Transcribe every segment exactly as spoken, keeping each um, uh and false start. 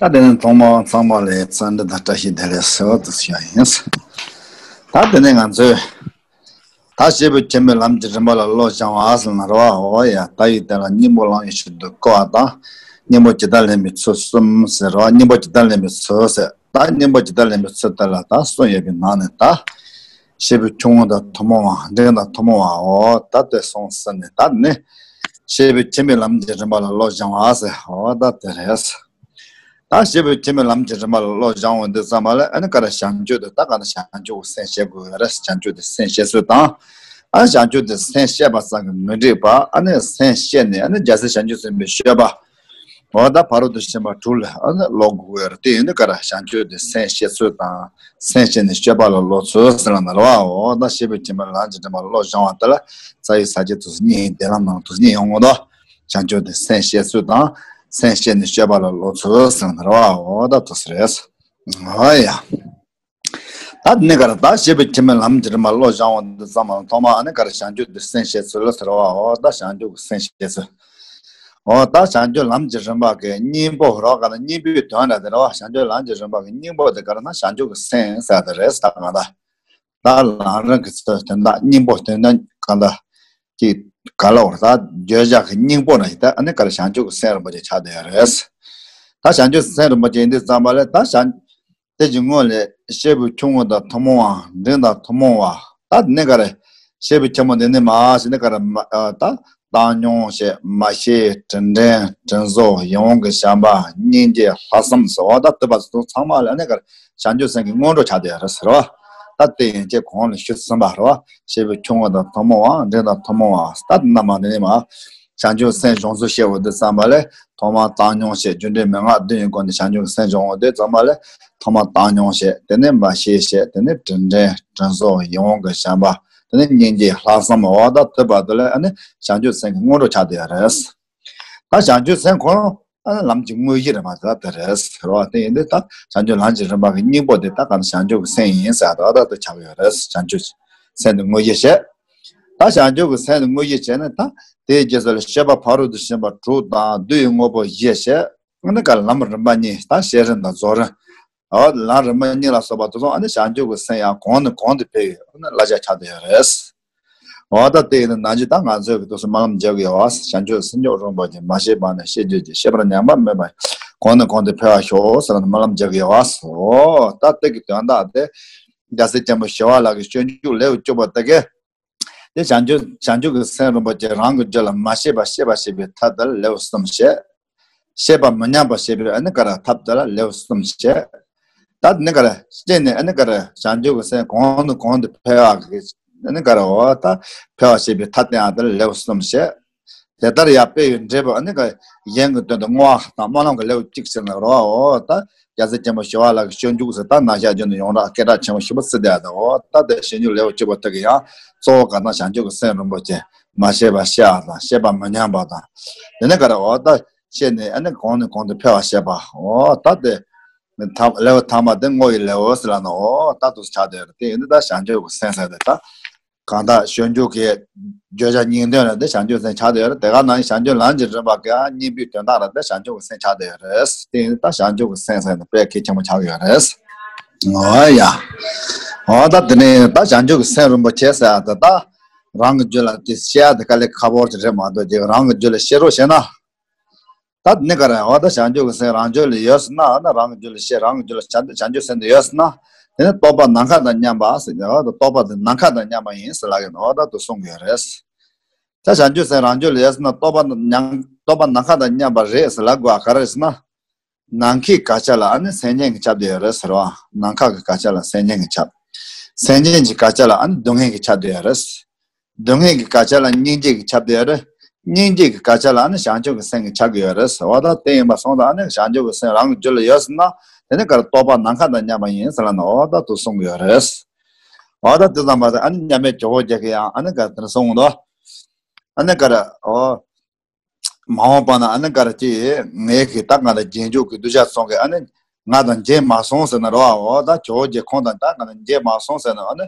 ད་དེ་ནས་ཐོག་མར་ཚང་མ་ལ་འཚམས་འདྲི་དང་བཀྲ་ཤིས་བདེ་ལེགས་ཟེར་བ་དེ་ཞུ་ཡ་ཡིན། ད་དེ་ནས་ང་ཚོས་ད་སྐྱེས་བུ་ཁྱིམ་པའི་ལམ་གྱི་རིམ་པ་ལ་བློ་སྦྱང་བ་ཟེར་ན་རེད་བ། འོ་ཡ། ད་ཡིག་དེ་ལ་སྙིང་པོ་ལམ་ཡི་ཤུལ་དུ་བསྐོར་བ་དང་། སྙིང་པོ་ཇི་ལྟར་ལེན་པའི་ཚུལ་གསུམ་ཟེར་རེད་བ། སྙིང་པོ་ཇི་ལྟར་ལེན་པའི་ཚུལ་ཟེར། ད་སྙིང་པོ་ཇི་ལྟར་ལེན་པའི་ཚུལ་དེ་ལ་ད་གསུམ་ཡོད་པའི་ནང་ནས་ད། སྐྱེས་བུ་ཆུང་ངུ་དང་ཐུན་མོང་བ། འབྲིང་དང་ཐུན་མོང་བའོ། ད་དེ་གསུངས་ཟིན་ནས་ད་ནི། སྐྱེས་བུ་ཁྱིམ་པའི་ལམ་གྱི་རིམ་པ་ལ་བློ་སྦྱང་བ་ཟེར། འོ་ད་དེ་རེད། ད་སྐྱེས་བུ་ཁྱིམ་པའི་ལམ་གྱི་རིམ་པ་ལ་བློ་སྦྱང་བ་འདི་ཙམ་པ་ལ་ཨ་ནི་ག་རེ་བྱང་ཆུབ་དེ་ད་ག་ནི་བྱང་ཆུབ་ཀྱི་སེམས་བསྐྱེད་དགོས་རེད། བྱང་ཆུབ་དེ་སེམས་བསྐྱེད་ཚུལ་དང་། ཨ་ནི་བྱང་ཆུབ་དེ་སེམས་བསྐྱེད་པ་ཙམ་གྱིས་མི་འགྲིག་པ། ཨ་ནི་སེམས་བསྐྱེད་ནས་ཨ་ནི་རྒྱལ་སྲས་བྱང་ཆུབ་སེམས་དཔའི་སྤྱོད་པ། འོ་ད་ཕ་རོལ་ཏུ་ཕྱིན་པ་དྲུག་ལ་ཨ་ནི་སློབ་དགོས་རེད། དེ་ཡིན་དུས་ག་རེ་བྱང་ཆུབ་དེ་སེམས་བསྐྱེད་ཚུལ་དང་། སེམས་བསྐྱེད་ནས་སྤྱོད་པ་ལ་སློབ་ཚུལ་ཟེར་ན་རེད་བ། འོ་ད་སྐྱེས་བུ་ཁྱིམ་པའི་ལམ་གྱི་རིམ་པ་ལ་བློ་སྦྱང་བ་དེ་ལ་རྩ་བའི་ས་བཅད་དུ་གཉིས། བདེན་ལམ་ནང་དུ་གཉིས་ཡོང་གི་འདུག་བྱང་ཆུབ་དེ་སེམས་བསྐྱེད་ཚུལ་དང་། སེམས་བསྐྱེད་ནས་སྤྱོད་པ་ལ་སློབ་ཚུལ་ཟེར་ན་རེད་བ། འོ་ད་དེ་ཟེར་རེད། འོ་ཡ། ད་ནི་ག་རེ་ད་སྐྱེས་བུ་ཁྱིམ་པའི་ལམ་གྱི་རིམ་པ་བློ་སྦྱང་བ་འདི་ཙམ་མ་ཐོག་མ་ཨ་ནི་ག་རེ་བྱང་ཆུབ་དེ་སེམས་བསྐྱེད་ཚུལ་ཟེར་བ། འོ་ད་བྱང་ཆུབ་ཀྱི་སེམས་བསྐྱེད་ཚུལ། འོ་ད་བྱང་ཆུབ་ལམ་གྱི་རིམ་པ་གི་སྙིང་པོ་རོ་ག་ན་སྙིང་པོའི་དོན་ར་དེ་ར་བ། བྱང་ཆུབ་ལམ་གྱི་རིམ་པ་གི་སྙིང་པོ་དེ་ག་རེ་ན་བྱང་ཆུབ་ཀྱི་སེམས་ཟེར་དེ་རེད། ད་ག་ད། ད་ལམ་རིམ་གྱི་ཚུལ་དོན་དག་སྙིང་པོ་དོན་དག་གང་ལྟར་གྱི་ག་ལ་བར་ད་བརྗོད་བྱ་གི་སྙིང་པོ་ར་ཡིན། ད་ཨ་ནི་ག་རེ་བྱང་ཆུབ་ཀྱི་སེམས་རིན་པོ་ཆེ་ཆགས་བསྡད་ཡོད་རེད། ད་བྱང་ཆུབ་སེམས་རིན་པོ་ཆེ་ཡིན་དུས་ཙམ་པ་ལ་ད་བྱང་དེ་གི་སྔོན་ལ་སྐྱེས་བུ་ཆུང་ངུ་དང་ཐུན་མོང་བ། འབྲིང་དང་ཐུན་མོང་བ། ད་ནི་ག་རེ་སྐྱེས་བུ་ཆེན་པོ་འདི་ནི་མ་ཞིག་ནི་ག་རེ་མ་ཨ་ད་བཏང་སྙོམས་བྱེད། མ་ཤེས། དྲིན་དྲན། དྲིན་གཟོ། ཡིད་འོང་གི་བྱམས་པ། སྙིང་རྗེ། ལྷག་བསམ་ཟེར་བ། ད་དེ་བ་ཚོ་ཚང་མ་ལ་ནི་ག་རེ་བྱང་ཆུབ་སེམས་ཀྱི་སྔོན་འགྲོ་ཆགས་བསྡད་ཡོད་རེད་ཟེར་བ། ད་དེ་ཡན་ཆད་གོང་ལ་ཞུས་ཟིན་པ་རེད་བ། སྐྱེས་བུ་ཆུང་ངུ་དང་ཐུན་མོང་བ། འབྲིང་དང་ཐུན་མོང་བ། ད་དེ་རྣམས་ནི་མ་བྱང་ཆུབ་སེམས་སྦྱོང་ཚུལ་བཤད་པ་འདི་ཙམ་པ་ལས་ཐོག་མར་བཏང་སྙོམས་བྱེད། རྒྱུ་འབྲས་མན་ངག་བདུན་གྱི་སྒོ་ནས་བྱང་ཆུབ་སེམས་སྦྱོང་བ་འདི་ཙམ་པ་ལས་ཐོག་མར་བཏང་སྙོམས་བྱེད། དེ་ནས་མ་ཤེས་བྱེད། དེ་ནས་དྲིན་དྲན། དྲིན་གཟོ། ཡིད་འོང་གི་བྱམས་པ། དེ་ནས་སྙིང་རྗེ། ལྷག་བསམ། འོ་ད་དེ་བར་དུ་ལ་ཨ་ནི་བྱང་ཆུབ་སེམས་ཀྱི་སྔོན་འགྲོ་ཆགས་བསྡད་ཡོད་རེད། ད་བྱང་ཆུབ་སེམས་ཁོ་རང་ཨ་ནི་ལམ་གྱི་དངོས་གཞི་རེད་མ་གཏོགས་དེ་རེད་ཟེར་བ་དེ་ཡིན་དུས་ད་བྱང་ཆུབ་ལམ་གྱི་རིམ་པ་གི་སྙིང་པོ་དེ་ད་ག་ནི་བྱང་ཆུབ་ཀྱི་སེམས་ཡིན་ཟེར་ད་ད་དེ་ཆགས་ཡོད་རེད། བྱང་ཆུབ་སེམས་དེ་དངོས་གཞི་བྱས། ད་བྱང་ཆུབ་ཀྱི་སེམས་དེ་དངོས་གཞི་བྱས་ནས་ད་དེའི་རྗེས་སུ་ལ་སྤྱོད་པ་ཕ་རོལ་ཏུ་ཕྱིན་པ་དྲུག་དང་བསྡུ་བའི་དངོས་པོ་བཞི་བྱས། ཨ་ནི་ག་ལམ་རིམ་པ་གཉིས། ད་བཤད་རིམ་དང་རྫོགས་རིམ། འོ་ལམ་རིམ་པ་གཉིས་ལ་སོགས་པ་དེ་ཚོ་ཨ་ནི་བྱང་ཆུབ་ཀྱི་སེམས་ཡང་གོང་ནས་གོང་དུ་འཕེལ་བའི་ཨ་ནི་བསླབ་བྱ་ཆགས་བསྡད་ཡོད་རེད། འོ་ད་དེ་ཡིན་ན་ནང་བཞིན་ད་ང་ཚོས་ཀྱི་དུས་སུ་སྨོན་ལམ་རྒྱག་གི་ཡོད་པ། བྱང་ཆུབ་སེམས་མཆོག་རིན་པོ་ཆེ། མ་ཤེས་པ་ནི་ཤེས་བྱེད་ཅིང་། ཤེས་པར་ཉམས་པ་མེད་པ་ཡི། གོང་ནས་གོང་དུ་འཕེལ་བར་ཤོག་ཟེར་ནས་སྨོན་ལམ་རྒྱག་གི་ཡོད་པ། འོ་ད་དེ་གི་དོན་དག་དེ་རྒྱལ་སྲས་ཆེན་པོ་ཞི་བ་ལྷ་གི་སྤྱོད་འཇུག་ལེའུ་བཅུ་པ་དེ་གའི། དེ་བྱང་ཆུབ་བྱང་ཆུབ་ཀྱི་སེམས་རིན་པོ་ཆེ་རང་གི་རྒྱུད་ལ་མ་སྐྱེས་པ་སྐྱེས་པར་བྱེད་པའི་ཐབས་དེ་ལ་ལེའུ་གསུམ་བཤད། སྐྱེས་པ་མི་ཉམས་པར་བྱེད་པའི་ཨ་ནི་ག་རེ་ཐབས་དེ་ལ་ལེའུ་གསུམ་བཤད། ད་ནི་ག་རེ་སྐྱེས་ནས་ཨ་ནི་ག་རེ་བྱང་ཆུབ་ཀྱི་སེམས་གོང་ནས་གོང་དུ་འཕེལ་བ་གི་ཨ་ནི་ག་རེ་འོ་ད་འཕེལ་བར་བྱེད་པའི་ཐབས་དེ་ཡང་དེ་ལ་ལེའུ་གསུམ་བཤད། དེ་ལྟར་ཡང་དཔེ་ཡི་འབྲས་བུ་ཨ་ནི་ག་གཞན་གྱི་དོན་དུ་བསྔོ་བ་དང་སྨོན་ལམ་གྱི་ལེའུ་གཅིག་བྱས་ནས་རོ། འོ་ད་རྒྱལ་སྲས་ཆེན་པོ་ཞི་བ་ལྷ་གི་སྤྱོད་འཇུག་ཟེར་ད་ན་བཤད་རྒྱུན་དུ་ཡོངས་གྲགས་སྐད་གྲགས་ཆེན་པོ་ཞེ་པོ་བརྩི་བསྡད་ཡོད་དོ། འོ་ད་དེ་སྤྱོད་འཇུག་ལེའུ་བཅུ་པ་དེ་གི་ཡང་གཙོ་བོ་ག་ན་བྱང་ཆུབ་ཀྱི་སེམས་རིན་པོ་ཆེ་མ་སྐྱེས་པ་སྐྱེ་བ་དང་། སྐྱེས་པ་མི་ཉམས་པ་དང་། དེ་ནས་ག་རེ་འོ་ད་སྐྱེས་ནས་ཨ་ནི་གོང་ནས་གོང་དུ་འཕེལ་བར་བྱེད་པ། འོ་ད་དེ་ཐ་ལེའུ་ཐ་མ་དེ་བསྔོ་བའི་ལེའུ་ཟེར་ལ་ནོ། འོ་ད་དུ་ཆགས་བསྡད་ཡོད་རེད། དེ་ཡིན་དུས་ད་བྱང་ཆུབ་ཀྱི་སེམས་ཟེར་དེ་ད། གང་དག་སྤྱོད་འཇུག་གི་བརྗོད་བྱ་སྙིང་དོན་ལ་དེ་བྱང་ཆུབ་སེམས་ཆགས་བསྡད་ཡོད་རེད། དེ་ག་ནང་བཞིན་བྱང་ཆུབ་ལམ་གྱི་རིམ་པ་གི་སྙིང་པོའི་དོན་དག་ལ་དེ་བྱང་ཆུབ་ཀྱི་སེམས་ཆགས་བསྡད་ཡོད་རེད། དེ་ཡིན་ད་བྱང་ཆུབ་ཀྱི་སེམས་ཟེར་ནས་དཔེ་གལ་ཆེན་པོ་ཆགས་ཡོད་རེད། འོ་ཡ། འོ་ད་དེ་ནས་ད་བྱང་ཆུབ་ཀྱི་སེམས་རིན་པོ་ཆེ་ཟེར་ཡ་དེ་ད་རང་གི་རྒྱུད་ལ་དེ་སྐྱེ་ཡ་དེ་དཀའ་ལས་ཁག་པོ་ཅིག་རེད་མ་གཏོགས་ཅིག་རང་གི་རྒྱུད་ལ་སྐྱེ་རོགས་བྱས་ན། ད་ནི་ག་རེ་འོ་ད་བྱང་ཆུབ་ཀྱི་སེམས་རང་རྒྱུད་ལ་ཡོད་ཟེར་ན། འོ་ན་རང་གི་རྒྱུད་ལ་སྐྱེ། རང་གི་རྒྱུད་ལ་བྱང་བྱང་ཆུབ་སེམས་དེ་ཡོད་ཟེར་ན། དེ་ནི་རྟོགས་པ་ནམ་མཁའ་དང་མཉམ་པ་ཟེར་ནས། འོ་ད་རྟོགས་པ་དེ་ནམ་མཁའ་དང་མཉམ་པ་ཡིན་ཟེར་ལབ་ཡོད་ནོ། འོ་ད་དུ་གསུང་གི་ཡོད་རེད། ད་བྱང་ཆུབ་སེམས་རང་རྒྱུད་ལ་ཡོད་ཟེར་ན་རྟོགས་པ་ནམ་རྟོགས་པ་ནམ་མཁའ་དང་མཉམ་པ་རེད་ཟེར་ལབ་དགོས་པ་ག་རེ་ཟེར་ན། ནམ་མཁའི་དཀར་ཆ་ལ་ཨ་ནི་སེམས་ཅན་གྱིས་ཁྱབ་བསྡད་ཡོད་རེད་ཟེར་བ། ནམ་མཁའ་གི་དཀར་ཆ་ལ་སེམས་ཅན་གྱིས་ཁྱབ། སེམས་ཅན་གྱི་དཀར་ཆ་ལ་ཨ་ནི་སྡུག་བསྔལ་གྱིས་ཁྱབ་བསྡད་ཡོད་རེད། སྡུག་བསྔལ་གྱི་དཀར་ཆ་ལ་སྙིང་རྗེ་གིས་ཁྱབ་བསྡད་ཡོད་རེད། སྙིང་རྗེ་གི་དཀར་ཆ་ལ་ཨ་ནི་བྱང་ཆུབ་ཀྱི་སེམས་ཀྱིས་ཁྱབ་ཀྱི་ཡོད་རེད་ཟེར་བ། ད་དེ་ཡིན་པ་སོང་ཙང་ཨ་ནི་བྱང་ཆུབ་ཀྱི་སེམས་རང་གི་རྒྱུད་ལ་ཡོད་ཟེར་ན། དེ་ནི་ག་རེ་རྟོགས་པ་ནམ་མཁའ་དང་མཉམ་པ་ཡིན་ཟེར་ལ་ནོ། འོ་ད་དུ་གསུང་གི་ཡོད་རེད། འོ་ད་དེ་ཙམ་པ་དང་ཨ་ནི་མཉམ་མེད་ཇོ་བོ་རྗེ་གིས་ཡང་ཨ་ནི་ག་རེ་དེ་ནི་གསུང་གི་འདུག་ཨ་ནི་ག་རེ་འོ། མ་འོངས་པ་ན་ཨ་ནི་ག་རེ་ཅི་ངས་གི་ད་ང་དང་རྗེས་འཇུག་གི་གདུལ་བྱ་ཚོ་གིས་ཨ་ནི་ང་དང་མཇལ་མ་སོང་ཟེར་ན་རོ། འོ་ད་ཇོ་བོ་རྗེ་ཁོང་དང་ད་ང་དང་མཇལ་མ་སོང་ཟེར་ན་ཨ་ནི་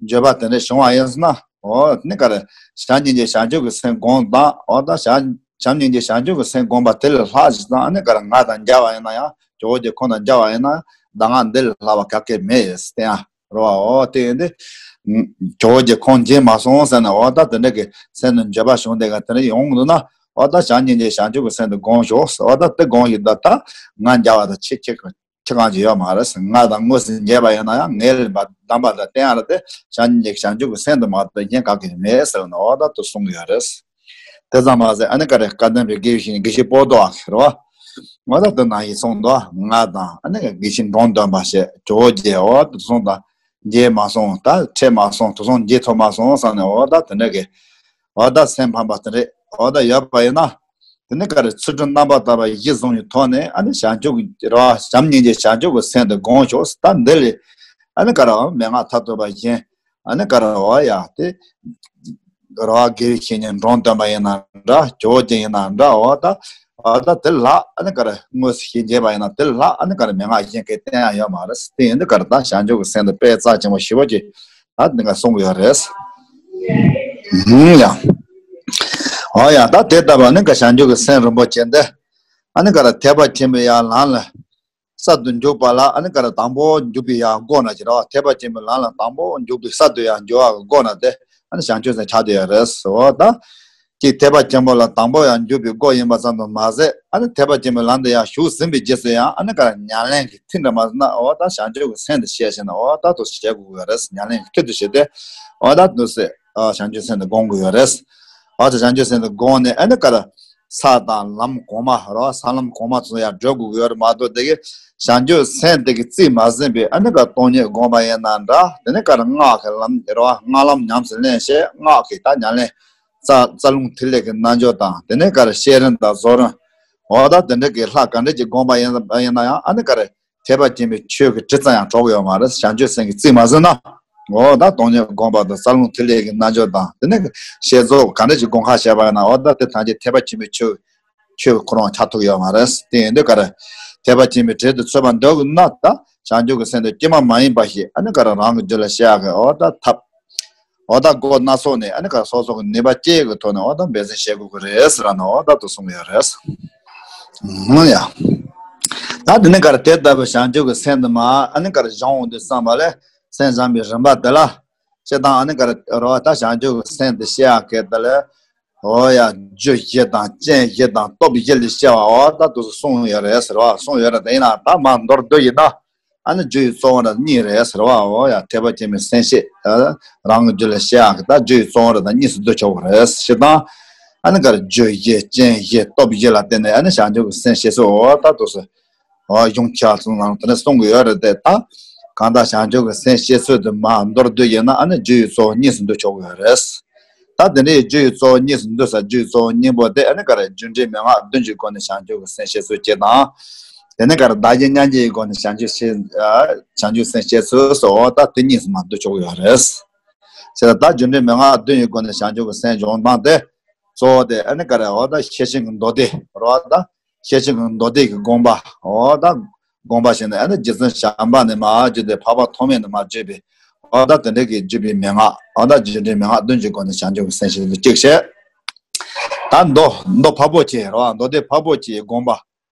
འགྱོད་པ་དེ་འདྲ་བྱུང་བ་ཡིན་ཟེར་ན། འོ་ནི་ག་རེ་བྱམས་སྙིང་རྗེ་བྱང་ཆུབ་ཀྱི་སེམས་སྒོམ་དང་། འོ་ད་བྱམས་ བྱམས་སྙིང་རྗེ་བྱང་ཆུབ་ཀྱི་སེམས་བསྒོམ་པ་དེ་ལས་ལྷག་ཅིག་ཙང་ཨ་ནི་ག་རེ་ང་དང་མཇལ་བ་ཡིན་ན་ཡང་ཇོ་བོ་རྗེ་ཁོང་དང་མཇལ་བ་ཡིན་ན་གདམས་ངག་འདི་ལས་ལྷག་པ་ག་གེ་མེད་ཟེར་ཡང་རོ། འོ་དེ་ཡིན་ཏེ། ཇོ་བོ་རྗེ་ཁོང་མཇལ་མ་སོང་ཟེར་ན་འོ་ད་དེ་འདྲ་གི་སེམས་ནི་འགྱོད་པ་བྱུང་དེ་ག་དེ་འདྲ་ཡོང་འདུག་ན་འོ་ད་བྱམས་སྙིང་རྗེ་བྱང་ཆུབ་ཀྱི་སེམས་དེ་སྒོམ་ཤོག་འོ་ད་དེ་སྒོམ་ཞིག་ད་ད་ང་མཇལ་བ་དང་ཁྱེད་ཁྱེད་ཁྱེད་གང་ཅི་ཡོད་མ་རེད། ང་དང་དངོས་སུ་མཇལ་བ་ཡིན་ན་ཡང་ངའི་ལས་པ་གདམས་པ་དང་བསྟན་ཡ་ལ་དེ་བྱམས་སྙིང་རྗེ་བྱང་ཆུབ་ཀྱི་སེམས་དེ་མ་གཏོགས་གཞན་ག་གེ་མེད་ཟེར་ན་འོ་ད་དུ་གསུང་གི་ཡོད་རེད། དེ་ཙམ་མ་ཟད་ཨ་ནི་ག་རེ་བཀའ་གདམས་པའི་དགེ་བའི་བཤེས་གཉེན་དགེ་བཤེས་པོ་ཏོ་ཨ་ཁེ་རོ། ང་ད་དུ་ནང་བཞིན་གསུངས་འདུག་ང་དང་ཨ་ནི་དགེ་བཤེས་འབྲོམ་སྟོན་པ་ཞེས་ཇོ་བོ་རྗེ་འོ་དུ་གསུངས་དང་མཇལ་མ་སོང་ད་འཕྲད་མ་སོང་དུ་སོང་མཇལ་ཐུབ་མ་སོང་བསམ་ནས་འོ་ད་དེ་འདྲ་གི་འོ་ད་སེམས་ཕམ་པ་དེ་འདྲ་འོ་ད་ཡོད་པ་ཡིན་ན། དེ་ནི་ག་རེ་ཚུལ་ཁྲིམས་རྣམ་པར་དག་པ་གཞི་བཟུང་བའི་ཐོག་ནས་ཨ་ནི་བྱང་ཆུབ་ཀྱི་རེ་བ་བྱམས་སྙིང་རྗེ་བྱང་ཆུབ་ཀྱི་སེམས་དེ་སྒོམ་ཤོག་ད་འདི་ལས་ཨ་ནི་ག་རེ་མན་ངག་ཐ་དད་པ་གཞན་ཨ་ནི་ག་རེ་འོ་ཡ་དེ་རེ་བ་དགེ་བའི་བཤེས་གཉེན་འབྲོམ་སྟོན་པ་ཡིན་ན་འདྲ་ཇོ་བོ་རྗེ་ཡིན་ན་འདྲ་འོ་ད་འོ་ད་དེ་ལ་ཨ་ནི་ག་རེ་དངོས་སུ་ཞལ་མཇལ་བ་ཡིན་ན་དེ་ལ་ཨ་ནི་ག་རེ་མན་ངག་གཞན་གྱི་བསྟན་ཡ་ཡོད་མ་རེད། དེ་ཡིན་དུས་ག་རེ་ད་བྱང་ཆུབ་ཀྱི་སེམས་དེ་དཔེ་རྩ་ཆེན་པོ་ཞེ་པོ་ཅིག་ད་འདི་ག་གསུང་གི་ཡོད་རེད། ཧུམ་ཡ། འོ་ཡ་ད་དེ་ལྟ་བུ་ནི་ག་བྱང་ཆུབ་ཀྱི་སེམས་རིན་པོ་ཆེ་འདི། ཨ་ནི་ག་ར་ཐེག་པ་ཆེན་པོའི་ཡང་ལམ་ལ། གསར་དུ་འཇུག་པ་ལ་ཨ་ནི་ག་ར་དང་པོ་འཇུག་པའི་ཡང་སྒོ་ན་ཅི་ར་བ་ཐེག་པ་ཆེན་པོའི་ལམ་ལ་དང་པོ་འཇུག་པའི་གསར་དུ་ཡང་འཇུག་པ་གི་སྒོ་ན་དེ་ཨ་ནི་བྱང་ཆུབ་སེམས་ཆགས་བསྡད་ཡོད་རེད་ཟེར་བ་ད། ཀྱི་ཐེག་པ་ཆེན་པོ་ལ་དང་པོ་ཡང་འཇུག་པའི་སྒོ་ཡིན་པ་ཙམ་དུ་མ་ཟད་ཨ་ནི་ཐེག་པ་ཆེན་པོའི་ལམ་དུ་ཡང་ཞུགས་ཟིན་པའི་རྗེས་སུ་ཡང་ཨ་ནི་ག་ར་ཉམས་ལེན་གྱི་མཐིལ་འདྲ་མ་ཟིན་ན་འོ་ད་བྱང་ཆུབ་ཀྱི་སེམས་དུ་བཤད་ཟིན་ན་འོ་ད་དུ་བྱེད་དགོས་ཀྱི་རེད། ཉམས་ལེན་གྱི་མཐིལ་དུ་བྱེད་དེ་འོ་ད་དུ་སེ་བྱང་ཆུབ་སེམས་དུ་སྒོམ་དགོས་ཀྱི་རེད། འོ་ད་བྱང་ཆུབ་སེམས་དུ་སྒོམ་ནས་ཨ་ནི་ག་ར་ས་དང་ལམ་གོང་མ་རོ་ས་ལམ་གོང་མ་ཚོ་ཡང་བགྲོད་དགོས་ཀྱི་ཡོད་རེད་མ་གཏོགས་དེ་གི་བྱང་ཆུབ་སེམས་དེ་གི་རྩིས་མ་ཟིན་པའི་ཨ་ནི་ག་སྟོང་ཉིད་སྒོམ་པ་ཡིན་ན་འདྲ་དེ་ནི་ག་ར་སྔགས་ཀྱི་ལམ་རོ་སྔགས་ལམ་ཉམས་སུ་ལེན་བྱས་སྔགས་ཀྱི་ད་ཉམས་ལེན། རྩ་རྩ་རླུང་ཐིག་ལེ་གི་རྣལ་འབྱོར་དང་དེ་ནས་ག་རེ་བཤད་རིམ་དང་རྫོགས་རིམ། འོ་ད་དེ་འདྲ་གི་ལྷ་ག་འདྲ་ཅིག་སྒོམ་པ་ཡིན་ཡིན་ན་ཡང་ཨ་ནི་ག་རེ་ཐེག་པ་ཆེན་པོའི་ཆོས་ཀྱི་དྲི་ཙམ་ཡང་གྲོགས་ཡོད་མ་རེད། བྱང་ཆུབ་སེམས་ཀྱི་རྩིས་མ་ཟིན་ན། འོ་ད་སྟོང་ཉིད་སྒོམ་པ་དང་རྩ་རླུང་ཐིག་ལེ་གི་རྣལ་འབྱོར་དང་དེ་ནས་བཤད་རྫོགས་ག་འདྲ་ཅིག་སྒོམ་ཁ་བྱས་པ་ཡིན་ན་འོ་ད་དེ་ཐམས་ཅད་ཐེག་པ་ཆེན་པོའི་ཆོས་ཆོས་ཁོ་རང་ཆགས་ཐུབ་ཡོད་མ་རེད། དེ་ཡིན་དུས་ག་རེ་ཐེག་པ་ཆེན་པོའི་གྲལ་དུ་ཚུད་པ་འདོད་ན་ད་བྱང་ཆུབ་ཀྱི་སེམས་དེ་སྐྱེ་མ་མ་ཡིན་པ་ཞིག་ཨ་ནི་ག་རེ་རང་གི་རྒྱུད་ལ་བཤད་ཡག་གི་འོ་ད་ཐབས། འོ་ད་སྒོ་སྣ་ཚོགས་ནས་ཨ་ནི་ག་སོ་སོ་གི་ནུས་པ་སྐྱེད་ཀྱི་ཐོག་ནས་འོ་ད་འབད་བརྩོན་བྱེད་དགོས་ཀྱི་རེད་ཟེར་ལ་ནི་འོ་ད་དུ་གསུངས་ཡོད་རེད། ཧུམ་ཡ། ད་དེ་ནི་ག་རེ་དེ་ལྟ་བུ་བྱང་ཆུབ་ཀྱི་སེམས་དུ་མ་ཨ་ནི་ག་རེ་སྦྱོང་འོང་དུས་བསམ་པ་ལས་སེམས་སྦྱང་བའི་རིམ་པ་དེ་ལ་སྤྱིར་བཏང་ཨ་ནི་ག་རེ་རོ་ད་བྱང་ཆུབ་ཀྱི་སེམས་དེ་བཤད་ཡག་གི་དེ་ལས་འོ་ཡ་རྒྱུ་བཞི་དང་རྐྱེན་བཞི་དང་སྟོབས་བཞི་ལས་བཤད་པ་འོ་ད་དུ་གསུངས་ཡོད་རེད་ཟེར་བ་གསུངས་ཡོད་རེད། དེ་ཡིན་ན་ད་མ་མདོར་བསྡུས་ཡིན་ན། ཨ་ནི་རྒྱུ་ཡི་གཙོ་བོ་ར་གཉིས་རེད་ཟེར་བ་འོ་ཡ་ཐེག་པ་ཆེན་པོའི་སེམས་བསྐྱེད་རང་གི་རྒྱུད་ལ་བཤད་ཡག་གི་ད་རྒྱུ་ཡི་གཙོ་བོ་ར་ད་གཉིས་སུ་བསྡུ་ཆོག་གི་རེད། སྤྱིར་བཏང་ཨ་ནི་ག་རེ་རྒྱུ་བཞི་རྐྱེན་བཞི་སྟོབས་བཞི་ལ་བརྟེན་ནས་ཨ་ནི་བྱང་ཆུབ་ཀྱི་སེམས་བསྐྱེད་ཚུལ་འོ་ད་དུ་སུ་འོ་གཞུང་ཆ་ཚང་ནང་དེ་ནས་གསུང་གི་ཡོད་རེད་དེ་ད་གང་ལྟར་བྱང་ཆུབ་ཀྱི་སེམས་བསྐྱེད་ཚུལ་དུ་མ་མདོར་བསྡུས་ཡིན་ན་ཨ་ནི་རྒྱུ་ཡི་གཙོ་བོ་གཉིས་སུ་བསྡུ་ཆོག་གི་ཡོད་རེད། ད་དེ་འདྲའི་རྒྱུ་ཡི་གཙོ་བོ་གཉིས་སུ་འདུས་ས་རྒྱུ་ཡི་གཙོ་བོ་གཉིས་པོ་དེ་ཨ་ནི་ག་རེ་རྒྱུ་འབྲས་མན་ངག་བདུན་གྱི་སྒོ་ནས་བྱང་ཆུབ་ཀྱི་སེམས་བསྐྱེད་ཚུལ་གཅིག་དང་། དེ་ནས་ག་རེ་བདག་གཞན་མཉམ་བརྗེ་ཡི་སྒོ་ནས་བྱང་ཆུབ་སེམས་བྱང་ཆུབ་སེམས་བསྐྱེད་ཚུལ་སོགས་ད་དེ་གཉིས་སུ་མ་བསྡུ་ཆོག་གི་ཡོད་རེད། བྱས་ཙང་ད་རྒྱུ་འབྲས་མན་ངག་བདུན་གྱི་སྒོ་ནས་བྱང་ཆུབ་ཀྱི་སེམས་སྦྱོང་སྟངས་དེ་གཙོ་བོ་དེ་ཨ་ནི་ག་རེ་འོ་ད་ཤེར་ཕྱིན་གྱི་མདོ་སྡེ་རོ་ད། ཤེར་ཕྱིན་གྱི་མདོ་སྡེ་གི་དགོངས་པ། འོ་ད་དགོངས་པ་བཞིན་དུ་ཨ་ནི་རྗེ་བཙུན་བྱམས་པ་ནས་མར་བརྒྱུད་དེ་འཕགས་པ་ཐོགས་མེད་ནས་མར་བརྒྱུད་པའི་འོ་ད་དེ་འདྲ་གི་བརྒྱུད་པའི་མན་ངག་འོ་ད་རྒྱུ་འབྲས་མན་ངག་བདུན་གྱི་སྒོ་ནས་བྱང་ཆུབ་ཀྱི་སེམས་ཤེས་སུ་གཅིག་བཤད། ད་མདོ་མདོ་འཕགས་པོ་ཆེ་རེད་བ། མདོ་སྡེ་འཕགས་པོ་ཆེའི་དགོངས་པ།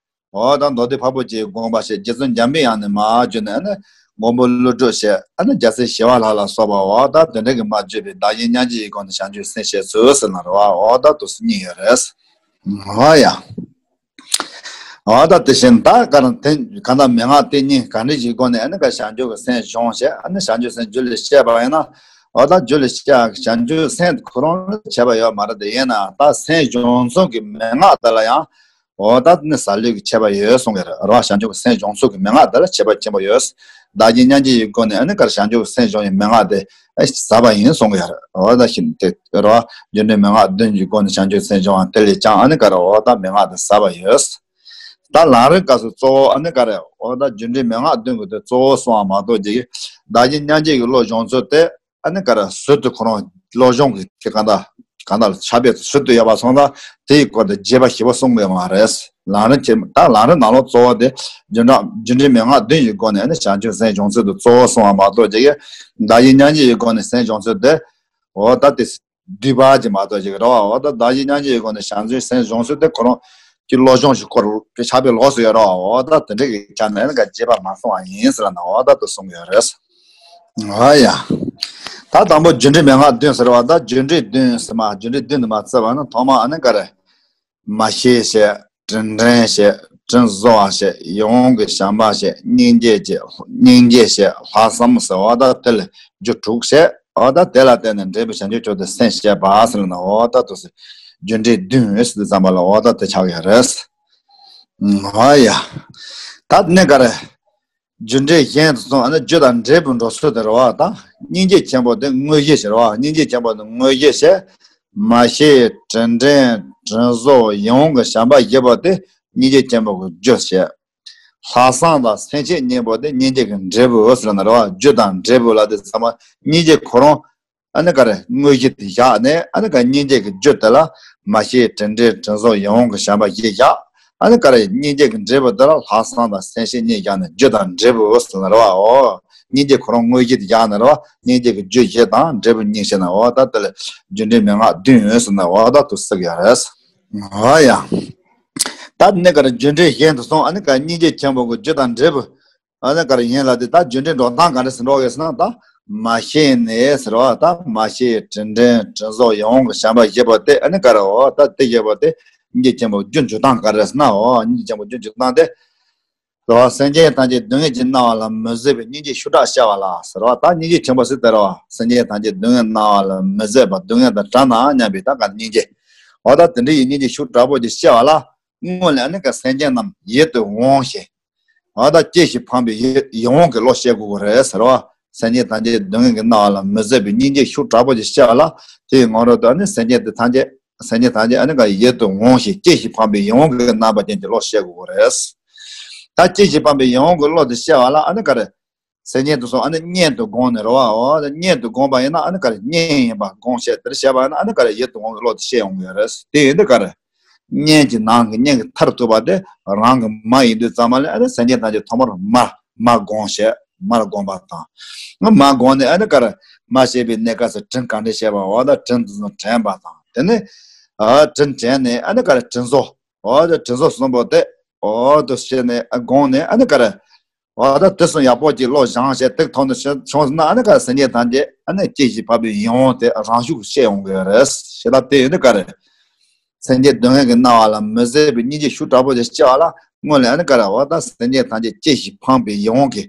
འོ་ད་མདོ་སྡེ་འཕགས་པོ་ཆེའི་དགོངས་པ་བཤད། རྗེ་བཙུན་འཇམ་པའི་དབྱངས་ནས་མར་བརྒྱུད་ནས་ཨ་ནི་མགོན་པོ་ཀླུ་སྒྲུབ་བཤད། ཨ་ནི་རྒྱལ་སྲས་ཞི་བ་ལྷ་ལ་སོགས་པ་འོ་ད་དེ་འདྲ་གི་མར་བརྒྱུད་པའི་བདག་གཞན་མཉམ་བརྗེ་ཡི་སྒོ་ནས་བྱང་ཆུབ་སེམས་བསྐྱེད་ཚུལ་ཟེར་ན་རེད་བ། འོ་ད་དུ་སུ་གཉིས་ཡོད་རེད། འོ་ཡ། འོ་ད་དེ་བཞིན་ད་ག་རང་དེ་གང་ལྟར་མན་ངག་དེ་གཉིས་ག་འདྲ་ཞིག་སྒོ་ནས་ཨ་ནི་ག་བྱང་ཆུབ་ཀྱི་སེམས་སྦྱོང་བྱས། ཨ་ནི་བྱང་ཆུབ་སེམས་རྒྱུད་ལ་སྐྱེས་པ་ཡིན་ན། འོ་ད་རྒྱུད་ལ་སྐྱེས་བྱང་ཆུབ་སེམས་ཁོ་རང་ལ་ཁྱད་པར་ཡོད་མ་རེད་དེ། ཡིན་ན་ད་སེམས་སྦྱོང་ཚུལ་གྱི་མན་ངག་དེ་ལ་ཡང་འོ་ད་ནི་ཟླ་ལུགས་ཀྱི་ཁྱད་པར་ཡོད་གསུང་གི་རེད་བ། བྱང་ཆུབ་ཀྱི་སེམས་སྦྱོང་ཚུལ་གྱི་མན་ངག་དེ་ལ་ཁྱད་པར་ཆེན་པོ་ཡོད། བདག་གཞན་མཉམ་བརྗེ་ཡི་སྒོ་ནས་ཨ་ནི་ག་རེ་བྱང་ཆུབ་ཀྱི་སེམས་སྦྱོང་བའི་མན་ངག་དེ་ཨ་ཟབ་པ་ཡིན་གསུང་གི་ཡོད་རེད། འོ་ད་བཞིན་དེ་རེད་བ། རྒྱུ་འབྲས་མན་ངག་བདུན་གྱི་སྒོ་ནས་བྱང་ཆུབ་སེམས་སྦྱོང་བ་དེ་ལས་ཀྱང་ཨ་ནི་ག་རེ་འོ་ད་མན་ངག་དེ་ཟབ་པ་ཡོད། ད་ལམ་རིམ་སྐབས་སུ་གཙོ་བོ་ཨ་ནི་ག་རེ་འོ་ད་རྒྱུ་འབྲས་མན་ངག་བདུན་གྱི་དེ་གཙོ་བོ་གསུང་བ་མ་གཏོགས་ཀྱི་བདག་གཞན་མཉམ་བརྗེ་གི་བློ་སྦྱོང་ཚུལ་དེ་ཨ་ནི་ག་རེ་ཟུར་དུ་ཁོ་རང་བློ་སྦྱོང་གི་དེ་གང་ལྟར་གང་ལྟར་ཕྱག་དཔེ་ཟུར་དུ་ཡོད་པ་སོང་ཙང་དེའི་སྐོར་དུ་རྒྱས་པ་ཞིབ་པོ་གསུངས་པའི་མ་རེད། ལམ་རིམ་ཆེན་ད་ལམ་རིམ་ནང་ལོགས་གཙོ་བོ་དེ་རྒྱུ་འབྲས་རྒྱུ་འབྲས་མན་ངག་བདུན་གྱི་སྒོ་ནས་ཨ་ནི་བྱང་ཆུབ་སེམས་སྦྱོང་ཚུལ་དུ་གཙོ་བོ་གསུང་བ་མ་གཏོགས་ཀྱི་བདག་གཞན་མཉམ་བརྗེ་ཡི་སྒོ་ནས་སེམས་སྦྱོང་ཚུལ་དེ་འོ་ད་དེ། སྡུད་པ་ཅིག་མ་གཏོགས་ཅིག་རེད་བ། འོ་ད་བདག་གཞན་མཉམ་བརྗེའི་སྒོ་ནས་བྱང་ཆུབ་སེམས་བྱུང་ཚུལ་དེ་ཁོ་རང་གི་བློ་སྦྱོང་ཞིག་སྐོར་གྱི་ཕྱག་དཔེ་ལོགས་སུ་ཡོད་རེད་བ། འོ་ད་དེ་འདྲ་གི་ཆ་ནས་ནི་ག་རྗེས་དཔག་མ་སོང་བ་ཡིན་ཟེར་ལབ་ན་འོ་ད་དེ་གསུང་གི་ཡོད་རེད། ཨ་ཡ། ད་དང་པོ་རྒྱུ་འབྲས་མན་ངག་བདུན་ཟེར་བ། ད་རྒྱུ་འབྲས་བདུན་ཟེར་མ། རྒྱུ་འབྲས་བདུན་དུ་མ་བརྩི་བ་ན་ཐོག་མ་ཨ་ནི་ག་རེ། མ་ཤེས་བྱས། དྲིན་དྲན་བྱས། དྲིན་གཟོ་བ་བྱས། ཡིད་འོང་གི་བྱམས་པ་བྱས། སྙིང་རྗེ་བྱས། སྙིང་རྗེ་བྱས། ལྷག་བསམ་ཟེར་བ། ད་དེ་ལ་རྒྱུ་དྲུག་བྱས། འོ་ད་དེ་ལ་བརྟེན་ནས་འབྲས་བུ་བྱང་ཆུབ་མཆོག་ཏུ་སེམས་བསྐྱེད་པ་ཟེར་ན་འོ་ད་དུ་ཟེར། རྒྱུ་འབྲས་བདུན་ཟེར་དུས་ཙམ་པ་ལ་འོ་ད་དེ་ཆགས་ཡོད་རེད། ཨ་ཡ། ད་ནི་ག་རེ། རྒྱུ་འབྲས་གཞན་དུ་སོང་ཨ་ནི་རྒྱུ་དང་འབྲས་བུ་འགྲོ་ཚུལ་དེ་རེད་བ། ད་སྙིང་རྗེ་ཆེན་པོ་དེ་དངོས་གཞི་ཟེར་བ། སྙིང་རྗེ་ཆེན་པོ་དེ་དངོས་གཞི་བྱས། མ་ཤེས། དྲིན་དྲན། དྲིན་གཟོ། ཡིད་འོང་གི་བྱམས་པ་བཞི་པོ་དེ་སྙིང་རྗེ་ཆེན་པོ་གི་རྒྱུ་བྱས། ལྷག་བསམ་དང་སེམས་བསྐྱེད་གཉིས་པོ་དེ་སྙིང་རྗེ་གི་འབྲས་བུ་ཟེར་ན་རེད་བ། རྒྱུ་དང་འབྲས་བུ་ལ་དེ་ཚང་མ་སྙིང་རྗེ་ཁོ་རང་ཨ་ནི་ག་རེ་དངོས་གཞི་དེ་བཞག་ནས་ཨ་ནི་ག་སྙིང་རྗེ་གི་རྒྱུ་དེ་ལ་མ་ཤེས། དྲིན་དྲན། དྲིན་གཟོ། ཡིད་འོང་གི་བྱམས་པ་བཞི་བཞག་ཨ་ནི་ག་རེ་སྙིང་རྗེ་གི་འབྲས་བུ་དེ་ལ་ལྷག་བསམ་དང་སེམས་བསྐྱེད་གཉིས་བཞག་ནས་རྒྱུ་དང་འབྲས་བུ་ཟེར་ན་རེད་བ། འོ། སྙིང་རྗེ་ཁོ་རང་དངོས་གཞི་དེ་བཞག་ན་རེད་བ། སྙིང་རྗེ་གི་རྒྱུ་བཞི་དང་འབྲས་བུ་གཉིས་བྱས་ན་འོ་ད་དེ་ལ་རྒྱུ་འབྲས་མན་ངག་བདུན་ཟེར་ན་འོ་ད་དུ་ཟེར་གི་ཡོད་རེད། འོ་ཡ། ད་ནི་ག་རེ་རྒྱུ་འབྲས་གཞན་དུ་སོང་ཨ་ནི་ག་སྙིང་རྗེ་ཆེན་པོ་གི་རྒྱུ་དང་འབྲས་བུ། ཨ་ནི་ག་རེ་ཡིན་ལབ་དུས་ད་རྒྱུ་འབྲས་འགྲོ་སྟངས་ག་རེ་ཟེར་འགྲོ་གི་ཟེར་ན། ད་མ་ཤེས་ནས་ཟེར་བ། ད་མ་ཤེས། དྲིན་དྲན། དྲིན་གཟོ། ཡིད་འོང་གི་བྱམས་པ་བཞི་པོ་དེ་ཨ་ནི་ག་རེ། འོ་ད་དེ་བཞི་པོ་དེ་སྙིང་རྗེ་ཆེན་པོ་རྒྱུ་འཇུག་སྟངས་ག་རེ་ཟེར་ན། འོ་སྙིང་རྗེ་ཆེན་པོ་རྒྱུ་འཇུག་སྟངས་དེ་རེད་བ། སེམས་ཅན་ཐམས་ཅད་སྡུག་བསྔལ་གྱིས་མནར་བ་ལ་མི་བཟོད་པའི་སྙིང་རྗེ་ཤུགས་དྲག་སྐྱེ་བ་ལ་ཟེར་བ། ད་སྙིང་རྗེ་ཆེན་པོ་ཟེར་དེ་རེད་བ། སེམས་ཅན་ཐམས་ཅད་སྡུག་བསྔལ་མནར་བ་ལ་མི་བཟོད་པ། སྡུག་བསྔལ་དང་བྲལ་ན་སྙམ་པའི་ད་ག་སྙིང་རྗེ། འོ་ད་དེ་འདྲ་ཡི་སྙིང་རྗེ་ཤུགས་དྲག་པོ་ཅིག་སྐྱེ་བ་ལ་སྔོན་ལ་ཨ་ནི་ག་སེམས་ཅན་རྣམས་ཡིད་དུ་འོང་ཞེས། འོ་ད་སྐྱེ་ཞིང་འཕངས་པའི་ཡིད་ཡིད་འོང་གི་བློ་སྐྱེ་དགོས་ཀྱི་རེད་ཟེར་བ། སེམས་ཅན་ཐམས་ཅད་སྡུག་བསྔལ་གྱིས་མནར་བ་ལ་མི་བཟོད་པའི་སྙིང་རྗེ་ཤུགས་དྲག་པོ་ཅིག་སྐྱེ་བ་ལ་དེའི་ངང་རོལ་དུ་ཨ་ནི་སེམས་ཅན་དེ་ཐམས་ཅད་སེམས་ཅན་ཐམས་ཅད་ཨ་ནི་ག་ཡིད་དུ་འོང་ཞིང་སྐྱེ་ཞིང་འཕངས་པའི་ཡིད་འོང་གི་རྣམ་པ་ཅན་གྱི་བློ་སྐྱེ་དགོས་ཀྱི་རེད། ད་སྐྱེ་ཞིང་འཕངས་པའི་ཡིད་འོང་གི་བློ་དེ་སྐྱེ་བ་ལ་ཨ་ནི་ག་རེ། སེམས་ཅན་དེ་ཚོ་ཨ་ནི་གཉེན་དུ་བསྒོམས་ནས་རེད་བ། འོ་ད་གཉེན་དུ་བསྒོམས་པ་ཡིན་ན་ཨ་ནི་ག་རེ་གཉེན་ཡིན་པ་བསྒོམས་བྱས་དེར་བྱས་པ་ཡིན་ན་ཨ་ནི་ག་རེ་ཡིད་དུ་འོང་གི་བློ་དེ་སྐྱེ་ཡོང་གི་ཡོད་རེད། དེ་ཡིན་དུས་ག་རེ། གཉེན་གྱི་ནང་གི་གཉེན་གྱི་མཐར་ཐུག་པ་དེ་རང་གི་མ་ཡིན་དུས་ཙམ་པ་ལ་ཨ་ནི་སེམས་ཅན་ཐམས་ཅད་ཐོག་མར་མ་མ་བསྒོམས་བྱས་མར་བསྒོམ་པ་དང་། མ་བསྒོམས་ནས་ཨ་ནི་ག་རེ་མ་ཤེས་པའི་གནས་སྐབས་སུ་དྲིན་ག་འདྲ་བྱས་པ། འོ་ད་དྲིན་དེ་ཚོ་དྲན་པ་དང་དེ་ནས་ཨ་དྲིན་དྲན་ནས་ཨ་ནི་ག་རེ་དྲིན་གཟོ། འོ་ད་དྲིན་གཟོ་གསུམ་པོ་དེ་འོ་དུ་བྱས་ནས་ཨ་བསྒོམས་ནས་ཨ་ནི་ག་རེ། འོ་ད་དེ་གསུམ་ཡག་པོ་ཅིག་བློ་སྦྱངས་བྱས་དེ་ཐོག་ནས་བྱུང་སོང་ན་ཨ་ནི་ག་རེ་སེམས་ཅན་ཐམས་ཅད་ཨ་ནི་སྐྱེ་ཞིང་འཕངས་པའི་ཡིད་འོང་དེ་རང་ཤུགས་སྐྱེ་ཡོང་གི་རེད། ཞེ་ད་དེ་ཡིན་དུས་ག་རེ། སེམས་ཅན་སྡུག་བསྔལ་གྱིས་མནར་བ་ལ་མི་བཟོད་པའི་སྙིང་རྗེ་ཤུགས་དྲག་པོ་ཅིག་སྐྱེ་བ་ལ་སྔོན་ལ་ཨ་ནི་ག་རེ། འོ་ད་སེམས་ཅན་ཐམས་ཅད་སྐྱེ་ཞིང་འཕངས་པའི་ཡིད་འོང་གི་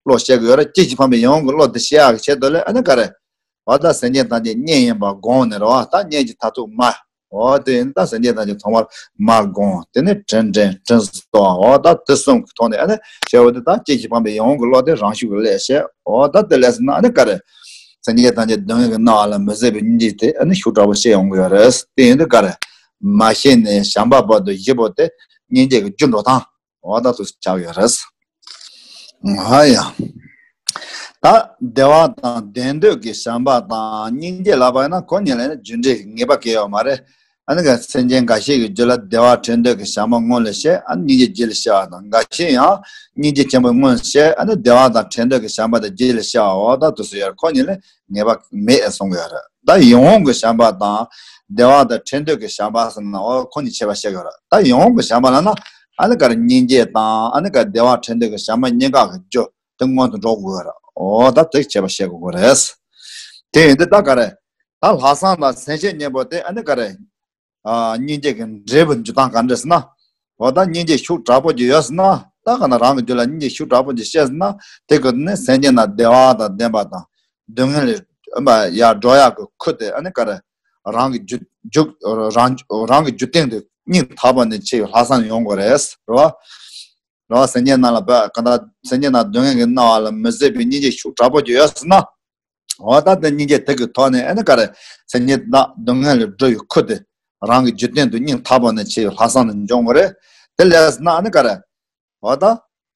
བློ་སྐྱེ་དགོས་རེད། སྐྱེ་ཞིང་འཕངས་པའི་ཡིད་འོང་གི་བློ་དེ་སྐྱེ་ཡག་གི་ཆེད་དུ་ལ་ཨ་ནི་ག་རེ། འོ་ད་སེམས་ཅན་ཐམས་ཅད་གཉེན་ཡིན་པ་བསྒོམས་ནས་རེད་བ། ད་གཉེན་གྱི་མཐར་ཐུག་མ། འོ་དེ་ཡིན་ད་སེམས་ཅན་ཐམས་ཅད་ཐོག་མར་མ་བསྒོམས། དེ་ནས་དྲིན་དྲན་དྲིན་གཟོ། འོ་ད་དེ་གསུམ་གྱི་ཐོག་ནས་ཨ་ནི་བྱས་པ་དེ་ད་སྐྱེ་ཞིང་འཕངས་པའི་ཡིད་འོང་གི་བློ་དེ་རང་ཤུགས་ཀྱིས་སླེབས་བྱས། འོ་ད་དེ་སླེབས་སོང་ན་ཨ་ནི་ག་རེ། སེམས་ཅན་ཐམས་ཅད་སྡུག་བསྔལ་གྱིས་མནར་བ་ལ་མི་བཟོད་པའི་སྙིང་རྗེ་དེ་ཨ་ནི་ཤུགས་དྲག་པོ་སྐྱེ་ཡོང་གི་ཡོད་རེད། དེ་ཡིན་དུས་ག་རེ། མ་ཤེས་ནས་བྱམས་པ་བར་དུ་བཞི་པོ་དེ་སྙིང་རྗེ་གི་རྒྱུ་འགྲོ་སྟངས། འོ་ད་དུ་ཆགས་ཡོད་རེད། ཨ་ཡ། ད་བདེ་བ་དང་ལྡན་འདོད་ཀྱི་བྱམས་པ་དང་སྙིང་རྗེ་ལབ་པ་ཡིན་ན་ཁོ་གཉིས་ལ་ནི་རྒྱུ་འབྲས་ཀྱི་ངེས་པ་གང་ཡང་ཡོད་མ་རེད། ཨ་ནི་ག་སེམས་ཅན་འགའ་ཤས་ཀྱི་རྒྱུད་ལ་བདེ་བ་འཕྲད་འདོད་ཀྱི་བྱམས་པ་སྔོན་ལ་སྐྱེ། ཨ་ནི་སྙིང་རྗེ་རྗེས་ལ་སྐྱེ་བ་དང་། འགའ་ཤས་ཡང་སྙིང་རྗེ་ཆེན་པོ་སྔོན་ལ་སྐྱེ། ཨ་ནི་བདེ་བ་དང་འཕྲད་འདོད་ཀྱི་བྱམས་པ་དང་རྗེས་ལ་སྐྱེ་བ། འོ་ད་དུ་སུ་ཡོད་རེད། ཁོ་གཉིས་ལ་ངེས་པ་མེད་གསུང་གི་ཡོད་རེད། ད་ཡིད་འོང་གི་བྱམས་པ་དང་བདེ་བ་དང་འཕྲད་འདོད་ཀྱི་བྱམས་པ་ཟེར་ན་འོ་ཁོ་གཉིས་ཁྱད་པར་བཤད་ཀྱི་ཡོད་རེད། ད་ཡིད་འོང་གི་བྱམས་པ་ལབ་ན་ཨ་ནི་ག་རེ་སྙིང་རྗེ་དང་ཨ་ནི་ག་བདེ་བ་འཕྲད་འདོད་ཀྱི་བྱམས་པ་གཉིས་ཀ་གི་རྒྱུ་དེ་སྔོན་དུ་འགྲོ་དགོས་རེད། འོ་ད་དེ་ཁྱད་པར་བཤད་དགོས་རེད། དེ་ཡིན་དུས་ད་ག་རེ། ད་ལྷག་བསམ་དང་སེམས་བསྐྱེད་གཉིས་པོ་དེ་ཨ་ནི་ག་རེ། ཨ་སྙིང་རྗེ་གི་འབྲས་བུ་འཇུག་སྟངས་ག་འདྲ་ཟེར་ན། འོ་ད་སྙིང་རྗེ་ཤུགས་དྲག་པོ་ཅིག་ཡོད་ཟེར་ན། ད་ག་ན་རང་གི་རྒྱུད་ལ་སྙིང་རྗེ་ཤུགས་དྲག་པོ་ཅིག་སྐྱེས་ཟེར་ན། དེ་གི་ནི་སེམས་ཅན་ན་བདེ་བ་དང་ལྡན་པ་དང་། སྡུག་བསྔལ་ལས་ཡར་སྒྲོལ་ཡག་གི་ཁུར་དེ་ཨ་ནི་ག་རེ། རང་གི་རྒྱུད་རྒྱུད་རང་རང་གི་རྒྱུད་སྟེང་དུ་སྙིང་ཐག་པ་ནས་ཆེ་བའི་ལྷག་བསམ་ཡོང་དགོས་རེད། རེད་བ། རེད་བ། སེམས་ཅན་རྣམས་ལ་བ་ག་ད་སེམས་ཅན་རྣམས་སྡུག་བསྔལ་གྱིས་མནར་བ་ལ་མི་བཟོད་པའི་སྙིང་རྗེ་ཤུགས་དྲག་པོ་ཅིག་ཡོད་ཟེར་ན། འོ་ད་དེ་སྙིང་རྗེ་དེ་གི་ཐོག་ནས་ཨ་ནི་ག་རེ། སེམས་ཅན་རྣམས་སྡུག་བསྔལ་ལས་སྒྲོལ་བའི་ཁུར་དེ་རང་གི་རྒྱུད་སྟེང་དུ་སྙིང་ཐག་པ་ནས་ཆེ་བའི་ལྷག་བསམ་དེ་འབྱུང་དགོས་རེད། དེ་ལས་ཟེར་ན་ཨ་ནི་ག་རེ། འོ་ད།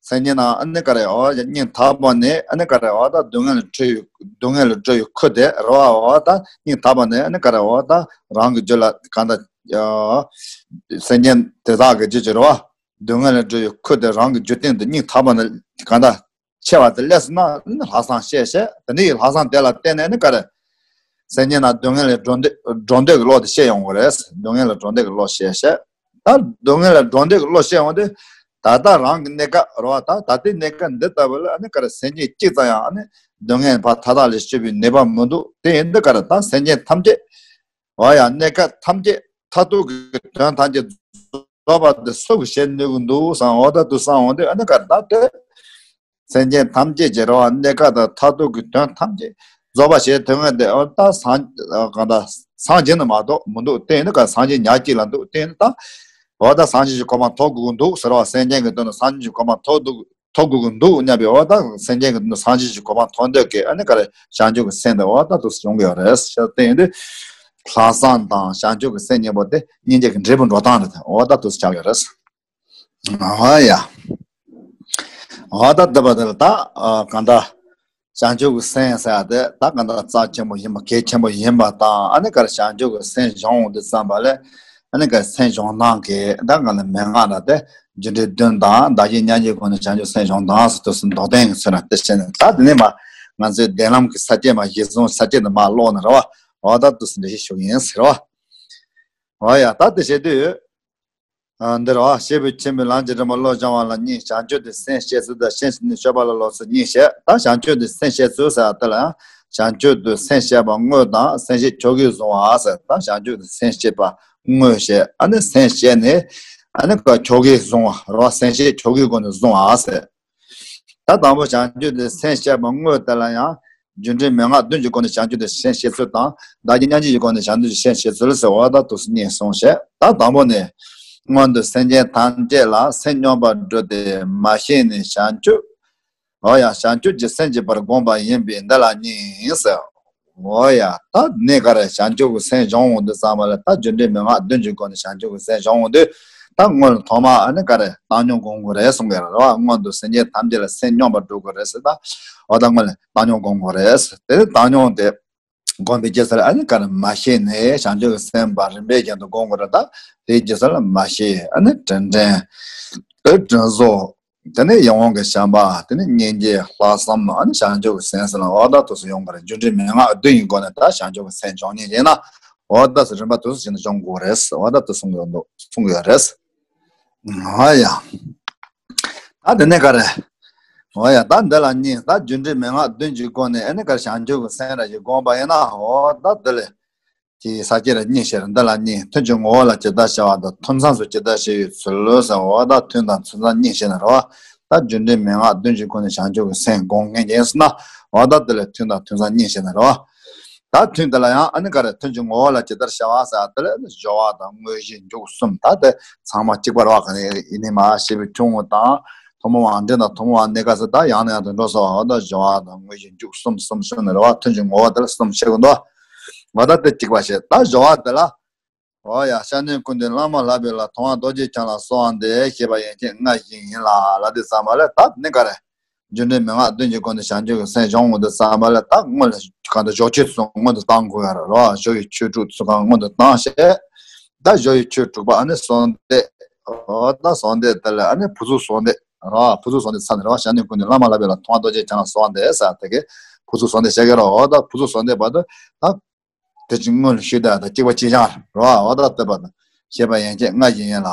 སེམས་ཅན་རྣམས་ཨ་ནི་ག་རེ། འོ་སྙིང་ཐག་པ་ནས་ཨ་ནི་ག་རེ། འོ་ད་སྡུག་བསྔལ་ལས་སྒྲོལ་བའི་སྡུག་བསྔལ་ལས་སྒྲོལ་བའི་ཁུར་དེ་རེད་བ། འོ་ད་སྙིང་ཐག་པ་ནས་ཨ་ནི་ག་རེ། འོ་ད་རང་གི་རྒྱུད་ལ་གང་ལྟར། སེམས་ཅན་དེ་དག་གི་རྒྱུད་ཀྱི་རེད་བ། སྡུག་བསྔལ་ལས་སྒྲོལ་བའི་ཁུར་དེ་རང་གི་རྒྱུད་སྟེང་དུ་སྙིང་ཐག་པ་ནས་གང་ལྟར་ཆེ་བ་དེ་སླེབས་སོང་ན་ལྷག་བསམ་སྐྱེས་བྱས། དེ་ནས་ལྷག་བསམ་དེ་ལ་བརྟེན་ནས་ནི་ག་རེ། སེམས་ཅན་རྣམས་སྡུག་བསྔལ་ལས་སྒྲོལ་འདོད་སྒྲོལ་འདོད་ཀྱི་བློ་དེ་སྐྱེ་ཡོང་གི་རེད། སྡུག་བསྔལ་ལས་སྒྲོལ་འདོད་ཀྱི་བློ་སྐྱེ་བྱས། ད་སྡུག་བསྔལ་ལས་སྒྲོལ་འདོད་ཀྱི་བློ་སྐྱེ་ཡོང་དུས། ད་ལྟ་རང་གི་གནས་སྐབས་རེད་བ། ད་ད་ལྟའི་གནས་སྐབས་འདི་ལྟ་བུ་ལ་ཨ་ནི་ག་རེ་སེམས་ཅན་གཅིག་ཙམ་ཡང་ཨ་ནི་སྡུག་བསྔལ་བར་མཐའ་དག་ལས་སྐྱོབ་པའི་ནུས་པ་མི་འདུག་དེ་ཡིན་དུས་ག་རེ་ད་སེམས་ཅན་ཐམས་ཅད། འོ་ཡ། གནས་སྐབས་ཐམས་ཅད་མཐར་ཐུག་གི་དོན་ཐམས་ཅད་རྫོགས་པ་དེ་སུ་གིས་བྱེད་ནུས་ཀྱི་འདུག་བསམ། འོ་ད་དུ་བསམ་འོང་དུས་ཨ་ནི་ག་རེ་ད་དེ། སེམས་ཅན་ཐམས་ཅད་ཀྱི་རེ་བ་གནས་སྐབས་དང་མཐར་ཐུག་གི་དོན་ཐམས་ཅད་རྫོགས་པ་བྱེད་ཐུབ་མཁན་དེ་འོ་ད་སངས་གང་ལྟར་སངས་རྒྱས་ནི་མ་གཏོགས་མི་འདུག་དེ་ཡིན་དུས་ག་སངས་རྒྱས་ཉག་གཅིག་ལ་འདུག་དེ་ཡིན་དུས་ད་འོ་ད་སངས་རྒྱས་ཀྱི་གོ་འཕང་ཐོབ་དགོས་ཀྱི་འདུག་ཟེར་བ། སེམས་ཅན་གྱི་དོན་དུ་སངས་རྒྱས་ཀྱི་གོ་འཕང་ཐོབ་འདུག་ཐོབ་དགོས་ཀྱི་འདུག་སྙམ་པའི་འོ་ད་སེམས་ཅན་གྱི་དོན་དུ་སངས་རྒྱས་ཀྱི་གོ་འཕང་ཐོབ་འདོད་ཀྱི་ཨ་ནི་ག་རེ་བྱང་ཆུབ་ཀྱི་སེམས་དེ་འོ་ད་དུ་ཡོང་གི་ཡོད་རེད་ཟེར། དེ་ཡིན་དུས་ལྷག་བསམ་དང་བྱང་ཆུབ་ཀྱི་སེམས་གཉིས་པོ་དེ་སྙིང་རྗེ་གི་འབྲས་བུ་འགྲོ་སྟངས་རེད། འོ་ད་དུ་ཆགས་ཡོད་རེད། ཨ་ཡ། འོ་ད་ལྟ་བ་དེ་ལ་ད་ཨ་གང་ལྟར་བྱང་ཆུབ་ཀྱི་སེམས་ཟེར་ཡ་དེ་ད་གང་ལྟར་རྩ་ཆེན་པོ་ཡིན་པ་གལ་ཆེན་པོ་ཡིན་པ་དང་། ཨ་ནི་ག་རེ་བྱང་ཆུབ་ཀྱི་སེམས་སྦྱོང་འོང་དུས་ཙམ་པ་ལ་ཨ་ནི་ག་རེ་སེམས་སྦྱོང་སྟངས་ཀྱི་ད་གང་ལྟར་མན་ངག་ལ་དེ་རྒྱུ་འབྲས་བདུན་དང་བདག་གཞན་མཉམ་བརྗེའི་སྒོ་ནས་བྱང་ཆུབ་སེམས་སྦྱོང་སྟངས་ཟེར་དུས་སུ་མདོ་དོན་གྱི་ཚུལ་ལ་དེ་བྱས་ནས། ད་དེ་ནས་མ་ང་ཚོའི་བདེན་ལམ་གྱི་ས་བཅད་མ་གཞིར་བཟུང་ས་བཅད་དུ་མ་ཀློག་ནས་རེད་བ། འོ་ད་དུས་སུ་འགྲེལ་བཤད་ཞུ་གི་ཡིན་ཟེར་བ། འོ་ཡ། ད་དེ་བྱེད་དུས། ཨ་འདིར་བ། སྐྱེས་བུ་ཆེན་པོས་ལམ་གྱི་རིམ་པ་བློ་སྦྱང་བ་ལ་གཉིས། བྱང་ཆུབ་ཏུ་སེམས་བསྐྱེད་ཚུལ་དང་། ཤིན་ཏུ་ནི་སྤྱོད་པ་ལ་སློབ་ཚུལ་གཉིས་བཤད། ད་བྱང་ཆུབ་ཏུ་སེམས་བསྐྱེད་ཚུལ་ཟེར་བ་དེ་ལ་ཡང་། བྱང་ཆུབ་ཏུ་སེམས་བསྐྱེད་པ་དངོས་དང་། སེམས་བསྐྱེད་ཆོ་གས་བཟུང་བ་ཟེར། ད་བྱང་ཆུབ་ཏུ་སེམས་བསྐྱེད་པ་དངོས་བཤད། ཨ་ནི་སེམས་བསྐྱེད་ནས་ཨ་ནི་ཀ་ཆོ་གས་བཟུང་བ་རེད་བ། སེམས་བསྐྱེད་ཆོ་གའི་སྒོ་ནས་བཟུང་བ་ཟེར། ད་དང་པོ་བྱང་ཆུབ་ཏུ་སེམས་བསྐྱེད་པ་དངོས་དེ་ལ་ཡང་། རྒྱུ་འབྲས་མན་ངག་བདུན་གྱི་སྒོ་ནས་བྱང་ཆུབ་ཏུ་སེམས་བསྐྱེད་ཚུལ་དང་། བདག་གཞན་མཉམ་བརྗེའི་སྒོ་ནས་བྱང་ཆུབ་ཏུ་སེམས་བསྐྱེད་ཚུལ་ཟེར་བ་ད་དུས་སུ་གཉིས་གསུངས་བཤད། ད་དང་པོ་ནས། སྔོན་དུ་སེམས་ཅན་ཐམས་ཅད་ལ་སེམས་སྙོམས་པར་བགྲོད་དེ་མ་ཤེས་ནས་བྱང་ཆུབ། འོ་ཡ། བྱང་ཆུབ་ཀྱི་སེམས་བསྐྱེད་པར་དགོངས་པ་ཡིན་པས་འདི་ལ་གཉིས་ཟེར། འོ་ཡ། ད་ནི་ག་རེ་བྱང་ཆུབ་ཀྱི་སེམས་སྦྱོང་འོང་དུས་ཙམ་པ་ལ་ད་རྒྱུ་འབྲས་མན་ངག་བདུན་གྱི་སྒོ་ནས་བྱང་ཆུབ་ཀྱི་སེམས་སྦྱོང་འོང་དུས། ད་སྔོན་ལ་ཐོག་མ་ཨ་ནི་ག་རེ་བཏང་སྙོམས་སྒོམ་དགོས་རེད་གསུང་གི་རེད་བ། སྔོན་དུ་སེམས་ཅན་ཐམས་ཅད་ལ་སེམས་སྙོམས་པར་བགྲོད་དགོས་རེད་ཟེར། ད་འོ་ད་སྔོན་ལ་བཏང་སྙོམས་སྒོམ་དགོས་རེད་ཟེར། དེ་ནི་བཏང་སྙོམས་དེ་སྒོམ་པའི་རྗེས་སུ་ལ་ཨ་ནི་ག་རེ་མ་ཤེས་ནས་བྱང་ཆུབ་ཀྱི་སེམས་དཔའ་རིམ་པས་བཞིན་དུ་སྒོམ་དགོས་རེད། ད་དེའི་རྗེས་སུ་ལ་མ་ཤེས། ཨ་ནི་དྲིན་དྲན། དེ་དྲིན་གཟོ། དེ་ནས་ཡིད་འོང་གི་བྱམས་པ། དེ་ནས་སྙིང་རྗེ། ལྷག་བསམ། ཨ་ནི་བྱང་ཆུབ་ཀྱི་སེམས་ཟེར་ལ་འོ་ད་དུས་སུ་ཡོང་གི་རེད། རྒྱུ་འབྲས་མན་ངག་བདུན་གྱི་སྒོ་ནས་ད་བྱང་ཆུབ་ཀྱི་སེམས་སྦྱོང་མཁན་ཡིན་ན། འོ་ད་དུས་སུ་རིམ་པ་དུས་སུ་བྱས་ནས་སྦྱོང་དགོས་རེད། འོ་ད་དུས་གསུང་གི་ཡོད་འདུག་གསུང་གི་ཡོད་རེད། འོ་ཡ། ད་དེ་ནས་ག་རེ། འོ་ཡ། ད་འདི་ལ་གཉིས། ད་རྒྱུ་འབྲས་མན་ངག་བདུན་གྱི་སྒོ་ནས་ཨ་ནི་ག་རེ་བྱང་ཆུབ་ཀྱི་སེམས་ར་ཞིག་སྒོམ་པ་ཡིན་ན། འོ་ད་འདི་ལས། དེའི་ས་བཅད་ལ་གཉིས་བཤད། འདི་ལ་གཉིས། ཐུན་གྱི་ངོ་བོ་ལ་ཇི་ལྟར་ཤར་བ་དང་། ཐུན་མཚམས་སུ་ཇི་ལྟར་ཤར་བའི་ཚུལ་ཟེར། འོ་ད་ཐུན་དང་ཐུན་མཚམས་གཉིས་བཤད་ནི་རེད་བ། ད་རྒྱུ་འབྲས་མན་ངག་བདུན་གྱི་སྒོ་ནས་བྱང་ཆུབ་ཀྱི་སེམས་སྒོམ་མཁན་ཡིན་ཟེར་ན། འོ་ད་དེ་ལ་ཐུན་དང་ཐུན་མཚམས་གཉིས་བཤད་ནི་རེད་བ། ད་ཐུན་དེ་ལ་ཡང་ཨ་ནི་ག་རེ། ཐུན་གྱི་ངོ་བོ་ལ་ཇི་ལྟར་ཤར་བ་ཟེར་དེ་ལ་ནི་སྦྱོར་བ་དང་དངོས་གཞི་མཇུག་གསུམ། ད་དེ་ཚང་མ་གཅིག་པ་རེད་བ། ག་ནས་ཡིན་ནི་མ་ཤེས་པའི་ཆུང་ངུ་དང་ཐུན་མོང་བ། འབྲིང་དང་ཐུན་མོང་བ། གནས་སྐབས་སུ་ད་ཡང་ནས་ཡང་དུ་འགྲོ་སོང་བ། འོ་ད་སྦྱོར་བ་དང་དངོས་གཞི་མཇུག་གསུམ་གསུམ་གསུམ་ནི་རེད་བ། ཐུན་གྱི་ངོ་བོ་དེ་ལ་གསུམ་བཤད་ཀྱི་འདུག་འོ་ད་དེ་གཅིག་པ་བཤད། ད་སྦྱོར་བ་དེ་ལ། འོ་ཡ། ཤ་ནའི་ཀུན་ཏུ་བླ་མ་ལྷག་པའི་ལྷ། མཐོང་བ་རྡོ་རྗེ་འཆང་ལ་གསོལ་བ་འདེབས། ཞེས་པ་ཡན་ཆད་ལྔ་བཞི་ཡིན་ལ། ལ་དེ་ཙམ་པ་ལ་ད་ནི་ག་རེ། རྒྱུ་འབྲས་མན་ངག་བདུན་གྱི་སྒོ་ནས་བྱང་ཆུབ་ཀྱི་སེམས་སྦྱོང་འོང་དུས་ཙམ་པ་ལ་ད་སྔོན་ལ་གང་ལྟར་སྦྱོར་ཆོས་སུ་སྔོན་དུ་བཏང་དགོས་ཡ་རེད་རོ། སྦྱོར་བའི་ཆོས་དྲུག་ཚུལ་ཁང་སྔོན་དུ་བཏང་བྱས། ད་སྦྱོར་བའི་ཆོས་དྲུག་པ་ཨ་ནི་གསོལ་འདེབས། འོ་ད་གསོལ་འདེབས་དེ་ལ་ཨ་ནི་ཕུར་ཚུགས་གསོལ་འདེབས་རོ། ཕུར་ཚུགས་གསོལ་འདེབས་ཚར་ནས་རོ། ཤ་ནའི་ཀུན་ཏུ་བླ་མ་ལྷག་པའི་ལྷ། མཐོང་བ་རྡོ་རྗེ་འཆང་ལ་གསོལ་བ་འདེབས་ཟེར་དེ་གའི་ཕུར་ཚུགས་གསོལ་འདེབས་བྱེད་ཀྱི་རོ། འོ་ད་ཕུར་ཚུགས་གསོལ་འདེབས་བར་དུ་ད། དེ་ཅིག་སྔོན་ལ་ཞུས་དག་དང་གཅིག་པ་གཅིག་རྐྱང་རེད་བ། འོ་ད་ལྟོས་པ་དང་ཞེས་པ་ཡན་ཆད་ལྔ་བཞི་ཡིན་ལ།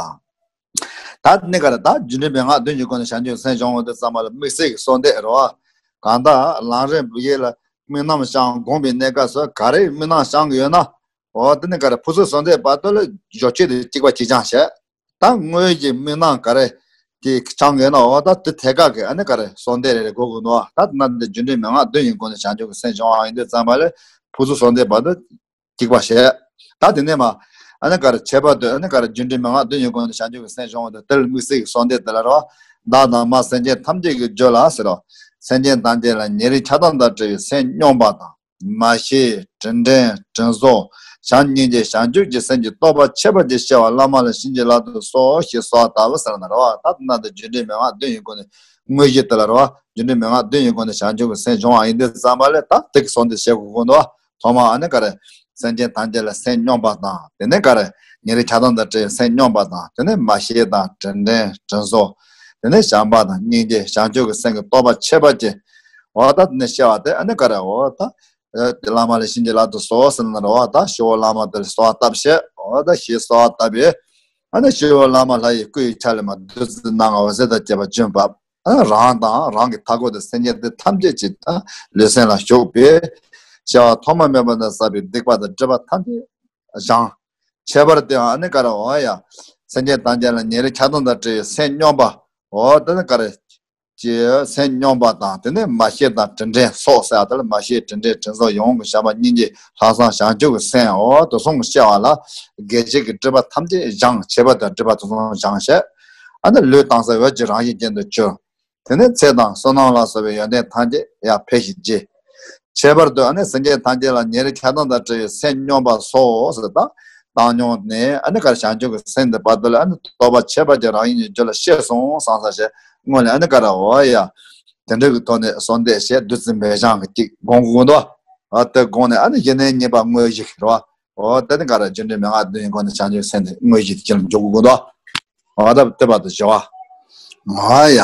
ད་ནི་ག་རེ། ད་རྒྱུ་འབྲས་མན་ངག་བདུན་གྱི་སྒོ་ནས་བྱང་ཆུབ་སེམས་སྦྱོང་འོང་དུས་ཙམ་པ་ལ་དམིགས་བསལ་གྱི་གསོལ་འདེབས་རེད་བ། གང་ལྟར་ལམ་རིམ་བརྒྱད་ལ་དམིགས་རྣམ་བཤད་སྒོམ་པའི་གནས་སྐབས་སུ་ག་རེ་དམིགས་རྣམ་བཤད་ཀྱི་ཡོད་ན། འོ་དེ་ནི་ག་རེ། ཕུར་ཚུགས་གསོལ་འདེབས་བར་དུ་ལ་སྦྱོར་ཆོས་དེ་གཅིག་པ་གཅིག་རྐྱང་བྱས། ད་དངོས་ཀྱི་དམིགས་རྣམ་ག་རེ་དེ་བྱང་གི་ན། འོ་ད་དེ་ཐད་ཀ་གི་ཨ་ནི་ག་རེ་གསོལ་འདེབས་རེ་རེ་དགོས་ཀྱི་འདུག་ད་དེ་ན་འདི་རྒྱུ་འབྲས་མན་ངག་བདུན་གྱི་སྒོ་ནས་བྱང་ཆུབ་ཀྱི་སེམས་སྦྱོང་བ་ཡིན་དུས་ཙམ་པ་ལ་ཕུར་ཚུགས་གསོལ་འདེབས་བར་དུ་གཅིག་པ་བྱས། ད་དེ་ནས་མ་ཨ་ནི་ག་རེ་ཁྱད་པར་དུ་ཨ་ནི་ག་རེ་རྒྱུ་འབྲས་མན་ངག་བདུན་གྱི་སྒོ་ནས་བྱང་ཆུབ་ཀྱི་སེམས་སྦྱོང་བ་དང་དེ་ལ་དམིགས་བསལ་གྱི་གསོལ་འདེབས་དེ་ལ་རོ། བདག་དང་མ་སེམས་ཅན་ཐམས་ཅད་ཀྱི་རྒྱུད་ལ་ཟེར་རོ། སེམས་ཅན་ཐམས་ཅད་ལ་ཉེ་རིང་ཆགས་སྡང་དང་བྲལ་བའི་སེམས་སྙོམས་པ་དང་། མ་ཤེས། དྲིན་དྲན། དྲིན་གཟོ། བྱམས་སྙིང་རྗེ། བྱང་ཆུབ་ཀྱི་སེམས་ཀྱི་རྟོགས་པ་ཁྱད་པར་ཅན་སྐྱེ་བ་བླ་མ་ལ་བྱིན་གྱིས་བརླབ་ཏུ་གསོལ་ཞེས་གསོལ་བ་བཏབ་ཟེར་ན་རེད་བ། ད་དེ་ན་དེ་རྒྱུ་འབྲས་མན་ངག་བདུན་གྱི་སྒོ་ནས་དངོས་གཞི་དེ་ལ་རེད་བ། རྒྱུ་འབྲས་མན་ངག་བདུན་གྱི་སྒོ་ནས་བྱང་ཆུབ་ཀྱི་སེམས་སྦྱོང་བ་ཡིན་དུས་ཙམ་པ་ལ་ད་དེ་གི་གསོལ་འདེབས་བྱེད་དགོས་ཀྱི་འདུག་ཐོག་མ་ཨ་ནི་ག་རེ། སེམས་ཅན་ཐམས་ཅད་ལ་སེམས་སྙོམས་པ་དང་། དེ་ནས་ག་རེ། ཉེ་རིང་ཆགས་སྡང་དང་བྲལ་བའི་སེམས་སྙོམས་པ་དང་། དེ་ནས་མ་ཤེས་དང་། དྲིན་དྲན། དྲིན་གཟོ། དེ་ནས་བྱམས་པ་དང་སྙིང་རྗེ། བྱང་ཆུབ་ཀྱི་སེམས་ཀྱི་རྟོགས་པ་ཁྱད་པར་ཅན། འོ་ད་དེ་ནས་སྐྱེ་བ་དེ་ཨ་ནི་ག་རེ། འོ་ད། ཨ་བླ་མ་ལ་བྱིན་གྱིས་བརླབ་ཏུ་གསོལ་ཟེར་ན་རེད་བ། ད་ཞི་བ་བླ་མ་དེ་ལ་གསོལ་བ་བཏབ་བྱས། འོ་ད་ཞེས་གསོལ་བ་བཏབ་པས། ཨ་ནི་ཞི་བ་བླ་མ་ལྷ་ཡི་སྐུ་ཡི་ཆ་ལས་མར་བདུད་རྩི་སྣ་ལྔ་འོད་ཟེར་དང་བཅས་པ་བྱོན་པ། ཨ་རང་དང་རང་གི་མཐའ་འཁོར་དུ་སེམས་ཅན་དེ་ཐམས་ཅད་ཀྱི་ལུས་སེམས་ལ་ཞུགས་པས། སྐྱེ་བ་ཐོག་མ་མེད་པ་ནས་བསགས་པའི་སྡིག་པ་དང་སྒྲིབ་པ་ཐམས་ཅད་སྦྱངས། ཁྱད་པར་དུ་ཨ་ནི་ག་རེ་འོ་ཡ། སེམས་ཅན་ཐམས་ཅད་ལ་ཉེ་རིང་ཆགས་སྡང་དང་བྲལ་བའི་སེམས་སྙོམས་པ། འོ་དེ་ནི་ག་རེ། ཀྱི་སེམས་སྙོམས་པ་དང་། དེ་ནས་མ་ཤེས་དང་དྲིན་དྲན་སོགས་ཟེར་ཡ་དེ་ལ། མ་ཤེས་དྲིན་དྲན་དྲིན་གཟོ་ཡིད་འོང་གི་བྱམས་པ་སྙིང་རྗེ་ལྷག་བསམ་བྱང་ཆུབ་ཀྱི་སེམས། འོ་དེ་གསུམ་གྱི་སྐྱེ་བ་ལ་སྒེར་གཅིག་གི་སྒྲིབ་པ་ཐམས་ཅད་སྦྱངས། ཁྱད་པར་དུ་སྒྲིབ་པ་དེ་གསུམ་སྦྱངས་བྱས། ཨ་ནི་ལུས་དྭངས་གསལ་འོད་ཀྱི་རང་བཞིན་ཅན་དུ་གྱུར། དེ་ནས་ཚེ་དང་བསོད་ནམས་ལ་སོགས་པའི་ཡོན་ཏན་ཐམས་ཅད་ཡར་འཕེལ་ཞིང་རྒྱས། ཁྱད་པར་དུ་ཨ་ནི་སེམས་ཅན་ཐམས་ཅད་ལ་ཉེ་རིང་ཆགས་སྡང་དང་བྲལ་བའི་སེམས་སྙོམས་པ་སོགས་ཟེར། ད་བཏང་སྙོམས་ནས་ཨ་ནི་ག་རེ་བྱང་ཆུབ་ཀྱི་སེམས་དེ་བར་དུ་ལ་ཨ་ནི་རྟོགས་པ་ཁྱད་པར་གྱི་རང་བཞིན་གྱི་རྒྱུད་ལ་སྐྱེས་སོང་བསམ་ས་བྱས། སྔོན་ལ་ཨ་ནི་ག་རེ་འོ་ཡ། དེ་འདྲ་གི་ཐོག་ནས་གསོལ་འདེབས་བྱས། བདུད་རྩི་འབེབས་སྦྱང་གི་གཅིག་སྒོམ་དགོས་འདུག། ཨ་དེ་སྒོམ་ནས་ཨ་ནི་ཡེ་ནས་གཉིས་པ་དངོས་གཞི་རེད་བ། འོ་དེ་ནི་ག་རེ། རྒྱུ་འབྲས་མན་ངག་བདུན་གྱི་སྒོ་ནས་བྱང་ཆུབ་སེམས་དེ་དངོས་གཞི་དེ་ཁྱེད་ལ་འཇོག་དགོས་འདུག། འོ་ད་དེ་བར་དུ་བྱ་བ། འོ་ཡ།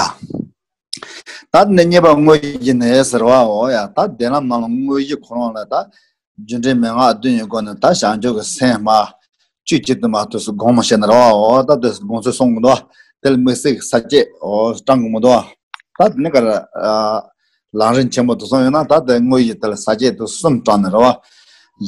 ད་ནི་གཉིས་པ་དངོས་གཞི་ནས་ཟེར་བ། འོ་ཡ། ད་བདེན་ལམ་རྣམས་ལ་དངོས་གཞི་ཁོ་རང་ལ་ད་རྒྱུ་འབྲས་མན་ངག་བདུན་གྱི་སྒོ་ནས་ད་བྱང་ཆུབ་ཀྱི་སེམས་མ་བཅུད་གཅིག་ཏུ་མ་ཐུག་སུ་སྒོམ་བྱས་ན་རེད་བ། འོ་ད་དེ་སྒོམ་ཚུལ་གསུང་གི་འདུག། དེ་ལ་དམིགས་བསལ་གྱི་ས་བཅད་འོ་བགྲང་དགོས་མི་འདུག། ད་དེ་ནི་ག་རེ། ལམ་རིམ་ཆེན་པོ་དེ་གསུངས་ཡོད་ན། ད་དེ་དངོས་གཞི་དེ་ལ་ས་བཅད་དེ་གསུམ་བགྲངས་ནས་རེད་བ།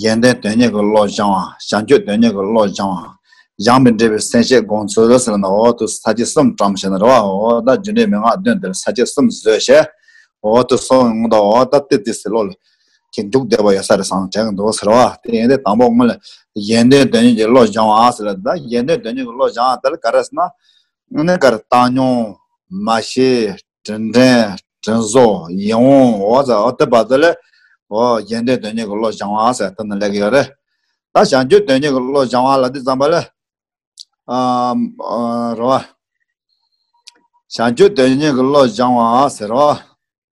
ཡོན་ཏན་དོན་གཉེར་གྱི་བློ་སྦྱང་བ། བྱང་ཆུབ་དོན་གཉེར་གྱི་བློ་སྦྱང་བ། སྦྱངས་པས་འབྲེལ་བའི་སེམས་བསྐྱེད་སྒོམ་ཚུལ་ཟེར་ན། འོ་དེ་ས་བཅད་གསུམ་བགྲངས་བྱས་ན་རེད་བ། འོ་ད་རྒྱུ་འབྲས་མན་ངག་བདུན་དེ་ལ་ས་བཅད་གསུམ་བཟོས་བྱས། འོ་དེ་གསུངས་ཡོང་དུས། འོ་ད་དེ་དེ་སི་བློ་ལ་ཁྱེད་འཇུག་བསྡད་པ་ཡོད་ས་རེད་བསམ་དྲན་གྱི་འདུག་ཟེར་བ། དེ་ཡིན་དུས་དང་པོ་སྔོན་ལ་ཡོན་ཏན་དོན་གཉེར་གྱི་བློ་སྦྱང་བ་ཟེར་ལ། ད་ཡོན་ཏན་དོན་གཉེར་གྱི་བློ་སྦྱང་བ་དེ་ལ་ག་རེ་ཟེར་ན། ཨ་ནི་ག་རེ། བཏང་སྙོམས། མ་ཤེས། དྲིན་དྲན། དྲིན་གཟོ། ཡིད་འོང་། འོ་ཟེར། འོ་དེ་བར་དུ་ལ་འོ་ཡོན་ཏན་དོན་གཉེར་གྱི་བློ་སྦྱང་བ་ཟེར་དེ་ནི་ལབ་ཀྱི་ཡོད་རེད། ད་བྱང་ཆུབ་དོན་གཉེར་གྱི་བློ་སྦྱང་བ་ལབ་དུས་ཙམ་པ་ལ། ཨ་ཨ་རེད་བ། བྱང་ཆུབ་དོན་གཉེར་གྱི་བློ་སྦྱང་བ་ཟེར་བ།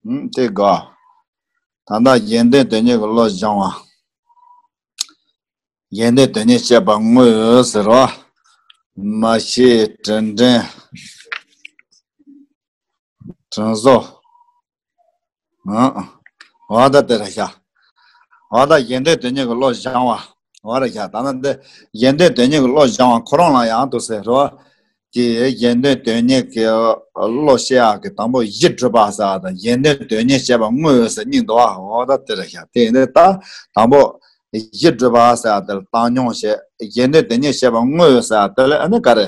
ཨུམ་དེ་དགོས། ད་ལྟ་ཡོན་ཏན་དོན་གཉེར་གྱི་བློ་སྦྱང་བ། ཡོན་ཏན་དོན་གཉེར་བཤད་པ་དངོས་ཟེར་བ། མ་ཤེས། དྲིན་དྲན། དྲིན་གཟོ། ཨང་། འོ་ད་དེ་རེད་ཤག། འོ་ད་ཡོན་ཏན་དོན་གཉེར་གྱི་བློ་སྦྱང་བ། འོ་རེད་ཤག། ད་ནི་འདི་ཡོན་ཏན་དོན་གཉེར་གྱི་བློ་སྦྱང་བ་ཁོ་རང་ལ་ཡང་དུ་ཟེར་རོ། དེ་ཡོན་ཏན་དོན་གཉེར་གྱི་བློ་བཤད་ཡག་གི་དང་པོ་གཞི་སྒྲུབ་པ་ཟེར་བ་དང་། ཡོན་ཏན་དོན་གཉེར་བཤད་པ་དངོས་ཟེར་གཉིས་འདུག་བ། འོ་ད་དེ་རེད་ཤག། དེ་ཡིན་དུས་ད་དང་པོ་གཞི་སྒྲུབ་པ་ཟེར་བ་དེ་ལ་བཏང་སྙོམས་བྱས། ཡོན་ཏན་དོན་གཉེར་བཤད་པ་དངོས་ཟེར་བ་དེ་ལ་ཨ་ནི་ག་རེ།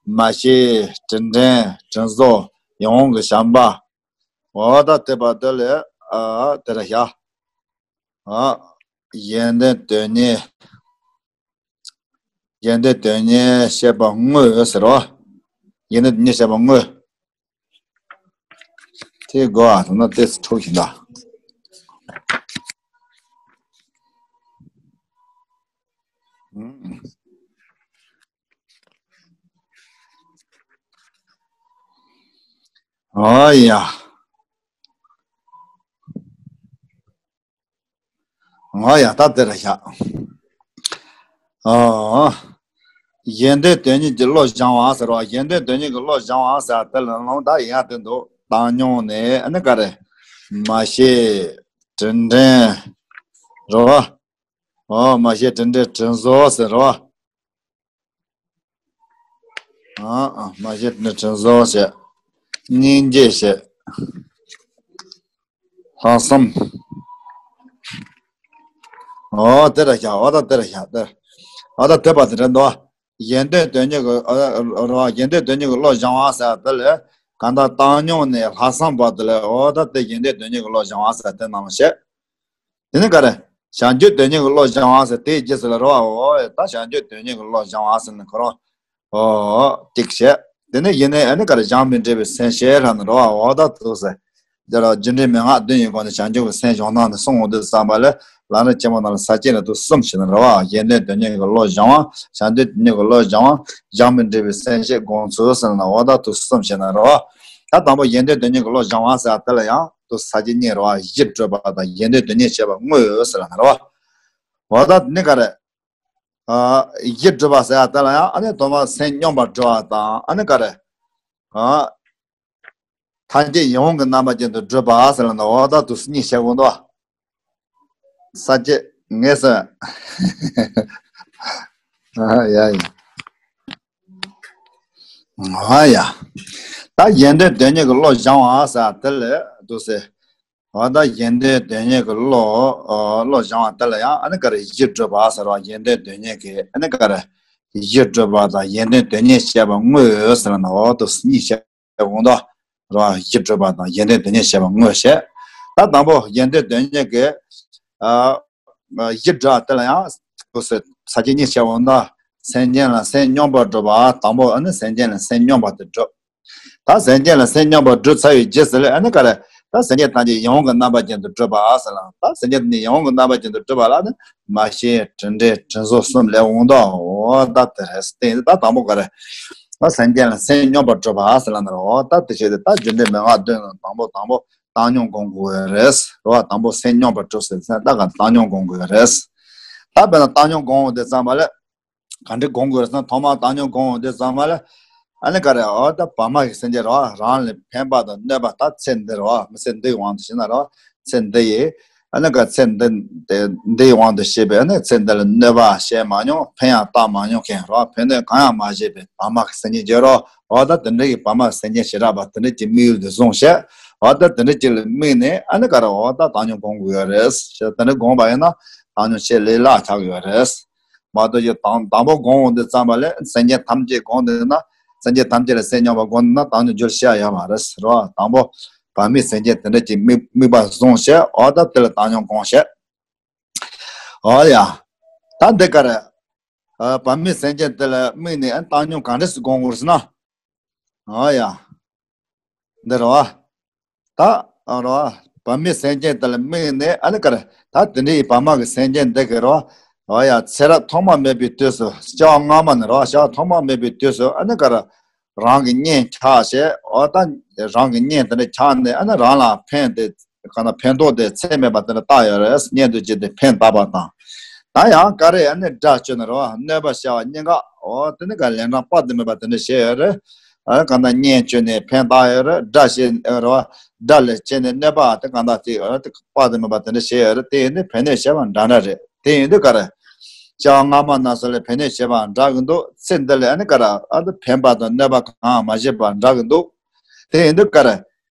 མ་ཤེས། དྲིན་དྲན། དྲིན་གཟོ། ཡིད་འོང་གི་བྱམས་པ། འོ་ད་དེ་བར་དུ་ལ་ཨ་དེ་རེད་ཤག། ཨ་ཡོན་ཏན་དོན་གཉེར། ཡོན་ཏན་དོན་གཉེར་བཤད་པ་དངོས་ཟེར་རོ། ཡོན་ཏན་དོན་གཉེར་བཤད་པ་དངོས། དེ་དགོས་ཨ། དེ་ན་དེ་ཚོ་འཁྲུག་བཞིན་ད། ཨོ་ཡ། ཨོ་ཡ། ད་དེ་རེད་ཤག། ཨོ། ཡོན་ཏན་དོན་གཉེར་གྱི་བློ་སྦྱང་བ་ཟེར་བ། ཡོན་ཏན་དོན་གཉེར་གྱི་བློ་སྦྱང་བ་ཟེར་བ་དེ་ལ་ལུང་ད་ཡིན་ཡ་དེ་འདུག། བཏང་སྙོམས་ནས་ཨ་ནི་ག་རེ། མ་ཤེས། དྲིན་དྲན། རེད་བ། ཨོ་མ་ཤེས། དྲིན་དྲན། དྲིན་གཟོ་ཟེར་རེད་བ། ཨ་ཨ་མ་ཤེས། དྲིན་དྲན། དྲིན་གཟོ་བྱས། སྙིང་རྗེ་བྱས། ལྷག་བསམ། ཨོ་དེ་རེད་ཤག། ཨོ་ད་དེ་རེད་ཤག། དེ། ཨོ་ད་དེ་བར་དུ་རེད་འདུག། ཡོན་ཏན་དོན་གཉེར་གྱི་ཨ་རེད་བ། ཡོན་ཏན་དོན་གཉེར་གྱི་བློ་སྦྱང་བ་ཟེར་བ་དེ་ལ་གང་ལྟར་བཏང་སྙོམས་ནས་ལྷག་བསམ་བར་དུ་ལ། ཨོ་ད་དེ་ཡོན་ཏན་དོན་གཉེར་གྱི་བློ་སྦྱང་བ་ཟེར་དེ་ནང་ལ་བཤད། དེ་ནི་ག་རེ། བྱང་ཆུབ་དོན་གཉེར་གྱི་བློ་སྦྱང་བ་ཟེར་དེའི་རྗེས་སུ་ལ་རེད་བ། འོ་ད་བྱང་ཆུབ་དོན་གཉེར་གྱི་བློ་སྦྱང་བ་ཟེར་ནི་ཁོ་རང་། འོ་ཏིག་བྱས། དེ་ནས་ཡེ་ནས་ཨ་ནི་ག་རེ། སྦྱངས་པས་འབྲེལ་བའི་སེམས་བསྐྱེད་ལབ་ནི་རེད་བ། འོ་ད་དེ་ཟེར། དེ་ལ་རྒྱུ་འབྲས་མན་ངག་བདུན་གྱི་སྒོ་ནས་བྱང་ཆུབ་ཀྱི་སེམས་སྦྱོང་སྟངས་དེ་གསུང་འོང་དུས་ཙམ་པ་ལ་ལམ་རིམ་ཆེན་མོ་ནང་ལ་ས་བཅད་ལ་དེ་གསུམ་བྱས་ནི་རེད་བ། ཡོན་ཏན་དོན་གཉེར་གྱི་བློ་སྦྱང་བ། བྱང་ཆུབ་དོན་གཉེར་གྱི་བློ་སྦྱང་བ། སྦྱངས་པས་འབྲེལ་བའི་སེམས་བསྐྱེད་སྒོམ་ཚུལ་ཟེར་ན། འོ་ད་དེ་གསུམ་བྱས་ནི་རེད་བ། ད་དང་པོ་ཡོན་ཏན་དོན་གཉེར་གྱི་བློ་སྦྱང་བ་ཟེར་བ་དེ་ལ་ཡང་དེ་ས་བཅད་གཉིས་རེད་བ། གཞི་སྒྲུབ་པ་དང་ཡོན་ཏན་དོན་གཉེར་བཤད་པ་དངོས་ཟེར་ལབ་ནི་རེད་བ། འོ་ད་དེ་ནི་ག་རེ། ཨ་གཞི་སྒྲུབ་པ་ཟེར་ཡ་དེ་ལ་ཡང་ཨ་ནི་དོན་དམ་སེམས་སྙོམས་པར་སྒྲུབ་པ་དང་། ཨ་ནི་ག་རེ། ཨ་ཐམས་ཅད་ཡིད་འོང་གི་རྣམ་པ་ཅན་དུ་སྒྲུབ་པ་ཟེར་ལ་ནི། འོ་ད་དེ་གཉིས་བཤད་དགོས་འདུག། ས་བཅད་ངེས་སོ། ཨ་ཡ་ཡ། ཨ་ཡ། ད་གཞན་དོན་དོན་གཉེར་གྱི་བློ་སྦྱང་བ་ཟེར་དེ་ལས་འདུག་སེ། འོ་ད་གཞན་དོན་དོན་གཉེར་གྱི་བློ། ཨ་བློ་སྦྱང་བ་དེ་ལ་ཡང་ཨ་ནི་ག་རེ་གཞི་སྒྲུབ་པ་ཟེར་བ། གཞན་དོན་དོན་གཉེར་གྱི་ཨ་ནི་ག་རེ་གཞི་སྒྲུབ་པ་དང་གཞན་དོན་དོན་གཉེར་བྱེད་པ་དངོས་ཟེར་ན། འོ་དེ་གཉིས་བཤད་འོང་དོ། རོ། གཞི་སྒྲུབ་པ་དང་གཞན་དོན་དོན་གཉེར་བྱེད་པ་དངོས་བཤད། ད་དང་པོ་གཞན་དོན་དོན་གཉེར་གྱི་ཨ་གཞི་སྒྲུབ་དེ་ལ་ཡང་ཁོ་ས་ས་བཅད་གཉིས་བཤད་འོང་དོ། སེམས་ཅན་ལ་སེམས་སྙོམས་པར་སྒྲུབ་པ། དང་པོ་ཨ་ནི་སེམས་ཅན་ལ་སེམས་སྙོམས་པར་དེ་སྒྲུབ། ད་སེམས་ཅན་ལ་སེམས་སྙོམས་པར་སྒྲུབ་ཚར་བའི་རྗེས་སུ་ལས་ཨ་ནི་ག་རེ། ད་སེམས་ཅན་ཐམས་ཅད་ཡིད་འོང་གི་རྣམ་པ་ཅན་དུ་སྒྲུབ་པ་ཟེར་ལ། ད་སེམས་ཅན་ནི་ཡིད་འོང་གི་རྣམ་པ་ཅན་དུ་སྒྲུབ་པ་ལ་ནི་མ་ཤེས་དྲིན་དྲན་དྲིན་གཟོ་གསུམ་ལས་འོང་དོ། འོ་ད་དེ་རེད། དེ་ད་དང་པོ་ག་རེ། ད་སེམས་ཅན་ལ་སེམས་སྙོམས་པར་སྒྲུབ་པ་ཟེར་ལ་ནི་རོ། ད་དེ་བྱས་ཏེ་ད་རྒྱུ་འབྲས་མན་ངག་བདུན་ལ་དང་པོ་དང་པོ་བཏང་སྙོམས་སྒོམ་དགོས་རེད་རོ། དང་པོ་སེམས་སྙོམས་པར་སྒྲུབ་ཟེར་ཚེ་ད་ག་བཏང་སྙོམས་སྒོམ་དགོས་རེད། ད་དཔེར་ན་བཏང་སྙོམས་སྒོམ་འོང་དུས་ཙམ་པ་ལ། ག་འདྲ་སྒོམ་དགོས་རེད་ཟེར་ན། ཐོག་མར་བཏང་སྙོམས་སྒོམ་འོང་དུས་ཙམ་པ་ལ། ཨ་ནི་ག་རེ། འོ་ད་བར་མ་གི་སེམས་ཅན་རོ། རང་ལ་ཕན་པ་དང་གནོད་པ། ད་ཚེ་འདི་རོ། མི་ཚེ་འདིའི་དབང་དུ་བྱས་ན་རོ། ཚེ་འདི་ཡི། ཨ་ནི་ག་ཚེ་འདི་འདི་འདིའི་དབང་དུ་བྱས་པའི་ཨ་ནི་ཚེ་འདི་ལ་གནོད་པ་བྱས་མ་མྱོང་། ཕན་ཡང་བཏགས་མ་མྱོང་མཁན་རོ། ཕན་གནོད་གང་ཡང་མ་བྱས་པའི་བར་མ་གི་སེམས་ཅན་ཅིག་རོ། འོ་ད་དེ་འདྲ་གི་བར་མ་གི་སེམས་ཅན་ཞེ་དྲག་པ་དེ་འདྲ་གྱི་དམིགས་ཡུལ་དུ་བཟུང་བྱས། འོ་ད་དེ་འདྲ་ཅིག་ལ་དམིགས་ནས་ཨ་ནི་ག་རེ། འོ་ད་བཏང་སྙོམས་སྒོམ་དགོས་ཡོད་རེད་ཟེར། དེ་འདྲ་སྒོམ་པ་ཡིན་ན་བཏང་སྙོམས་ཆེས་ལས་སླ་ཆགས་ཡོད་རེད། མ་གཏོགས་ཀྱི་དང་དང་པོ་སྒོམ་འོང་དུས་ཙམ་པ་ལས་སེམས་ཅན་ཐམས་ཅད་སྒོམ་འདོད་ན། སེམས་ཅན་ཐམས་ཅད་ལ་སེམས་སྙོམས་པར་སྒོམ་འདོད་ན་བཏང་སྙོམས་རྒྱུ་བཤད་ཡོད་མ་རེད་རོ། དང་པོ་བར་མའི་སེམས་ཅན་དེ་འདྲ་ཅིག་དམིགས་དམིགས་པ་བཟུང་བྱས། འོ་ད་དེ་ལ་བཏང་སྙོམས་སྒོམ་བྱས། འོ་ཡ། ད་འདི་ག་རེ། ཨ་བར་མའི་སེམས་ཅན་དེ་ལ་དམིགས་ནས་ཨ་བཏང་སྙོམས་ག་འདྲ་སེ་སྒོམ་དགོས་རེད་ཟེར་ན། འོ་ཡ། འདི་རེད་བ། ད་ཨ་རོ། བར་མའི་སེམས་ཅན་དེ་ལ་དམིགས་ནས་ཨ་ནི་ག་རེ། ད་དེ་འདྲའི་བར་མ་གི་སེམས་ཅན་འདི་གི་རོ། འོ་ཡ། ཚེ་རབས་ཐོག་མ་མེད་པའི་དུས་སུ། སྐྱེ་བ་སྔ་མ་ནས་རོ། སྐྱེ་བ་ཐོག་མ་མེད་པའི་དུས་སུ་ཨ་ནི་ག་རེ། རང་གི་གཉེན་ཆགས་བྱས། འོ་ད་རང་གི་གཉེན་དེ་འདྲ་ཆགས་ནས་ཨ་ནི་རང་ལ་ཕན་དེ། ག་ན་ཕན་ཐོགས་དེ་ཚད་མེད་པ་དེ་འདྲ་བཏགས་ཡོད་རེད། གཉེན་དུ་བྱས་ཏེ་ཕན་བཏགས་པ་དང་། ད་ཡང་ག་རེ་ཨ་ནི་དགྲ་བཅོས་ནས་རོ། གནོད་པ་བྱ་བ་གཉིས་ཀ། འོ་དེ་ནི་ག་ལན་གྲངས་དཔག་ཏུ་མེད་པ་དེ་འདྲ་བྱས་ཡོད་རེད། ཨ་གང་ལྟར་གཉེན་བཅོས་ནས་ཕན་བཏགས་ཡོད་རེད། དགྲ་བྱས་རོ། དགྲ་ལ་བྱས་ནས་གནོད་པ་དེ་གང་ལྟར་དེ་དཔག་ཏུ་མེད་པ་དེ་འདྲ་བྱས་ཡོད་རེད། དེ་ཡིན་དུས་ཕན་གནོད་བྱས་པ་འདྲ་འདྲ་རེད། དེ་ཡིན་དུས་ག་རེ། སྐྱེ་བ་སྔ་མ་རྣམས་སུ་ལ་ཕན་གནོད་བྱས་པ་འདྲ་གི་འདུག། ཚེ་འདི་ལ་ཨ་ནི་ག་རེ། ཨ་ནི་ཕན་པ་དང་གནོད་པ་གང་ཡང་མ་བྱས་པ་འདྲ་གི་འདུག། དེ་ཡིན་དུས་ག་རེ།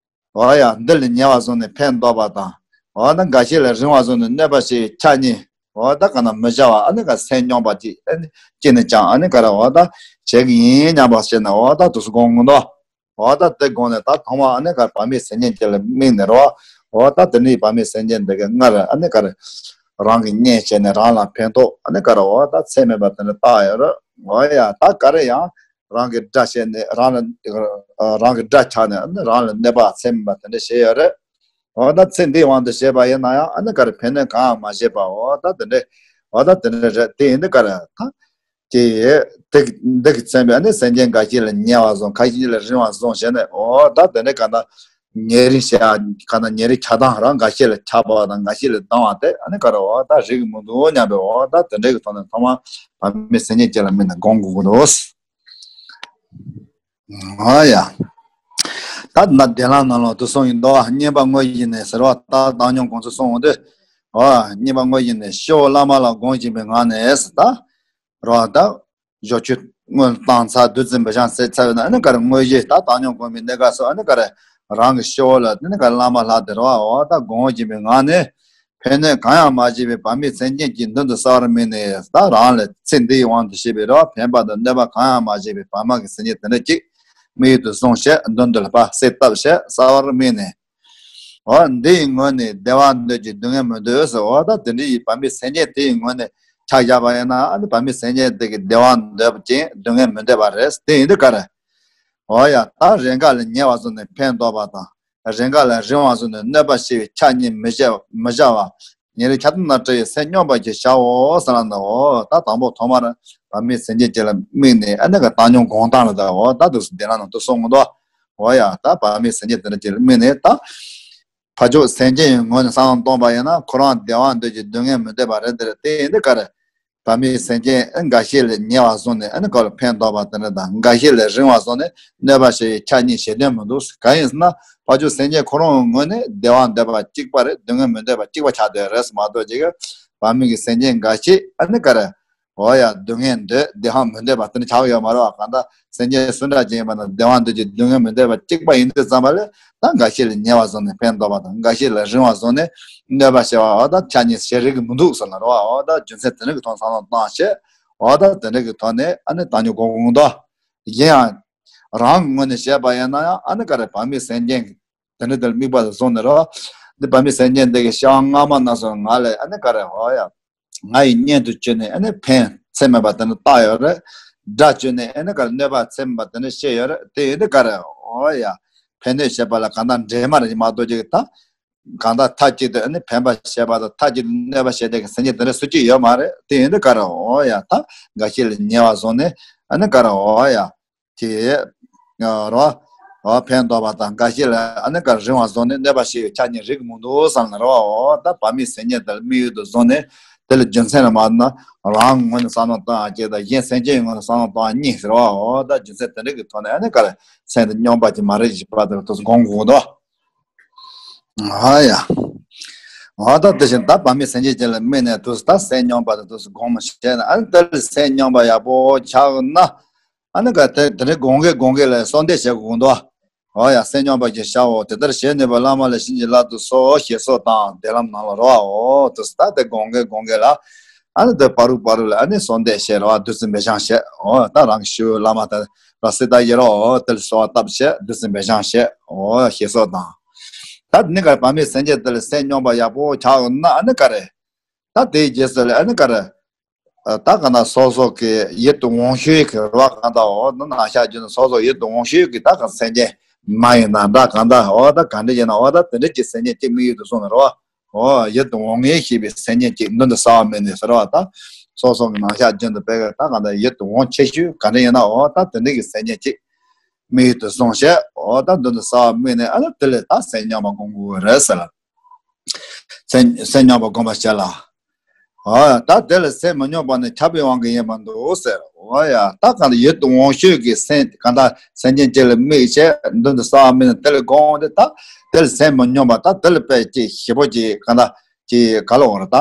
འོ་ཡ། འདི་ལ་ཉེ་བ་བཟུང་ནས་ཕན་འདོགས་པ་དང་། འོ་ན་འགའ་ཞིག་ལ་རིང་བ་བཟུང་ནས་གནོད་པ་བྱེད་པའི་ཆ་གཉིས། འོ་ད་ག་ན་མི་བྱ་བ་ཨ་ནི་ག་སེམས་སྙོམས་པ་ཅིག་ཨ་ནི་ཅི་ནས་ཀྱང་ཨ་ནི་ག་རེ། འོ་ད་བྱེད་ཀྱི་ཡིན་སྙམ་པ་བྱས་ནས། འོ་ད་དུ་སུ་དགོངས་དགོངས་དོ། འོ་ད་དེ་དགོངས་ནས་ད་ཐོག་མ་ཨ་ནི་ག་བར་མའི་སེམས་ཅན་ཅིག་ལ་དམིགས་ནས་རོ། འོ་ད་དེ་ནི་བར་མའི་སེམས་ཅན་འདི་ག་སྔར་ཨ་ནི་ག་རེ། རང་གི་གཉེན་བྱས་ནས་རང་ལ་ཕན་ཐོགས་ཨ་ནི་ག་རེ། འོ་ད་ཚད་མེད་པ་དེ་འདྲ་བཏགས་ཡོད་རེད། འོ་ཡ། ད་ག་རེ་ཡང་། རང་གི་དགྲ་བྱས་ནས་རང་ལ། རང་གི་དགྲ་ཆགས་ནས་རང་ལ་གནོད་པ་ཚད་མེད་པ་དེ་འདྲ་བྱས་ཡོད་རེད། འོ་ད་ཚེ་འདིའི་དབང་དུ་བྱས་པ་ཡིན་ན་ཡང་ཨ་ནི་ག་རེ་ཕན་གནོད་གང་ཡང་མ་བྱས་པ། འོ་ད་དེ་འདྲ། འོ་ད་དེ་འདྲ་རེད། དེ་ཡིན་དུས་ག་རེ། ད་ཀྱེ་དེ་འདི་གི་མཚོན་པའི་ཨ་ནི་སེམས་ཅན་འགའ་ཞིག་ལ་ཉེ་བ་བཟུང་། འགའ་ཞིག་ལ་རིང་བ་བཟུང་བྱས་ནས། འོ་ད་དེ་འདྲ་ག་ད་ཉེ་རིང་བྱ་ག་ད་ཉེ་རིང་ཆགས་སྡང་རང་འགའ་ཞིག་ལ་ཆགས་པ་དང་འགའ་ཞིག་ལ་སྡང་བ་དེ་ཨ་ནི་ག་རེ། འོ་ད་རིག་གི་མི་འདུག་སྙམ་པའི། འོ་ད་དེ་འདྲ་གི་ཐོག་ནས་ཐོག་མ་བར་མའི་སེམས་ཅན་ཅིག་ལ་དམིགས་ནས་སྒོམ་དགོས་ཀྱི་འདུག། ཨ་ཡ། ད་ན་བདེ་བླག་ནང་ལ་དུ་གསུངས་ཡིན་དོ། གཉིས་པ་དངོས་གཞི་ནས་ཟེར་བ། ད་བཏང་སྙོམས་སྒོམ་ཚུལ་གསུངས་འོང་དུས། ཨ་གཉིས་པ་དངོས་གཞི་ནས་སྤྱི་བོ་བླ་མ་ལ་སྒོམ་བཞིན་པའི་ངང་ནས་ཟེར། ད་རོ། ད་ཞབས་ཀྱུ་སྔོན་བཏང་ཚར། བདུད་རྩི་འབུད་བྱང་བསྲེགས་ཚར་བ་ན་ཨ་ནི་ག་རེ། དངོས་གཞི་ད་བཏང་སྙོམས་སྒོམ་པའི་གནས་སྐབས་སུ་ཨ་ནི་ག་རེ། རང་གི་སྤྱི་བོ་ལ་ཨ་ནི་ག་རེ་བླ་མ་ལྷག་སྟེ་རོ། འོ་ད་སྒོམ་བཞིན་པའི་ངང་ནས། ཕན་གནོད་གང་ཡང་མ་བྱས་པའི་བར་མའི་སེམས་ཅན་གྱི་མདུན་དུ་གསལ་བར་དམིགས་ནས། ད་རང་ལ་ཚེ་འདིའི་དབང་དུ་བྱས་པའི་རོ། ཕན་པ་དང་གནོད་པ་གང་ཡང་མ་བྱས་པའི་བར་མ་གི་སེམས་ཅན་དེ་འདྲ་ཅིག་དམིགས་ཡུལ་དུ་བཟུང་བྱས། མདུན་དུ་ལ་ཕར་གསལ་བཏབ་བྱས་གསལ་བར་དམིགས་ནས། འོ་འདི་ཡི་ངོས་ནས་བདེ་བ་འདོད་ཅིང་སྡུག་བསྔལ་མི་འདོད་ཟེར། འོ་ད་དེ་འདྲ་ཡི་བར་མའི་སེམས་ཅན་དེ་ཡི་ངོས་ནས་ཆ་བཞག་པ་ཡིན་ན་ཨ་ནི་བར་མའི་སེམས་ཅན་དེ་གི་བདེ་བ་འདོད་ཅིང་སྡུག་བསྔལ་མི་འདོད་པ་རེད། དེ་ཡིན་དུས་ག་རེ། འོ་ཡ། ད་རེས་འགའ་ལ་ཉེ་བ་བཟུང་ནས་ཕན་འདོགས་པ་དང་། རེས་འགའ་ལ་རིང་བ་བཟུང་ནས་གནོད་པ་བྱེད་པའི་ཆ་གཉིས་མི་བྱ་མི་བྱ་བ། ཉེ་རིང་ཆགས་སྡང་དང་བྲལ་བའི་སེམས་སྙོམས་པར་གྱིས་བྱའོ་ཟེར་ལ་ནི། འོ་ད་དང་པོ་ཐོག་མར་བར་མའི་སེམས་ཅན་ཅིག་ལ་དམིགས་ནས་ཨ་ནི་ག་བཏང་སྙོམས་སྒོམ་སྟངས་ལ་ད། འོ་ད་དུ་སུ་བདེ་ན་ནང་དུ་གསུངས་མི་འདུག། འོ་ཡ། ད་བར་མའི་སེམས་ཅན་དེ་འདྲ་ཅིག་ལ་དམིགས་ནས་ད། ཕར་ཕྱོགས་སེམས་ཅན་ཡི་ངོས་ནས་བསམ་བློ་གཏོང་པ་ཡིན་ན་ཁོ་རང་བདེ་བ་འདོད་ཅིང་སྡུག་བསྔལ་མི་འདོད་པ་རེད། དེ་རེད། དེ་ཡིན་དུས་ག་རེ། བར་མའི་སེམས་ཅན་འགའ་ཤས་ལ་ཉེ་བ་བཟུང་ནས་ཨ་ནི་ག་ལ་ཕན་འདོགས་པ་དེ་འདྲ་དང་། འགའ་ཤས་ལ་རིང་བ་བཟུང་ནས་གནོད་པ་བྱེད་པའི་ཆ་གཉིས་བྱེད་དོན་མི་འདུག། གང་ཡིན་ཟེར་ན་ ཕར་ཕྱོགས་སེམས་ཅན་ཁོ་རང་ངོས་ནས་བདེ་བ་འདོད་པ་གཅིག་པ་རེད། སྡུག་བསྔལ་མི་འདོད་པ་གཅིག་པ་ཆགས་བསྡད་རེད་མ་གཏོགས་ཅིག་བར་མི་གི་སེམས་ཅན་འགའ་ཤས་ཨ་ནི་ག་རེ། འོ་ཡ། སྡུག་བསྔལ་འདོད། བདེ་བ་མི་འདོད་པ་དེ་འདྲ་ཆགས་ཡོད་མ་རེད་བ། གང་ལྟར་སེམས་ཅན་སུ་འདྲ་ཅིག་ཡིན་པ་ན་བདེ་བ་འདོད་ཀྱི་སྡུག་བསྔལ་མི་འདོད་པ་གཅིག་པ་ཡིན་དུས་ཙམ་པ་ལས་ད་འགའ་ཤས་ལ་ཉེ་བར་བཟུང་ནས་ཕན་འདོགས་པ་དང་། འགའ་ཤས་ལ་རིང་བར་བཟུང་ནས་གནོད་པ་བྱེད་པ། འོ་ད་ཆ་གཉིས་ཤེས་རིག་གི་མི་འདུག་ཟེར་ན་རེད་བ། འོ་ད་རྒྱུ་མཚན་དེ་འདྲ་གི་ཐོག་བསམ་བློ་བཏང་བྱས། འོ་ད་དེ་འདྲ་གི་ཐོག་ནས་ཨ་ནི་བཏང་སྙོམས་སྒོམ་དགོས་འདུག་ཡིན་ཡང་རང་ངོས་ནས་བཤད་པ་ཡིན་ན་ཡང་ཨ་ནི་ག་རེ། བར་མི་སེམས་ཅན་གྱི་དེ་འདྲ་དེར་དམིགས་པ་དེ་བཟུང་ནས་རོ། འདི་བར་མི་སེམས་ཅན་དེ་གི་བྱ་བ་སྔ་མ་ན་སོང་ང་ལས་ཨ་ནི་ག་རེ། འོ་ཡ། ང་ཡི་གཉེན་དུ་གྱུར་ནས་ཨ་ནི་ཕན་ཚད་མེད་པ་དེ་འདྲ་བཏགས་ཡོད་རེད། དགྲ་གྱུར་ནས་ཨ་ནི་ག་རེ། གནོད་པ་ཚད་མེད་པ་དེ་འདྲ་བྱས་ཡོད་རེད། དེ་ཡིན་དུས་ག་རེ། འོ་ཡ། ཕན་གནོད་བྱེད་པ་ལ་གང་ལྟར་འདྲེས་མ་རེད་མ་གཏོགས་ཅིག་ད། གང་ལྟར་མཐའ་གཅིག་ཏུ་ཨ་ནི་ཕན་པ་བྱེད་པ་དང་མཐའ་གཅིག་ཏུ་གནོད་པ་བྱེད་བསྡད་མཁན་སེམས་ཅན་དེ་འདྲ་སུ་གཅིག་ཡོད་མ་རེད། དེ་ཡིན་དུས་ག་རེ། འོ་ཡ། ད་འགའ་ཤས་ལ་ཉེ་བར་བཟུང་ནས་ཨ་ནི་ག་རེ། འོ་ཡ། དེ་རོ། འོ་ཕན་འདོགས་པ་དང་། འགའ་ཤས་ལ་ཨ་ནི་ག་རེ། རིང་བར་བཟུང་ནས་གནོད་པ་བྱེད་པའི་ཆ་གཉིས་རིག་མི་འདུག་བསམ་ན་རོ། འོ་ད་བར་མི་སེམས་ཅན་དེ་ལ་དམིགས་ཡུལ་དུ་བཟུང་ནས་དེ་ལ་རྒྱུ་མཚན་ལ་མ་ལྟོས་ན་རང་ངོས་ནས་བསམ་བློ་གཏོང་ཡག་གཅིག་དང་། གཞན་སེམས་ཅན་ངོས་ནས་བསམ་བློ་གཏོང་ཡག་གཉིས་ཟེར་བ། འོ་ད་རྒྱུ་མཚན་དེ་འདྲ་གི་ཐོག་ནས་ཨ་ནི་ག་རེ། སེམས་དེ་སྙོམས་པ་ཅིག་མ་རེད་ཅེས་པ་དེ་ལ་དུས་སུ་སྒོམ་དགོས་འདུག་ཨ་ཡ། འོ་ད་དེ་བཞིན་ད་བར་མི་སེམས་ཅན་ཅིག་ལ་དམིགས་ནས་དུས་སུ་ད་སེམས་སྙོམས་པ་དེ་དུས་སུ་སྒོམ་བྱས་ནས་ཨ་ནི་དེ་ལ་སེམས་སྙོམས་པ་ཡག་པོ་ཆགས་ན། ཨ་ནི་ག་དེ་དེ་འདྲའི་སྒོམ་གི་སྒོམ་གི་ལ་གསོལ་འདེབས་བྱེད་དགོས་འདུག་འོ་ཡ། སེམས་སྙོམས་པ་ཅིག་བྱའོ། དེ་ལྟར་བྱེད་ནུས་པ་བླ་མ་ལ་བྱིན་གྱིས་བརླབ་ཏུ་གསོལ། ཞེས་སོགས་དང་བདེ་ལམ་ནང་ལ་རོ། འོ་དུས་སུ་ད་དེ་སྒོམ་གི་སྒོམ་གི་ལ། ཨ་ནི་དེ་བར་དུ་བར་དུ་ལ་ཨ་ནི་གསོལ་འདེབས་བྱེད་རོ། བདུད་རྩི་འབེབས་སྦྱང་བྱེད། འོ་ད་རང་གི་ཞུ་བླ་མ་དེ་ར་སྲིད་ད་ཡེ་རོ། དེ་ལ་གསོལ་བ་བཏབ་བྱེད། བདུད་རྩི་འབེབས་སྦྱང་བྱེད། འོ་ཞེས་སོགས་དང་། ད་དེ་ནི་ག་རེ། བར་མི་སེམས་ཅན་དེ་ལ་སེམས་སྙོམས་པ་ཡག་པོ་ཆགས་ཡོད་ན་ཨ་ནི་ག་རེ། ད་དེའི་རྗེས་སུ་ལ་ཨ་ནི་ག་རེ། ད་གང་ལྟར་སོ་སོ་གི་ཡིད་དུ་འོང་ཤོས་ཀྱི་རོ། གང་ལྟར་འོ་ན་ནང་བཞག་རྒྱུ་ན་སོ་སོ་ཡིད་དུ་འོང་ཤོས་ཀྱི་ད་ག་སེམས་ཅན་མ་ཡིན་ན་འདྲ། གང་ལྟར་འོ་ད་ག་འདྲ་ཡིན་ན་འོ་ད་དེ་འདྲ་གྱི་སེམས་ཅན་གཅིག་དམིགས་ཡུལ་དུ་བཟུང་ནས་རོ། འོ་ཡིད་དུ་འོང་ངེས་ཤེས་པའི་སེམས་ཅན་གཅིག་མདུན་དུ་གསལ་བར་དམིགས་ནས་ཟེར་བ་དང་། སོ་སོ་གི་ནང་བཞག་རྒྱུན་དུ་དཔེ་གི་ད་གང་ལྟར་ཡིད་དུ་འོང་ཆེ་ཤོས་ག་འདྲ་ཡིན་ན་འོ་ད་དེ་འདྲ་གི་སེམས་ཅན་གཅིག་དམིགས་ཡུལ་དུ་བཟུང་བྱས། འོ་ད་མདུན་དུ་གསལ་བར་དམིགས་ནས་ཨ་ནི་དེ་ལས་ད་སེམས་སྙོམས་པ་སྒོམ་དགོས་རེད་ཟེར་ལ། སེམས་སེམས་སྙོམས་པ་སྒོམ་པ་བྱས་ལ། འོ་ད་དེ་ལ་སེམས་མི་སྙོམས་པ་ནི་ཁྱབ་པའི་དབང་གིས་ཡིན་པར་འདུག་ཟེར། འོ་ཡ། ད་གང་ལྟར་ཡིད་དུ་འོང་ཤོས་ཀྱི་སེམས་གང་ལྟར་སེམས་ཅན་གཅིག་ལ་དམིགས་བྱས་མདུན་དུ་གསལ་བར་དམིགས་ནས་དེ་ལ་སྒོམ་དེ་ད་དེ་ལ་སེམས་མི་སྙོམས་པ་ད་དེ་ལ་དཔེ་ཅིག་ཞིབ་པོ་ཅིག་གང་ལྟར་ཅིག་ག་ལ་འོང་ར། ད་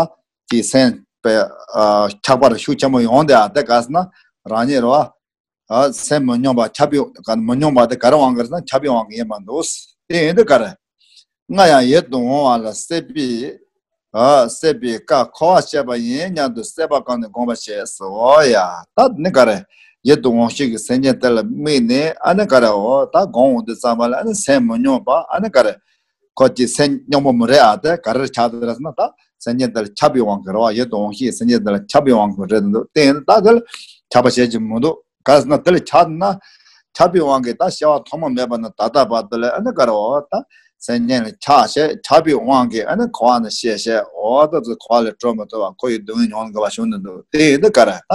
ཅིག་སེམས་དཔེ་ཨ་ཆགས་པ་ར་ཤུགས་ཆེན་པོ་ཡོང་དེ་ཨ་དེ་ག་ཟེར་ན་རང་ཉིད་རོ། ཨ་སེམས་མི་སྙོམས་པ་ཁྱབ་པའི་ག་མི་སྙོམས་པ་དེ་ག་རེ་དབང་གིས་ཟེར་ན་ཁྱབ་པའི་དབང་གིས་ཡིན་པར་འདུག་དེ་ཡིན་དུས་ག་རེ། སྔར་ཡང་ཡིད་དུ་འོང་བ་ལ་སྲེད་པའི་ཨ་སྲེད་པའི་ཀ་འཁོར་བར་བྱེད་པ་ཡིན་སྙམ་དུ་སྲེད་པ་བཀང་ནས་སྒོམ་པར་བྱེད་ཟེར། འོ་ཡ། ད་ནི་ག་རེ། ཡིད་དུ་འོང་ཤེས་ཀྱི་སེམས་ཅན་དེ་ལ་དམིགས་ནས་ཨ་ནི་ག་རེ། འོ་ད་སྒོམ་འོང་དུས་ཙམ་པ་ལ་ཨ་ནི་སེམས་མི་སྙོམས་པ་ཨ་ནི་ག་རེ། ཁོ་ཀྱི་སེམས་སྙོམས་པོ་མི་རེད་ཨ། དེ་ག་རེར་ཆགས་འདུག་རེད་ཟེར་ན་ད་སེམས་ཅན་དེ་ལ་ཁྱབ་པའི་དབང་གིས་རེད་བ། ཡིད་དུ་འོང་ཤེས་སེམས་ཅན་དེ་ལ་ཁྱབ་པའི་དབང་གིས་རེད་འདུག་དེ་ཡིན་ད་དེ་ལ་ཁྱབ་པ་བྱེད་ཀྱི་མི་འདུག་ག་རེ་ཟེར་ན་དེ་ལ་ཁྱབ་ན་ཁྱབ་པའི་དབང་གིས་ད་སྐྱེ་བ་ཐོག་མ་མེད་པ་ནས་ད་ལྟ་བར་དུ་ལ་ཨ་ནི་ག་རེ་འོ་ད་སེམས་ཅན་ལ་ཁྱབ་བྱས་ཁྱབ་པའི་དབང་གིས་ཨ་ནི་འཁོར་བ་ནས་སྐྱེས་བྱས་འོ་ད་ཚོ་འཁོར་བ་ལས་གྲོལ་མི་ཐུབ་པ་ཁོ་ཡི་སྡུག་བསྔལ་མྱོང་དགོས་པ་བྱུང་ནས་འདུག་དེ་ཡིན་ད་ག་རེ་ད་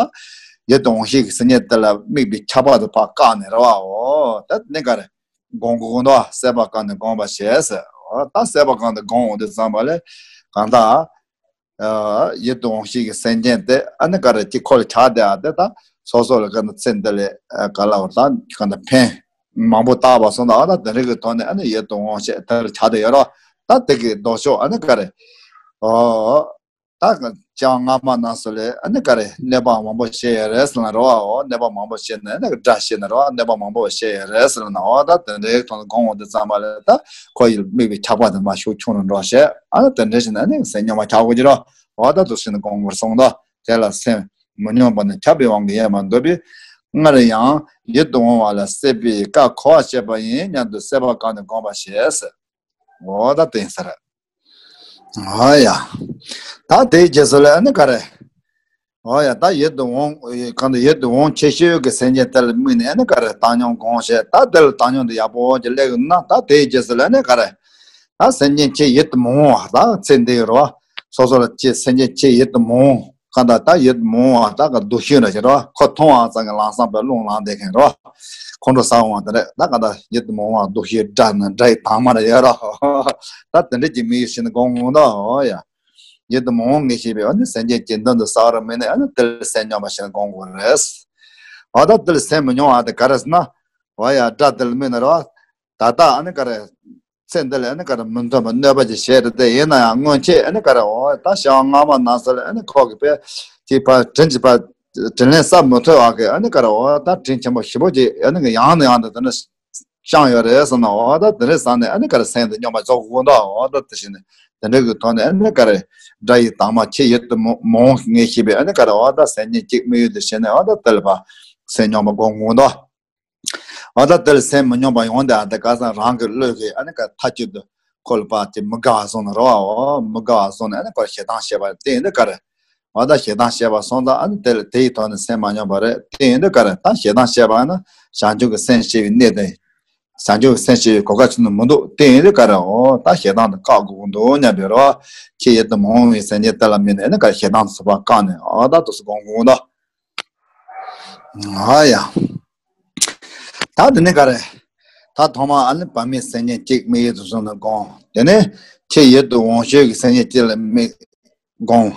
ཡིད་དུ་འོང་ཤེས་ཀྱི་སེམས་ཅན་དེ་ལ་དམིགས་པའི་ཁྱབ་པ་དེ་ཕར་བཀག་ནས་རེད་བ། འོ་ད་ནི་ག་རེ། སྒོམ་དགོས་ཀྱི་འདུག་སྲེད་པ་བཀང་ནས་སྒོམ་པར་བྱེད་ཟེར། འོ་ད་སྲེད་པ་བཀང་ནས་སྒོམ་འོང་དུས་ཙམ་པ་ལས་གང་ལྟར་ཡིད་དུ་འོང་ཤེས་ཀྱི་སེམས་ཅན་དེ་ཨ་ནི་ག་རེ་ཅིག་ཁོ་ལ་ཆགས་བསྡད་ཨ་དེ་ད་སོ་སོ་ལ་ག་ནི་ཚེ་འདི་ལས་ག་ལ་བར་ད་ག་ནི་ཕན་མང་པོ་བཏགས་པ་སོང་ད་ཨ་ད་དེ་རིགས་ཀྱི་ཐོག་ནས་ཨ་ནི་ཡིད་དུ་འོང་ཤེས་དེ་ལ་ཆགས་བསྡད་ཡོད་རོ། ད་དེ་གི་ལྡོག་ཕྱོགས་ཨ་ནི་ག་རེ། འོ། ད་ཅང་སྔ་མ་ན་སོ་ལས་ཨ་ནི་ག་རེ་གནོད་པ་མང་པོ་བྱས་ཡོད་རེད་ཟེར་ན་རོ། འོ་གནོད་པ་མང་པོ་བྱས་ནས་ཨ་ནི་དགྲ་བྱས་ནས་རོ་གནོད་པ་མང་པོ་བྱས་ཡོད་རེད་ཟེར་ན་འོ་ད་དེ་འདྲའི་ཐོག་ནས་སྒོམ་འོང་དུས་ཙམ་པ་ལས་ད་ཁོ་ཡི་དམིགས་པའི་ཁྱབ་པ་དེ་མར་ཤུགས་ཆུང་རུ་འགྲོ་བྱས་ཨ་ནི་དེ་འདྲ་བྱས་ནས་ཨ་ནི་སེམས་སྙོམས་པ་ཆགས་དགོས་ཀྱི་རོ། འོ་ད་དུ་ཟིན་ནས་སྒོམ་དགོས་གསུངས་དོ། དེ་ལ་སེམས་མི་སྙོམས་པ་ནི་ཁྱབ་པའི་དབང་གིས་ཡིན་པར་འདོད་པས་སྔར་ཡང་ཡིད་དུ་འོང་བ་ལ་སྲེད་པའི་ཀ་འཁོར་བར་བྱེད་པ་ཡིན་སྙམ་དུ་སྲེད་པ་བཀང་ནས་སྒོམ་པར་བྱེད་ཟེར། འོ་ད་དེ་ཡིན་ས་རེད། ཨ་ཡ། ད་དེའི་རྗེས་སུ་ལ་ཨ་ནི་ག་རེ། ཨ་ཡ་ད་ཡིད་དུ་འོང་གང་དུ་ཡིད་དུ་འོང་ཆེ་ཤོས་ཀྱི་སེམས་ཅན་དེ་ལ་དམིགས་ནས་ཨ་ནི་ག་རེ་བཏང་སྙོམས་སྒོམ་བྱས་ད་དེ་ལ་བཏང་སྙོམས་དེ་ཡག་པོ་ཅིག་སླེབས་ཡོང་ན་ད་དེའི་རྗེས་སུ་ལ་ཨ་ནི་ག་རེ། ད་སེམས་ཅན་ཆེས་ཡིད་དུ་མི་འོང་བ་ད་ཚེ་འདི་ཡོད་རེད་བ། སོ་སོ་ལ་ཅི་སེམས་ཅན་ཆེས་ཡིད་དུ་མི་འོང་གང་ད་ད་ཡིད་དུ་མི་འོང་བ་ད་ག་སྡུག་ཤོས་འདྲ་ཞིག་རེད་བ། ཁོ་མཐོང་བ་ཙམ་གྱིས་ལམ་སང་པའི་རླུང་ལངས་བསྡད་མཁན་རེད་བ། ཁོང་ཁྲོ་ཟ་འོང་བ་དེ་རེད། ད་གང་ལྟར་ཡིད་དུ་མི་འོང་བ་སྡུག་ཤོས་དགྲ་ནི་དགྲ་ཡི་དྭངས་མ་རེ་ཡོད་རོ། ད་དེ་འདྲ་གྱི་དམིགས་ཡུལ་བྱས་ནས་སྒོམ་འོང་དོ། ཨོ་ཡ། ཡིད་དུ་མི་འོང་ངེས་ཤེས་པས་ཨ་ནི་སེམས་ཅན་གྱི་མདུན་དུ་གསལ་བར་དམིགས་ནས་ཨ་ནི་དེ་ལ་སེམས་སྙོམས་པ་བྱས་ནས་སྒོམ་དགོས་རེད། ཨོ་ད་དེ་ལ་སེམས་མི་སྙོམས་པ་དེ་ག་རེ་ཟེར་ན། ཨོ་ཡ་དགྲ་དེ་ལ་དམིགས་ནས་རོ། ད་ལྟ་ཨ་ནི་ག་རེ། ཚེ་འདི་ལ་ཨ་ནི་ག་རེ་མི་མཐུན་པ་གནོད་པ་ཅིག་བྱས་རེད་དེ། ཡིན་ན་ཡང་སྔོན་ཆད་ཨ་ནི་ག་རེ་འོ་ད་སྐྱེ་བ་སྔ་མ་ན་ཚ་ལ་ཨ་ནི་ཁོ་གི་དཔེ་དེ་ཕར་དྲིན་གྱི་ཕར་དྲིན་ལན་གསབ་མི་ཐུབ་བ་གི་ཨ་ནི་ག་རེ་འོ་ད་དྲིན་ཆེན་པོ་ཞེ་པོ་ཅིག་ཨ་ནི་གི་ཡང་ནས་ཡང་དུ་དེ་འདྲ་བསྐྱངས་ཡོད་རེད་བསམ་ན། འོ་ད་དེ་འདྲ་བསམ་ནས་ཨ་ནི་ག་རེ་སེམས་དེ་སྙོམས་པར་རྫོགས་དགོས་འདུག་འོ་ད་དེ་བཞིན་ནས་དེ་འདྲ་གི་ཐོག་ནས་ཨ་ནི་ག་རེ་དགྲ་ཡི་དྭངས་མ་ཆེས་ཡིད་དུ་མི་མི་འོང་ངེས་ཤེས་པའི་ཨ་ནི་ག་རེ་འོ་ད་སེམས་ཅན་གཅིག་དམིགས་ཡུལ་དུ་བྱས་ནས་འོ་ད་དེ་ལ་ཕར་སེམས་སྙོམས་པར་སྒོམ་དགོས་འདུག་འོ་ད་དེ་ལ་སེམས་མི་སྙོམས་པ་ཡོང་དེ་ཨ་ད་ག་ས་རང་གི་བློ་གི་ཨ་ནི་ག་མཐའ་གཅིག་ཏུ་ཁོ་ལ་ཕར་དེ་མི་དགའ་བ་སོང་ན་རེད་བ། འོ་མི་དགའ་བ་སོང་ན་ཨ་ནི་ཁོ་ཞེ་སྡང་སྐྱེས་པ་རེད། དེ་ཡིན་དུས་ག་རེ། འོ་ད་ཞེ་སྡང་སྐྱེས་པ་སོང་ཙང་ཨ་ནི་དེ་ལ་དེ་ཡི་ཐོག་ནས་སེམས་མ་སྙོམས་པ་རེད། དེ་ཡིན་དུས་ག་རེ། ད་ཞེ་སྡང་སྐྱེས་པ་ན་བྱང་ཆུབ་ཀྱི་སེམས་སྐྱེ་བའི་གནས་དེ། བྱང་ཆུབ་ཀྱི་སེམས་སྐྱེ་བའི་གོ་སྐབས་ཆུང་དུ་མི་འདུག་དེ་ཡིན་དུས་ག་རེ། འོ་ད་ཞེ་སྡང་དེ་བཀག་དགོས་ཀྱི་འདུག་སྙམ་པའི་རེད་བ། ཆེས་ཡིད་དུ་མི་འོང་བའི་སེམས་ཅན་དེ་ལ་དམིགས་ནས་ཨ་ནི་ག་རེ་ཞེ་སྡང་དེ་ཚུར་ཕར་བཀག་ནས་འོ་ད་དུ་སུ་སྒོམ་དགོས་འདུག་ཨ་ཡ། ད་དེ་ནས་ག་རེ། ད་ཐོག་མ་ཨ་ནི་བར་མའི་སེམས་ཅན་གཅིག་དམིགས་ཡུལ་དུ་བཟུང་ནས་སྒོམ། དེ་ནས་ཆེས་ཡིད་དུ་འོང་ཤོས་ཀྱི་སེམས་ཅན་གཅིག་ལ་དམིགས་སྒོམ།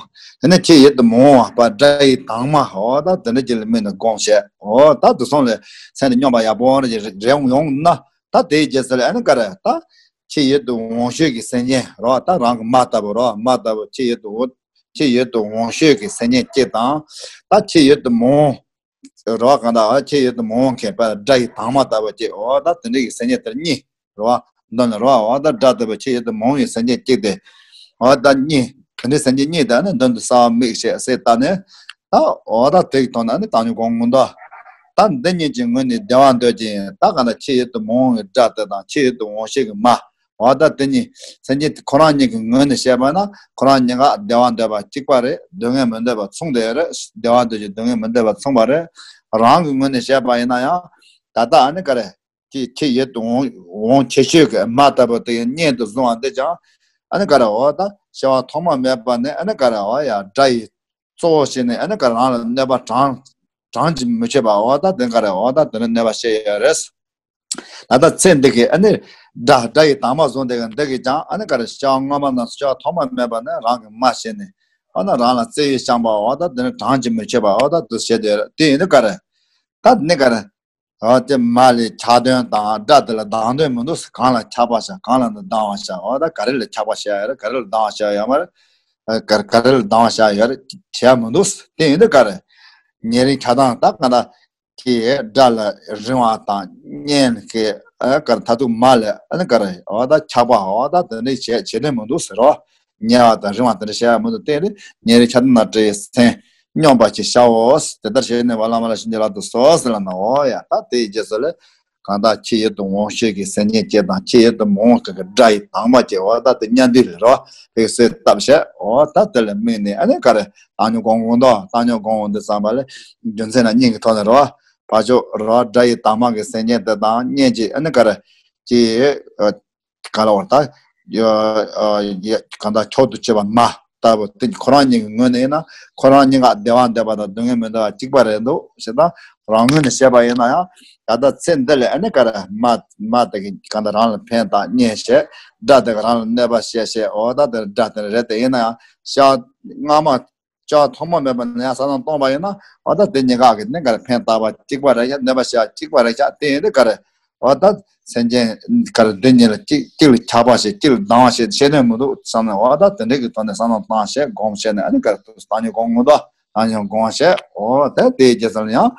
དེ་ནས་ཆེས་ཡིད་དུ་མི་འོང་བ་དགྲ་ཡི་དྭངས་མ་འོ་ད་དེ་འདྲ་གཅིག་ལ་དམིགས་ནས་སྒོམ་བྱས། འོ་ད་དེ་ཚོ་ལ་སེམས་དེ་སྙོམས་པ་ཡག་པོ་རེ་རེ་ཡོང་ཡོང་ན། ད་དེའི་རྗེས་སུ་ལ་ཨ་ནི་ག་རེ། ད་ཆེས་ཡིད་དུ་འོང་ཤོས་ཀྱི་སེམས་ཅན་རོ། ད་རང་གི་མ་ལྟ་བུ་རོ། མ་ལྟ་བུ་ཆེས་ཡིད་དུ་འོང་། ཆེས་ཡིད་དུ་འོང་ཤོས་ཀྱི་སེམས་ཅན་གཅིག་དང་། ད་ཆེས་ཡིད་དུ་མི་འོང་རོ། གང་ལྟར་ཨ་ཆེས་ཡིད་དུ་མི་འོང་མཁན་པ་དགྲ་ཡི་དྭངས་མ་ལྟ་བུ་ཅིག་འོ་ད་དེ་འདྲ་གི་སེམས་ཅན་དེར་གཉིས་རོ། མདུན་ལ་རོ། འོ་ད་དགྲ་ལྟ་བུ་ཆེས་ཡིད་དུ་མི་འོང་བའི་སེམས་ཅན་གཅིག་དེ། འོ་ད་གཉིས། དེ་འདྲའི་སེམས་ཅན་གཉིས་དེ་ནི་མདུན་དུ་གསལ་བ་དམིགས་བྱས་སེ་ལྟ་ནས། ད་འོ་ད་དེ་གི་ཐོག་ནས་ནི་བཏང་སྙོམས་སྒོམ་དགོས་འདུག་ད་འདི་གཉིས་ཀྱི་ངོས་ནས་བདེ་བ་འདོད་ཅིང་། ད་གང་ལྟར་ཆེས་ཡིད་དུ་མི་འོང་བའི་དགྲ་དེ་དང་ཆེས་ཡིད་དུ་འོང་ཤེས་ཀྱི་མ། འོ་ད་དེ་གཉིས་སེམས་ཅན་ཁོ་རང་གཉིས་ཀྱི་ངོས་ནས་བཤད་པ་ན། ཁོ་རང་གཉིས་ཀ་བདེ་བ་འདོད་པ་གཅིག་པ་རེད། སྡུག་བསྔལ་མི་འདོད་པ་མཚུངས་དེ་རེད། བདེ་བ་འདོད་ཅིང་སྡུག་བསྔལ་མི་འདོད་པ་མཚུངས་པ་རེད། རང་གི་ངོས་ནས་བཤད་པ་ཡིན་ན་ཡང་། ད་ལྟ་ཨ་ནི་ག་རེ། ཀྱི་ཆེས་ཡིད་དུ་འོང་འོང་ཆེ་ཤོས་ཀྱི་མ་ལྟ་བུ་དེ་ཡང་གཉེན་དུ་བཟུང་བ་འདི་ཀྱང་། ཨ་ནི་ག་རེ་འོ་ད་སྐྱེ་བ་ཐོག་མ་མེད་པ་ནས་ཨ་ནི་ག་རེ་འོ་ཡ་དགྲ་ཡི་གཙོ་བོ་བྱས་ནས་ཨ་ནི་ག་རང་ལ་གནོད་པ་གྲངས་གྲངས་ཀྱིས་མི་ཆོད་པ་འོ་ད་དེ་ག་རེ་འོ་ད་དེ་ནི་གནོད་པ་བྱེད་ཡོད་རེད། ད་ལྟ་ཚེ་འདི་གི་ཨ་ནི་དགྲ་དགྲ་ཡི་དྭངས་མ་བཟུང་དེ་གི་འདི་གིས་ཀྱང་ཨ་ནི་ག་རེ་སྐྱེ་བ་སྔ་མ་ན་སྐྱེ་བ་ཐོག་མ་མེད་པ་ནས་རང་གི་མ་བྱས་ནས་འོ་ན་རང་ལ་བརྩེ་བས་བསྐྱངས་པ་འོ་ད་དེ་ནི་གྲངས་ཀྱིས་མི་ཆོད་པ་འོ་ད་དེ་བྱེད་དེ་རེད། དེ་ཡིན་དུས་ག་རེ། ད་དེ་ནི་ག་རེ། འོ་དེ་མ་ལ་ཆགས་དོན་དང་དགྲ་དེ་ལ་སྡང་དོན་མི་འདུག་གང་ལ་ཆགས་པ་བྱ། གང་ལ་ནི་སྡང་བ་བྱ། འོ་ད་ག་རེ་ལ་ཆགས་པ་བྱ་ཡོད་རེད། ག་རེ་ལ་སྡང་བ་བྱ་ཡོད་མ་རེད། ག་ག་རེ་ལ་སྡང་བ་བྱ་ཡོད་རེད་བྱས་མི་འདུག་དེ་ཡིན་དུས་ག་རེ། ཉེ་རིང་ཆགས་སྡང་ད་ག་ད་ཀྱི་དགྲ་ལ་རིང་བ་དང་གཉེན་གྱི་ཨ་ག་རེ་མཐར་ཐུག་མ་ལ་ཨ་ནི་ག་རེ་འོ་ད་ཆགས་པ་འོ་ད་དེ་འདྲ་བྱེད་བྱེད་དོན་མི་འདུག་ཟེར་རོ། ཉེ་བ་དང་རིང་བ་དེ་འདྲ་བྱ་ཡ་མི་འདུག་དེ་ནི་ཉེ་རིང་ཆགས་སྡང་དང་བྲལ་བའི་སེམས་སྙོམས་པར་ཅིག་བྱའོ། དེ་ལྟར་བྱས་ནས་བླ་མ་ལ་བྱིན་གྱིས་བརླབ་ཏུ་གསོལ་ཟེར་ལབ་ན། འོ་ཡ་ད་དེའི་རྗེས་སུ་ལ་གང་དག་ཆེས་ཡིད་དུ་འོང་ཤེས་ཀྱི་སེམས་ཅན་གཅིག་དང་ཆེས་ཡིད་དུ་མི་འོང་མཁན་གྱི་དགྲ་ཡི་དྭངས་མ་གཅིག་འོ་ད་དེ་མཉམ་འདུས་ལ་རོ་དེ་གསོལ་བཏབ་བྱས། འོ་ད་དེ་ལ་དམིགས་ནས་ཨ་ནི་ག་རེ་བཏང་སྙོམས་སྒོམ་དགོས་འདུག་བཏང་སྙོམས་སྒོམ་འོང་དུས་ཙམ་པ་ལ་རྒྱུ་མཚན་རྣམ་གཉིས་ཀྱི་ཐོག་ནས་རོ། ཕར་ཕྱོགས་རོ་དགྲ་ཡི་དྭངས་མ་གི་སེམས་ཅན་དེ་དང་གཉེན་གཅིག་ཨ་ནི་ག་རེ་ཀྱི་ག་ལ་བར་ད། ཡ་ཡ་གང་ལྟར་མཆོག་ཏུ་གྱུར་པ་མ་ལྟ་བུ་དེ་ཁོ་རང་ཉིད་ཀྱི་ངོས་ནས་ཡིན་ན་ཁོ་རང་ཉིད་ཀ་བདེ་བ་འདོད་པ་དང་སྡུག་བསྔལ་མི་འདོད་པ་གཅིག་པ་རེད་འདུག་ཞེ་ད་རང་ངོས་ནས་བཤད་པ་ཡིན་ན་ཡང་ད་ལྟ་ཚེ་འདི་ལ་ཨ་ནི་ག་རེ་མ་མ་དེ་གི་གང་ལྟར་རང་ལ་ཕན་དང་གཉེན་བྱས། དགྲ་དེ་ག་རང་ལ་གནོད་པ་བྱས་བྱས་འོ་ད་དེ་དགྲ་དེ་རེད་དེ་ཡིན་ན་ཡང་ཤ་སྔ་མ། ལྕགས་ཐོག་མ་མེད་པ་ནས་ཡང་ས་ནང་སྟོང་པ་ཡིན་ན་འོ་ད་དེ་གཉིས་ཀ་གི་གནས་ག་རེ་ཕན་བཏགས་པ་གཅིག་པ་རེད་ཤག་གནོད་པ་བྱེད་གཅིག་པ་རེད་ཤག་དེ་ཡིན་དུས་ག་རེ་འོ་ད་སེམས་ཅན་ག་རེ་འདི་གཉིས་ལ་གཅིག་གཅིག་ལ་ཆགས་པ་བྱེད་གཅིག་ལ་སྡང་བ་བྱེད་ཤེས་ནས་མི་འདུག་བསམ་ནས་འོ་ད་དེ་འདྲའི་གི་ཐོག་ནས་ས་ནང་བཏང་བྱས་སྒོམ་བྱས་ནས་ཨ་ནི་ག་རེ་བཏང་སྙོམས་སྒོམ་དགོས་འདུག་བཏང་སྙོམས་སྒོམ་བྱས་འོ་ད་དེའི་རྗེས་སུ་ཡང་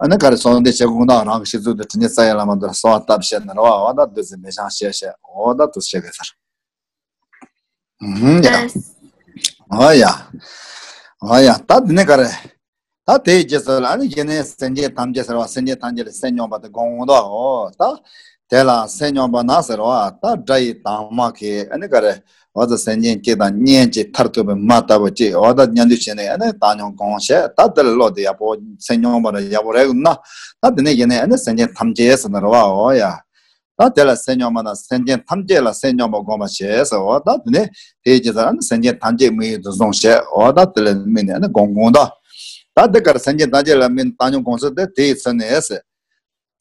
ཨ་ནི་ག་རེ་གསོལ་འདེབས་བྱེད་དགོས་འདུག་རང་གི་སྤྱི་གཙུག་ཏུ་དྲི་མེད་རྩ་བའི་བླ་མ་མདོར་གསོལ་བ་བཏབ་བྱས་ནས་རེད་བ། འོ་ད་བདུད་རྩི་མེ་ཤིང་བཤད་བྱས་འོ་ད་དུ་བྱེད་དགོས་ཟེར། ཧུམ་ཡ། ཨ་ཨོ་ཡ། ཨོ་ཡ། ད་འདི་ནས་ག་རེ། ད་དེའི་རྗེས་སུ་ལ་ཨ་ནི་ཡེ་ནས་སེམས་ཅན་ཐམས་ཅད་ཟེར་བ་སེམས་ཅན་ཐམས་ཅད་ལ་སེམས་སྙོམས་པ་དེ་སྒོམ་འོང་དོ། ཨོ་ད། དེ་ལ་སེམས་སྙོམས་པ་ན་ཟེར་བ་ད་དགྲ་ཡི་དྭངས་མ་གིས་ཨ་ནི་ག་རེ། འོ་ད་སེམས་ཅན་གཅིག་དང་གཉེན་གཅིག་མཐར་ཐུག་པའི་མ་ལྟ་བུ་གཅིག་འོ་ད་མཉམ་འདུས་བྱས་ནས་ཨ་ནི་བཏང་སྙོམས་སྒོམ་བྱས་ད་དེ་ལ་བློ་དེ་ཡག་པོ་སེམས་སྙོམས་པ་ར་ཡག་པོ་རེད་ན། ད་དེ་ནས་ཡེ་ནས་ཨ་ནི་སེམས་ཅན་ཐམས་ཅད་ཟེར་ན་རེད་བ། ཨོ་ཡ། ད་དེ་ལ་སེམས་སྙོམས་པ་ན་སེམས་ཅན་ཐམས་ཅད་ལ་སེམས་སྙོམས་པར་སྒོམ་པར་བྱེད་ཟེར། འོ་ད་དེ་ནས་དེའི་རྗེས་སུ་ཨ་ནི་སེམས་ཅན་ཐམས་ཅད་དམིགས་ཡུལ་དུ་བཟུང་བྱས། འོ་ད་དེ་ལ་དམིགས་ནས་ཨ་ནི་སྒོམ་སྒོམ་ད། ད་དེ་གར་སེམས་ཅན་ཐམས་ཅད་ལ་དམིགས་ནས་བཏང་སྙོམས་སྒོམ་ཚུལ་དེ་དེའི་ཚུལ་ནི་ཟེར།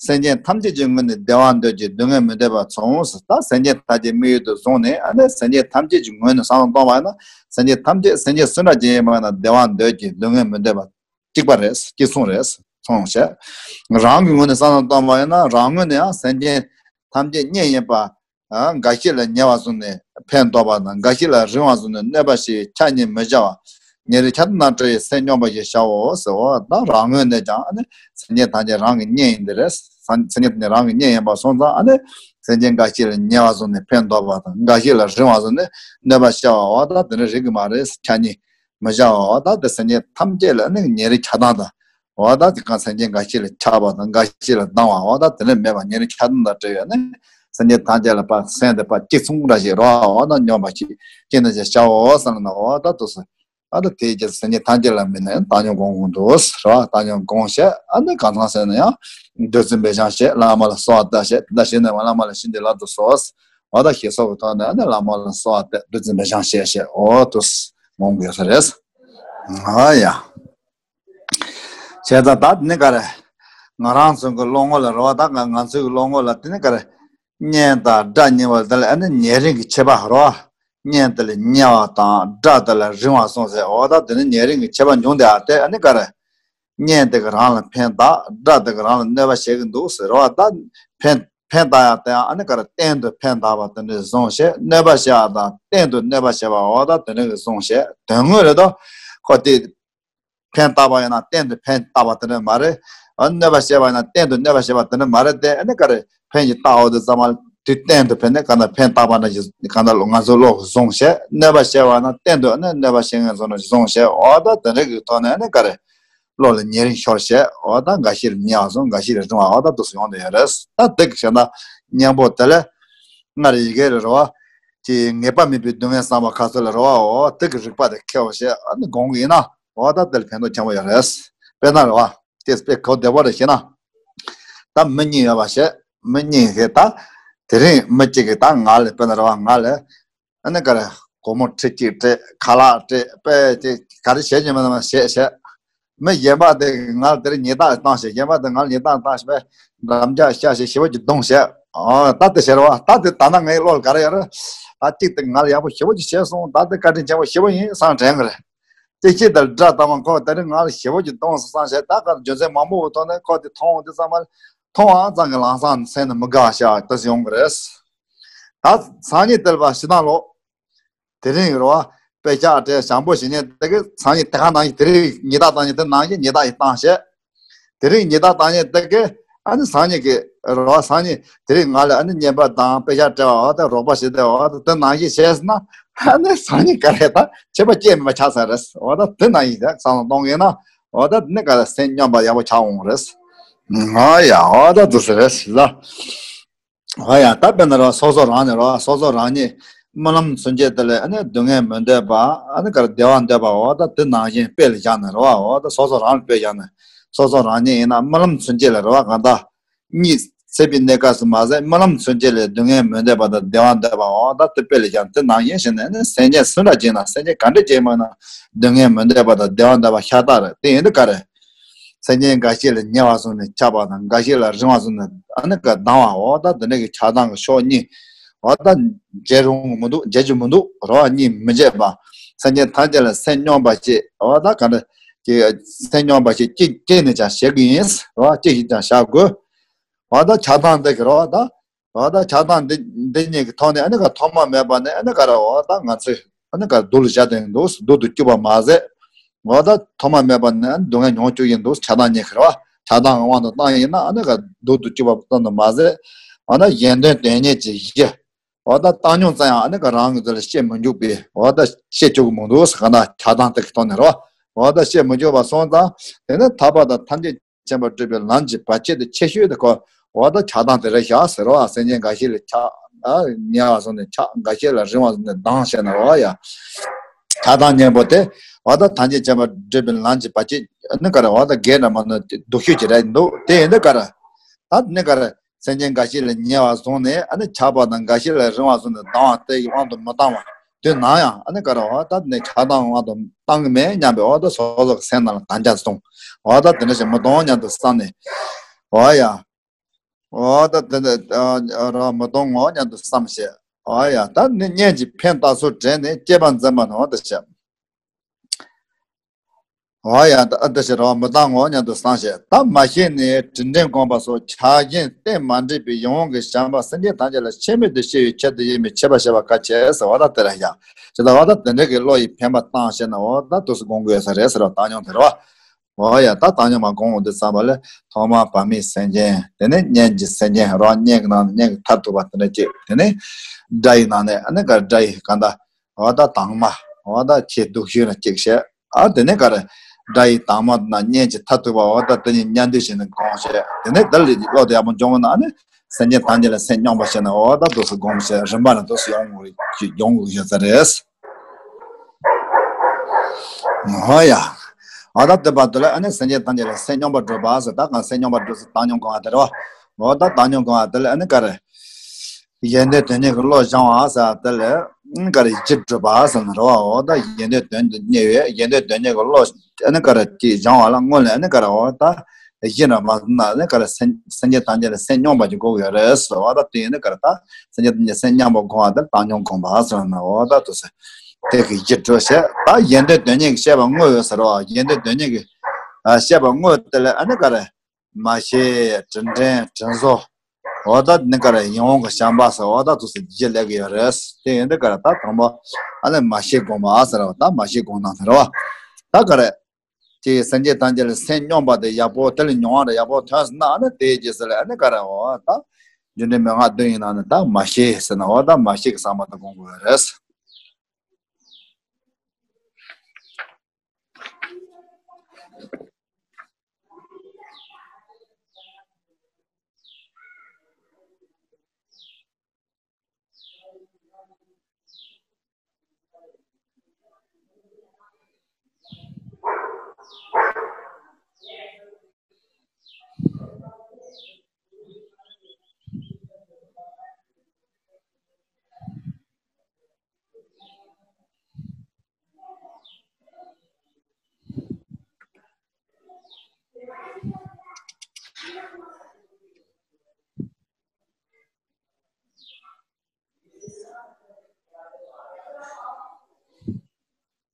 སེམས་ཅན་ཐམས་ཅད་ཀྱི་ངོས་ནས་བདེ་བ་འདོད་ཅིང་སྡུག་བསྔལ་མི་འདོད་པ་མཚུངས་ཟེར། ད་སེམས་ཅན་ཐམས་ཅད་དམིགས་ཡུལ་དུ་བཟུང་ནས་ཨ་ནི་སེམས་ཅན་ཐམས་ཅད་ཀྱི་ངོས་ནས་བསམ་བློ་གཏོང་བ་ཡིན་ན་སེམས་ཅན་ཐམས་ཅད་སེམས་ཅན་སུ་འདྲ་ཅིག་ཡིན་པ་ཡིན་ན་བདེ་བ་འདོད་ཅིང་སྡུག་བསྔལ་མི་འདོད་པ། གཅིག་པ་རེད། གཅིག་མཚུངས་རེད། མཚུངས་བྱས། རང་གི་ངོས་ནས་བསམ་བློ་བཏང་བ་ཡིན་ན་རང་ངོས་ནས་ཡང་སེམས་ཅན་ཐམས་ཅད་གཉེན་ཡིན་པ། འགའ་ཞིག་ལ་ཉེ་བར་བཟུང་ནས་ཕན་འདོགས་པ་དང་། འགའ་ཞིག་ལ་རིང་བར་བཟུང་ནས་གནོད་པ་བྱེད་པའི་ཆ་གཉིས་མི་བྱ་བར། ཉེ་རིང་ཆ་མཐུན་དང་བྲལ་བའི་སེམས་སྙོམས་པར་ཞིག་བྱའོ་ཟེར། འོ་ད་རང་ངོས་ནས་ཀྱང་ཨ་ནི་སེམས་ཅན་ཐམས་ཅད་རང་གི་གཉེན་ཡིན་དེ་རེད། སེམས་ཅན་ཐམས་ཅད་རང་གི་གཉེན་ཡིན་པ་སོང་ཙང་ཨ་ནི་སེམས་ཅན་འགའ་ཞིག་ལ་ཉེ་བར་བཟུང་ནས་ཕན་འདོགས་པ་དང་། འགའ་ཞིག་ལ་རིང་བར་བཟུང་ནས་གནོད་པ་བྱ་བ། འོ་ད་དེ་འདྲ་རིགས་ཀྱི་མ་རེད། ཆ་གཉིས་མི་བྱ་བ། འོ་ད་དེ་སེམས་ཅན་ཐམས་ཅད་ལ་ཨ་ནི་ཉེ་རིང་ཆ་ཚང་དང་། འོ་ད་དེ་གང་སེམས་ཅན་འགའ་ཞིག་ལ་ཆགས་པ་དང་འགའ་ཞིག་ལ་སྡང་བ། འོ་ད་དེ་འདྲ་མེད་པ་ཉེ་རིང་ཆ་ཚང་དང་བྲལ་བའི་ཨ་ནི་སེམས་ཅན་ཐམས་ཅད་ལ་ཕར་སེམས་དེ་ཕར་གཅིག་མཚུངས་འདྲ་ཞིག་རོ། འོ་ད་སྙོམས་པ་ཞིག་ཅི་ནས་ཀྱང་བྱའོ་ཟེར་ན། འོ་ད་དུ་སེ། ཨ་ད་དེའི་རྗེས་སུ་སེམས་ཅན་ཐམས་ཅད་ལ་དམིགས་ནས་བཏང་སྙོམས་སྒོམ་དགོས་འདུག་རོ། བཏང་སྙོམས་སྒོམ་བྱས་ཨ་ནི་གང་ཚང་ཟེར་ན་ཡང་བདུད་རྩི་འབེབས་སྦྱང་བྱས། བླ་མ་ལ་གསོལ་བ་བཏབ་བྱས། ད་བྱས་ནས་བླ་མ་ལ་བྱིན་གྱིས་བརླབ་ཏུ་གསོལ། འོ་ད་ཞེས་སོགས་ཀྱི་ཐོག་ནས་ཨ་ནི་བླ་མ་ལ་གསོལ་བ་བཏབ། བདུད་རྩི་འབེབས་སྦྱང་བྱས་བྱས། འོ་དུ་སྒོམ་དགོས་ས་རེད། ཨ་ཡ། བྱས་ཙང་ད་དེ་ནི་ག་རེ། ང་རང་ཚོ་གི་བློ་ངོ་ལ་རོ། ད་ང་ང་ཚོའི་གི་བློ་ངོ་ལ་དེ་ནི་ག་རེ། གཉེན་དང་དགྲ་གཉིས་པོ་དེ་ལ་ཨ་ནི་ཉེ་རིང་གི་ཁྱད་པར་རོ། གཉེན་དེ་ལ་ཉེ་བ་དང་དགྲ་དེ་ལ་རིང་བ་སོང་ཟེར། འོ་ད་དེ་ནི་ཉེ་རིང་གི་ཁྱད་པར་འབྱུང་དེ། ཨ་དེ་ཨ་ནི་ག་རེ། གཉེན་དེ་གི་རང་ལ་ཕན་བཏགས། དགྲ་དེ་གི་རང་ལ་གནོད་པ་བྱེད་ཀྱི་འདུག་ཟེར་རོ། ད་ཕན་ཕན་བཏགས་ཡག་དེ་ཡང་ཨ་ནི་ག་རེ། གཏན་དུ་ཕན་བཏགས་པ་དེ་འདྲ་བཟུང་བྱས། གནོད་པ་བྱེད་པ་དང་གཏན་དུ་གནོད་པ་བྱེད་པ། འོ་ད་དེ་འདྲ་གི་བཟུང་བྱས། དོན་དངོས་རེད་དོ། ཁོ་དེ་ཕན་བཏགས་པ་ཡིན་ན་གཏན་དུ་ཕན་བཏགས་པ་དེ་འདྲ་མ་རེད། ཨ་གནོད་པ་བྱས་པ་ཡིན་ན་གཏན་དུ་གནོད་པ་བྱས་པ་དེ་འདྲ་མ་རེད་དེ། ཨ་ནི་ག་རེ། ཕན་གྱིས་བཏགས་འོ་དེ་ཚང་མ་དུས་གཏན་དུ་ཕན་ནས་གང་ལྟར་ཕན་བཏགས་པ་འདྲ་ཞིག་གང་ལྟར་ང་ཚོ་བློ་བཟུང་བྱས། གནོད་པ་བྱས་པ་ན་གཏན་དུ་ཨ་ནི་གནོད་པ་བྱེད་མཁན་བཟོ་འདྲ་ཞིག་བཟུང་བྱས། འོ་ད་དེ་འདྲ་གི་ཐོག་ནས་ཨ་ནི་ག་རེ། བློ་ལ་ཉེ་རིང་ཤོར་བྱས། འོ་ད་འགའ་ཞིག་ལ་ཉེ་བ་སོང་། འགའ་ཞིག་ལ་རིང་བ། འོ་ད་འདུག་སེ་ཡོང་དེ་ཡོད་རེད། ད་དེ་གི་བྱས་ན་གཉེན་པོ་དེ་ལ་སྔར་ཡི་གེ་ལ་རོ། ཅི་ངེས་པ་མེད་པའི་སྡུག་བསྔལ་བསམ་པ་ཁ་ཚོད་ལ་རོ། འོ་དེ་གི་རིག་པ་དེ་ཁེལ་བ་བྱས་ཨ་ནི་སྒོམ་གི་ཡིན་ན། འོ་ད་དེ་ལ་ཕན་ཐོགས་ཆེན་པོ་ཡོད་རེད། དཔེར་ན་རོ། དེ་དཔེ་གོ་བདེ་པོ་རེ་བྱས་ན། ད་མི་གཉིས་ཡོད་པ་བྱས། མི་གཉིས་ཀྱིས་ད་དེ་རིང་མི་གཅིག་གིས་ད་ང་ལ་དཔེར་ན་རོ། ང་ལ་ཨ་ནི་ག་རེ། སྒོར་མོ་ཁྲི་གཅིག་སྤྲད། ཁ་ལག་སྤྲད། དཔེ་དེ་ག་རེ་བྱེད་ཀྱི་མིན་ན་བྱེད་བྱེད། མི་གཞན་པ་དེ་ང་ལ་དེ་རིང་ཉེས་རྡུང་བཏང་བྱས། གཞན་པ་དེ་ང་ལ་ཉེས་རྡུང་བཏང་བྱས། དཔེ་འགྲམ་ལྕག་བཤའ་བྱས་ཞེ་པོ་ཅིག་རྡུང་བྱས། ཨོ་ད་དེ་བྱེད་རོགས། ད་དེ་ད་ནི་ངའི་བློ་ལ་ག་རེ་ཡོད་རེད། ད་གཅིག་དེ་ང་ལ་ཡག་པོ་ཞེ་པོ་ཅིག་བྱས་སོང་། ད་དེ་བཀའ་དྲིན་ཆེན་པོ་ཞེ་པོ་ཡིན་བསམ་དྲན་གི་རེད། དེ་ཕྱིར་དེར་དགྲ་དང་མ་ཁོ་དེ་རིང་ང་ལ་ཞེ་པོ་ཅིག་རྡུང་སོང་བསམ་བྱས། ད་ག་རྒྱུ་མཚན་མང་པོ་ཐོག་ནས་ཁོ་དེ་མཐོང་འོང་དུས་ཙམ་པ་ལ། མཐོང་བ་ཙམ་གྱིས་ལམ་སང་སེམས་ནི་མི་དགའ་བ་ཞིག་དེ་ཡོང་གི་རེད། ད་སང་ཉིན་དེར་བ་ཞེ་སྡང་ལོག་དེ་རིང་རོ། དཔེ་ཆ་སྤྲད། བྱམས་པོ་བྱེད་མཁན་དེ་གིས་སང་ཉིན་དེ་ག་ནང་བཞིན། དེ་རིང་ཉེས་རྡུང་བཏང་མཁན་དེ་ནང་བཞིན་ཉེས་རྡུང་ཞིག་བཏང་བྱས། དེ་རིང་ཉེས་རྡུང་བཏང་མཁན་དེ་གིས་ཨ་ནི་སང་ཉིན་གྱི་རོ། སང་ཉིན་དེ་རིང་ང་ལ་ཨ་ནི་རྔན་པ་དང་དཔེ་ཆ་སྤྲད་པ། འོ་ད་རོགས་པ་བྱེད་དེ། འོ་ད་དེ་ནང་བཞིན་བྱས་ཟིན་ན། ཨ་ནི་སང་ཉིན་ག་རེ། ད་ཁྱད་པར་ཅི་མེད་པ་ཆགས་ས་རེད། འོ་ད་དེ་ནང་བཞིན་བསམ་བློ་གཏོང་གི་ཡིན་ན། འོ་ད་ནི་ག་ལ་སེམས་སྙོམས་པ་ཡག་པོ་ཆགས་འོང་རེད། ཨ་ཡ། འོ་ད་དེ་ཟེར་རེད་ལ། ཨ་ཡ། ད་དཔེར་ན་རོ། སོ་སོ་རང་ཉིད་རོ། སོ་སོ་རང་ཉིད་རྨི་ལམ་ཚུན་ཆད་དེ་ལ་ཨ་ནི་སྡུག་བསྔལ་མི་འདོད་པ། ཨ་ནི་ག་རེ། བདེ་བ་འདོད་པ། འོ་ད་དེ་ནང་བཞིན་དཔེ་ལ་བཞག་ནས་རོ། འོ་ད་སོ་སོ་རང་ལ་དཔེ་བཞག་ནས། སོ་སོ་རང་ཉིད་ཡིན་ན་རྨི་ལམ་ཚུན་ཆད་ལ་རོ། གང་ལྟར་གཉིད་སད་པའི་གནས་སྐབས་སུ་མ་ཟད་རྨི་ལམ་ཚུན་ཆད་ལ་སྡུག་བསྔལ་མི་འདོད་པ་དང་བདེ་བ་འདོད་པ། འོ་ད་དེ་དཔེ་ལ་བཞག་ནས། དེ་ནང་བཞིན་བྱས་ནས་ཨ་ནི་སེམས་ཅན་སུ་འདྲ་ཅིག་ཡིན་ན། སེམས་ཅན་ག་འདྲ་ཅིག་ཡིན་ན་སྡུག་བསྔལ་མི་འདོད་པ་དང་བདེ་བ་འདོད་པ་ཤ་སྟག་རེད། དེ་ཡིན་དུས་ག་རེ། སེམས་ཅན་འགའ་ཞིག་ལ་ཉེ་བར་བཟུང་ནས་ཆགས་པ་དང་། འགའ་ཞིག་ལ་རིང་བར་བཟུང་ནས་ཨ་ནི་ག་སྡང་བ། འོ་ད་དེ་འདྲ་གི་ཆགས་སྡང་གི་ཕྱོགས་གཉིས། འོ་ད་འབྱེད་རུང་མི་འདུག་འབྱེད་རྒྱུ་མི་འདུག་རོ། གཉིས་མི་འབྱེད་པ། སེམས་ཅན་ཐམས་ཅད་ལ་སེམས་སྙོམས་པ་ཞིག་འོ་ད་ག་འདྲ་གི་སེམས་སྙོམས་པ་ཞིག་ཅི་ཅི་ནས་ཀྱང་བྱེད་ཀྱི་ཡིན་རོ། ཅི་ཞིག་ཀྱང་བྱ་དགོས། འོ་ད་ཆགས་སྡང་འདི་གི་རོ། ད་འོ་ད་ཆགས་སྡང་འདི་འདི་གཉིས་ཀྱི་ཐོག་ནས་ཨ་ནི་ག་ཐོག་མ་མེད་པ་ནས་ཨ་ནི་ག་ར་འོ་ད་ང་ཚོས་ཨ་ནི་ག་སྡུག་ལ་བྱ་དེ་འདུག་སྡུག་ཏུ་བཅུག་པ་མ་ཟད། འོ་ད་ཐོག་མ་མེད་པ་ནས་ཨ་ནི་སྡུག་བསྔལ་མྱོང་བཅུག་གིན་འདུག་ཆགས་སྡང་གཉིས་ཀྱི་རོ། ཆགས་སྡང་གི་དབང་དུ་བཏང་ཡིན་ན་ཨ་ནི་ག་སྡུག་ཏུ་བཅུག་པ་ཙམ་དུ་མ་ཟད། འོ་ན་གཞན་དོན་དོན་གཉེར་གྱི་གཞི། འོ་ད་བཏང་སྙོམས་ཙམ་ཡང་ཨ་ནི་ག་རང་གི་ཚུལ་ལ་བཤད་མི་འཇུག་པས། འོ་ད་བཤད་བཅུག་གི་མི་འདུག་གང་ལྟར་ཆགས་སྡང་དེ་གི་ཐོག་ནས་རོ། འོ་ད་བཤད་མི་འཇུག་པ་སོང་ཙང་དེ་ནི་ཐར་པ་དང་ཐམས་ཅད་མཁྱེན་པར་སྒྲུབ་པའི་ལམ་གྱི་བར་ཆད་དེ་ཆེ་ཤོས་དེ་ཁོ། འོ་ད་ཆགས་སྡང་དེ་རེད་ཤག་ཟེར་བ། སེམས་ཅན་འགའ་ཞིག་ལ་ཆགས། ཨ་ཉེ་བར་བཟུང་ནས་ཆགས། འགའ་ཞིག་ལ་རིང་བར་བཟུང་ནས་སྡང་བྱས་ན་རོ་ཡ། ཆགས་སྡང་གཉེན་པོ་དེ། འོ་ད་ཐམས་ཅད་མཁྱེན་པར་སྒྲུབ་པའི་ལམ་གྱི་བར་ཆད་ནི་ག་རེ། འོ་ད་རྒན་འདྲ་མ་ནི་སྡུག་ཤོས་ཀྱི་རེད་འདུག་དེ་ཡིན་དུས་ག་རེ། ད་ནི་ག་རེ། སེམས་ཅན་འགའ་ཞིག་ལ་ཉེ་བར་བཟུང་ནས་ཨ་ནི་ཆགས་པ་དང་། འགའ་ཞིག་ལ་རིང་བར་བཟུང་ནས་སྡང་བ་དེ་ཡི་དབང་དུ་མི་བཏང་བ། དེ་ནང་ཡང་ཨ་ནི་ག་རེ། འོ་ད་ནི་ཆགས་སྡང་དབང་དུ་བཏང་གི་མེད་སྙམ་པའི་འོ་ད་སོ་སོ་གི་སེམས་ནང་ལ་དམ་བཅའ་བཟུང་། འོ་ད་དེ་འདྲ་ཞིག་མི་གཏོང་སྙམ་དུ་བསམ་ནས། འོ་ཡ། འོ་ད་དེ་འདྲ་ར་མི་གཏོང་ངོ་སྙམ་དུ་བསམ་བྱས། འོ་ཡ། ད་ནི་གཉེན་གྱིས་ཕན་བཏགས་ཚུལ་དྲན་ནས་སྐྱེས་པ་འཛིན་པ་ནི་འོ་ད་བྱས། འོ་ཡ། ད་ཨ་འདི་ཞེས་རོ་མི་བཏང་ངོ་སྙམ་དུ་བསམ་ཞེས། ད་མ་ཤེས་ནས་དྲིན་དྲན་བསྒོམས་པ་སོགས་ཆགས་ཞེན་རྟེན་མ་འབྲེལ་བའི་ཡིད་འོང་གི་བྱམས་པ་སེམས་ཅན་ཐམས་ཅད་ལ་ཆད་མེད་དུ་སྐྱེ་བའི་ཆེད་དུ་ཡིན་པའི་ཆད་པ་བྱེད་པ་གལ་ཆེ་ཟེར་བ་ད་དེ་རེད་ཡ། ཇི་ལྟར་བ་ད་དེ་འདྲ་གི་བློ་ཡི་འཕེན་པ་བཏང་ཞེ་ན་འོ་ད་དུས་སུ་སྒོམ་དགོས་ས་རེད་ཟེར་བ་བཏང་སྙོམས་དེ་རེད་བ། འོ་ཡ། ད་བཏང་སྙོམས་མ་སྒོམ་འོང་དུས་ཙམ་པ་ལས་ཐོག་མར་བག་མེད་སེམས་ཅན། དེ་ནས་གཉེན་གྱི་སེམས་ཅན་རོ། གཉེན་གྱི་ནང་ནས་གཉེན་གྱི་མཐར་ཐུག་པ་དེ་འདྲ་གཅིག་དེ་ནས་དགྲ་ཡི་ནང་ནས་ཨ་ནི་ག་དགྲ་ཡི་གང་ལྟར། འོ་ད་དྭངས་མ། འོ་ད་ཁྱེད་སྡུག་ཤོས་ལ་གཅིག་བཤད། ཨ་དེ་ནས་ག་རེ། དགྲ་ཡི་དྭངས་མ་དང་གཉེན་གྱི་མཐར་ཐུག་པ་འོ་ད་དེ་གཉིས་མཉམ་འདུས་བྱས་ནས་སྒོམ་བྱས། དེ་ནས་དེ་ལས་བློ་དེ་ཡག་པོ་འཇོམས་ན་ཨ་ནི་སེམས་ཅན་ཐམས་ཅད་ལ་སེམས་སྙོམས་པར་བྱས་ནས་འོ་ད་དུས་སུ་སྒོམ་བྱས། རིམ་པ་ནས་དུས་སུ་ཡོང་དགོས་ཡོང་དགོས་ཡོད་ས་རེད། འོ་ཡ། འོ་ད་དེ་བར་དུ་ལ་ཨ་ནི་སེམས་ཅན་ཐམས་ཅད་ལ་སེམས་སྙོམས་པར་སྒྲུབ་པ་ཟེར། ད་གང་སེམས་སྙོམས་པར་སྒྲུབ་ཟེར་བཏང་སྙོམས་སྒོམ་པ་དེ་རེད་བ། འོ་ད་བཏང་སྙོམས་སྒོམ་པ་དེ་ལ་ཨ་ནི་ག་རེ། ཡོན་ཏན་དོན་གཉེར་གྱི་བློ་སྦྱང་བ་ཟེར་དེ་ལ་ག་རེ་ཡིད་སྒྲུབ་པ་ཟེར་ན་རེད་བ། འོ་ད་ཡོན་ཏན་དོན་དུ་གཉེར་བའི་ཡོན་ཏན་དོན་གཉེར་གྱི་བློ་ཨ་ནི་ག་རེ་ཅིག་སྦྱང་བ་ལ་སྔོན་ལ་ཨ་ནི་ག་རེ་འོ་ད་ཡིད་རང་མ་ཟིན་ན་ཨ་ནི་ག་རེ་སེམས་སེམས་ཅན་ཐམས་ཅད་ལ་སེམས་སྙོམས་པ་ཅིག་དགོས་ཀྱི་ཡོད་རེད་ཟེར་བ། ད་དེ་ཡིན་ན་ག་རེ་ད་སེམས་ཅན་ཐམས་ཅད་སེམས་སྙོམས་པར་སྒོམ་པ་དེ་ལ་བཏང་སྙོམས་སྒོམ་པ་ཟེར་ན་འོ་ད་དུས་སུ་དེ་གི་ཡིད་སྒྲུབ་བྱས། ད་ཡོན་ཏན་དོན་གཉེར་གྱི་བཤད་པ་དངོས་ཡོད་ཟེར་བ། ཡོན་ཏན་དོན་གཉེར་གྱི་ཨ་བཤད་པ་དངོས་དེ་ལ་ཨ་ནི་ག་རེ། མ་ཤེས། དྲིན་དྲན། དྲིན་གཟོ། འོ་ད་ནི་ག་རེ་ཡིད་འོང་གི་བྱམས་པ་ཟེར་འོ་ད་དུས་སུ་རྗེས་ལས་ཀྱི་ཡོད་རེད། དེ་ཡིན་དུས་ག་རེ་ད་དང་པོ་ཨ་ནི་མ་ཤེས་སྒོམ་པ་ཟེར་བ། ད་མ་ཤེས་སྒོམ་སྟངས་ཟེར་བ། ད་ག་རེ། དེ་སེམས་ཅན་ཐམས་ཅད་ལ་སེམས་སྙོམས་པ་དེ་ཡག་པོ་དེ་ལ་མྱོང་བ་རེ་ཡག་པོ་ཐོན་སོང་ན་ཨ་ནི་དེའི་རྗེས་སུ་ལ་ཨ་ནི་ག་རེ་འོ་ད་རྒྱུ་འབྲས་མན་ངག་བདུན་ཡིན་ན་ནི་ད་མ་ཤེས་ཟེར་ན་འོ་ད་མ་ཤེས་ཀྱི་བསམ་པ་དེ་སྒོམ་དགོས་པ་རེད།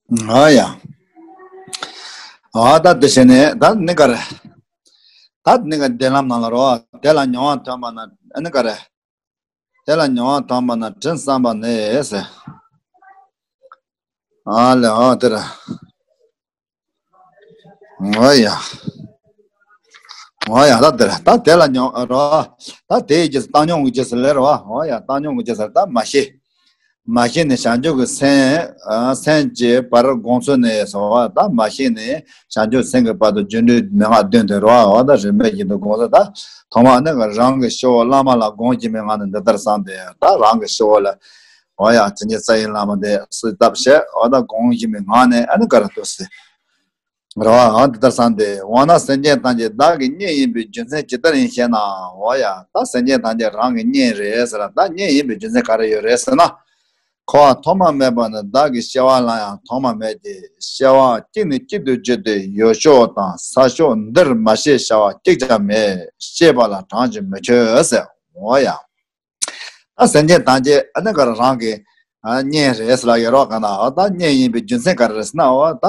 ཨ་ཡ། ཨ་ད་དེ་བྱས་ནས་ད་ནི་ག་རེ། ད་ནི་ག་བདེན་ལམ་ནང་ལ་རོ། དེ་ལ་མྱོང་བ་ཐོན་པ་ན་ཨ་ནི་ག་རེ། དེ་ལ་མྱོང་བ་ཐོན་པ་ན་དྲིན་བསམ་པ་ནས་ཟེར། ཨ་ལེ་ཨ་དེ་ར། འོ་ཡ། འོ་ཡ་ད་དེ་ར་ད་དེ་ལ་མྱོང་རོ། ད་དེའི་རྗེས་སུ་བཏང་སྙོམས་ཀྱི་རྗེས་སུ་ལེ་རོ། འོ་ཡ་བཏང་སྙོམས་ཀྱི་རྗེས་སུ་ད་མ་ཤེས། མ་ཤེས་ནས་བྱང་ཆུབ་ཀྱི་སེམས་ཨ་སེམས་ཀྱི་བར་དགོངས་ཚུལ་ནས་སོ། ད་མ་ཤེས་ནས་བྱང་ཆུབ་སེམས་ཀྱི་བར་དུ་རྒྱུ་འབྲས་མན་ངག་བདུན་དེ་རོ། འོ་ད་རིམ་པས་བཞིན་དུ་དགོངས་ཚུལ། ད་ཐོག་མ་ནི་རང་གི་སྤྱི་བོ་བླ་མ་ལ་དགོངས་ཀྱི་མན་ངག་ནི་འདི་ལྟར་བསམས་ཏེ། ད་རང་གི་སྤྱི་བོ་ལ་འོ་ཡ་དེ་ཉིད་རྩ་བའི་བླ་མ་དེ་གསོལ་བཏབ་བྱས། འོ་ད་དགོངས་ཀྱི་མན་ངག་ནས་ཨ་ནི་ག་རེ་འདུག་ཟེར། རེད་བ། འོ་འདི་ལྟར་བསམས་ཏེ། འོ་ན་སེམས་ཅན་ཐམས་ཅད་བདག་གི་གཉེན་ཡིན་པའི་རྒྱུ་མཚན་ཇི་ལྟར་ཡིན་ཞེ་ན། འོ་ཡ་ད་སེམས་ཅན་ཐམས་ཅད་རང་གི་གཉེན་རེད་ཟེར་ལ། ད་གཉེན་ཡིན་པའི་རྒྱུ་མཚན་ག་རེ་ཡོད་རེད་ཟེར་ན། འཁོར་བ་ཐོག་མ་མེད་པ་ནས་བདག་གི་སྐྱེ་བ་ལ་ཡང་ཐོག་མ་མེད་ཅིང་། སྐྱེ་བ་གཅིག་ནས་གཅིག་ཏུ་བརྒྱུད་དེ་ཡུལ་ཕྱོགས་དང་ས་ཕྱོགས་འདིར་མ་སྐྱེས་བྱ་བ་གཅིག་ཀྱང་མེད། སྐྱེས་པ་ལ་གྲངས་ཀྱིས་མི་ཆོད་ཟེར། འོ་ཡ། ད་སེམས་ཅན་ཐམས་ཅད་ཨ་ནི་ག་རེ་རང་གི་ཨ་གཉེན་རེད་ཟེར་ལབ་ཡོད་རོགས་ག་ན། འོ་ད་གཉེན་ཡིན་པའི་རྒྱུ་མཚན་ག་རེ་རེད་ཟེར་ན། འོ་ད་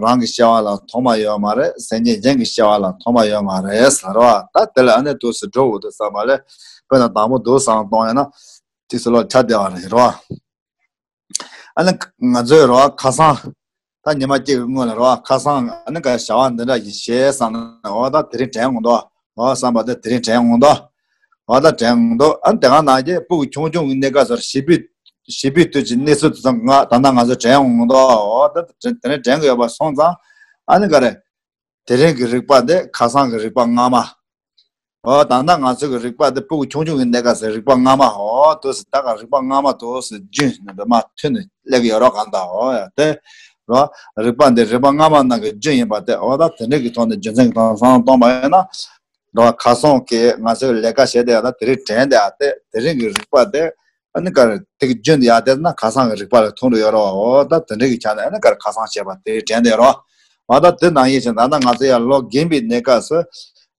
རང་གི་སྐྱེ་བ་ལ་ཐོག་མ་ཡོད་མ་རེད། སེམས་ཅན་གཞན་གྱི་སྐྱེ་བ་ལ་ཐོག་མ་ཡོད་མ་རེད་ཟེར་རོ། ད་དེ་ལ་ཨ་ནི་དུས་སུ་འགྲོ་འོ་དུས་ཙམ་པ་ལས་དཔེར་ན་དང་པོ་འདུག་བསམ་གཏོང་ཡོད་ན་དུས་སུ་ལོ་ཆ་བདེ་བ་རེད་རོ། ཨ་ནི་ང་ཚོའི་རོ་ཁ་སང་ད་ཉི་མ་གཅིག་གི་སྔོན་ལ་རོ་ཁ་སང་ཨ་ནི་ག་བྱ་བ་འདི་འདྲ་ཞིག་བྱས་བསམ་ན། འོ་ད་དེ་རིང་དྲན་འོང་དོ། འོ་བསམ་པ་དེ་དེ་རིང་དྲན་འོང་དོ། འོ་ད་དྲན་འོང་དོ། ཨ་ནི་དེ་ག་ནང་གི་སྤུ་གུ་ཆུང་ཆུང་གི་གནས་སྐབས་སུ་བྱིས་པའི་བྱིས་པའི་དུས་ཀྱི་གནས་ཚུལ་དེ་ཚོ་ང་ད་ལྟ་ང་ཚོ་དྲན་འོང་དོ། འོ་ད་དེ་དེ་རིང་དྲན་གི་ཡོད་པ་སོང་ཙང་ཨ་ནི་ག་རེ། དེ་རིང་གི་རིག་པ་འདི་ཁ་སང་གི་རིག་པ་སྔ་མ། འོ་ད་ལྟ་ང་ཚོ་གི་རིག་པ་འདི་སྤུ་གུ་ཆུང་ཆུང་གི་གནས་སྐབས་སུ་རིག་པ་སྔ་མ། འོ་དུས་སུ་ད་ག་རིག་པ་སྔ་མ་དུས་སུ་རྒྱུན་ནས་འདི་མ་མཐུད་ནས་སླེབས་ཀྱི་ཡོད་རོགས་ག་ད། འོ་ཡ་དེ་རོ། རིག་པ་འདི་རིག་པ་སྔ་མ་ནང་གི་རྒྱུན་ཡིན་པ་དེ། འོ་ད་དེ་འདྲ་གི་ཐོག་ནས་རྒྱུ་མཚན་གྱི་ཐོག་ནས་བསམ་བློ་གཏོང་པ་ཡིན་ན། རོ་ཁ་སང་གི་ང་ཚོས་ལས་ཀ་བྱས་དེ་ཡང་ད་དེ་རིང་དྲན་དེ་ཡང་དེ་དེ་རིང་གི་རིག་པ་དེ་ཨ་ནི་ག་རེ་དེ་གི་རྒྱུན་དེ་ཡང་དེ་ན་ཁ་སང་གི་རིག་པ་ལ་ཐུག་འགྲོ་ཡོད་རོ། འོ་ད་དེ་འདྲ་གི་ཆ་ནས་ཨ་ནི་ག་རེ་ཁ་སང་བྱས་པ་དེ་དྲན་དེ་རོ། འོ་ད་དེ་ནང་བཞིན་བྱས་ད་ལྟ་ང་ཚོ་ཡང་ལོ་རྒན་པའི་གནས་སྐབས་སུ་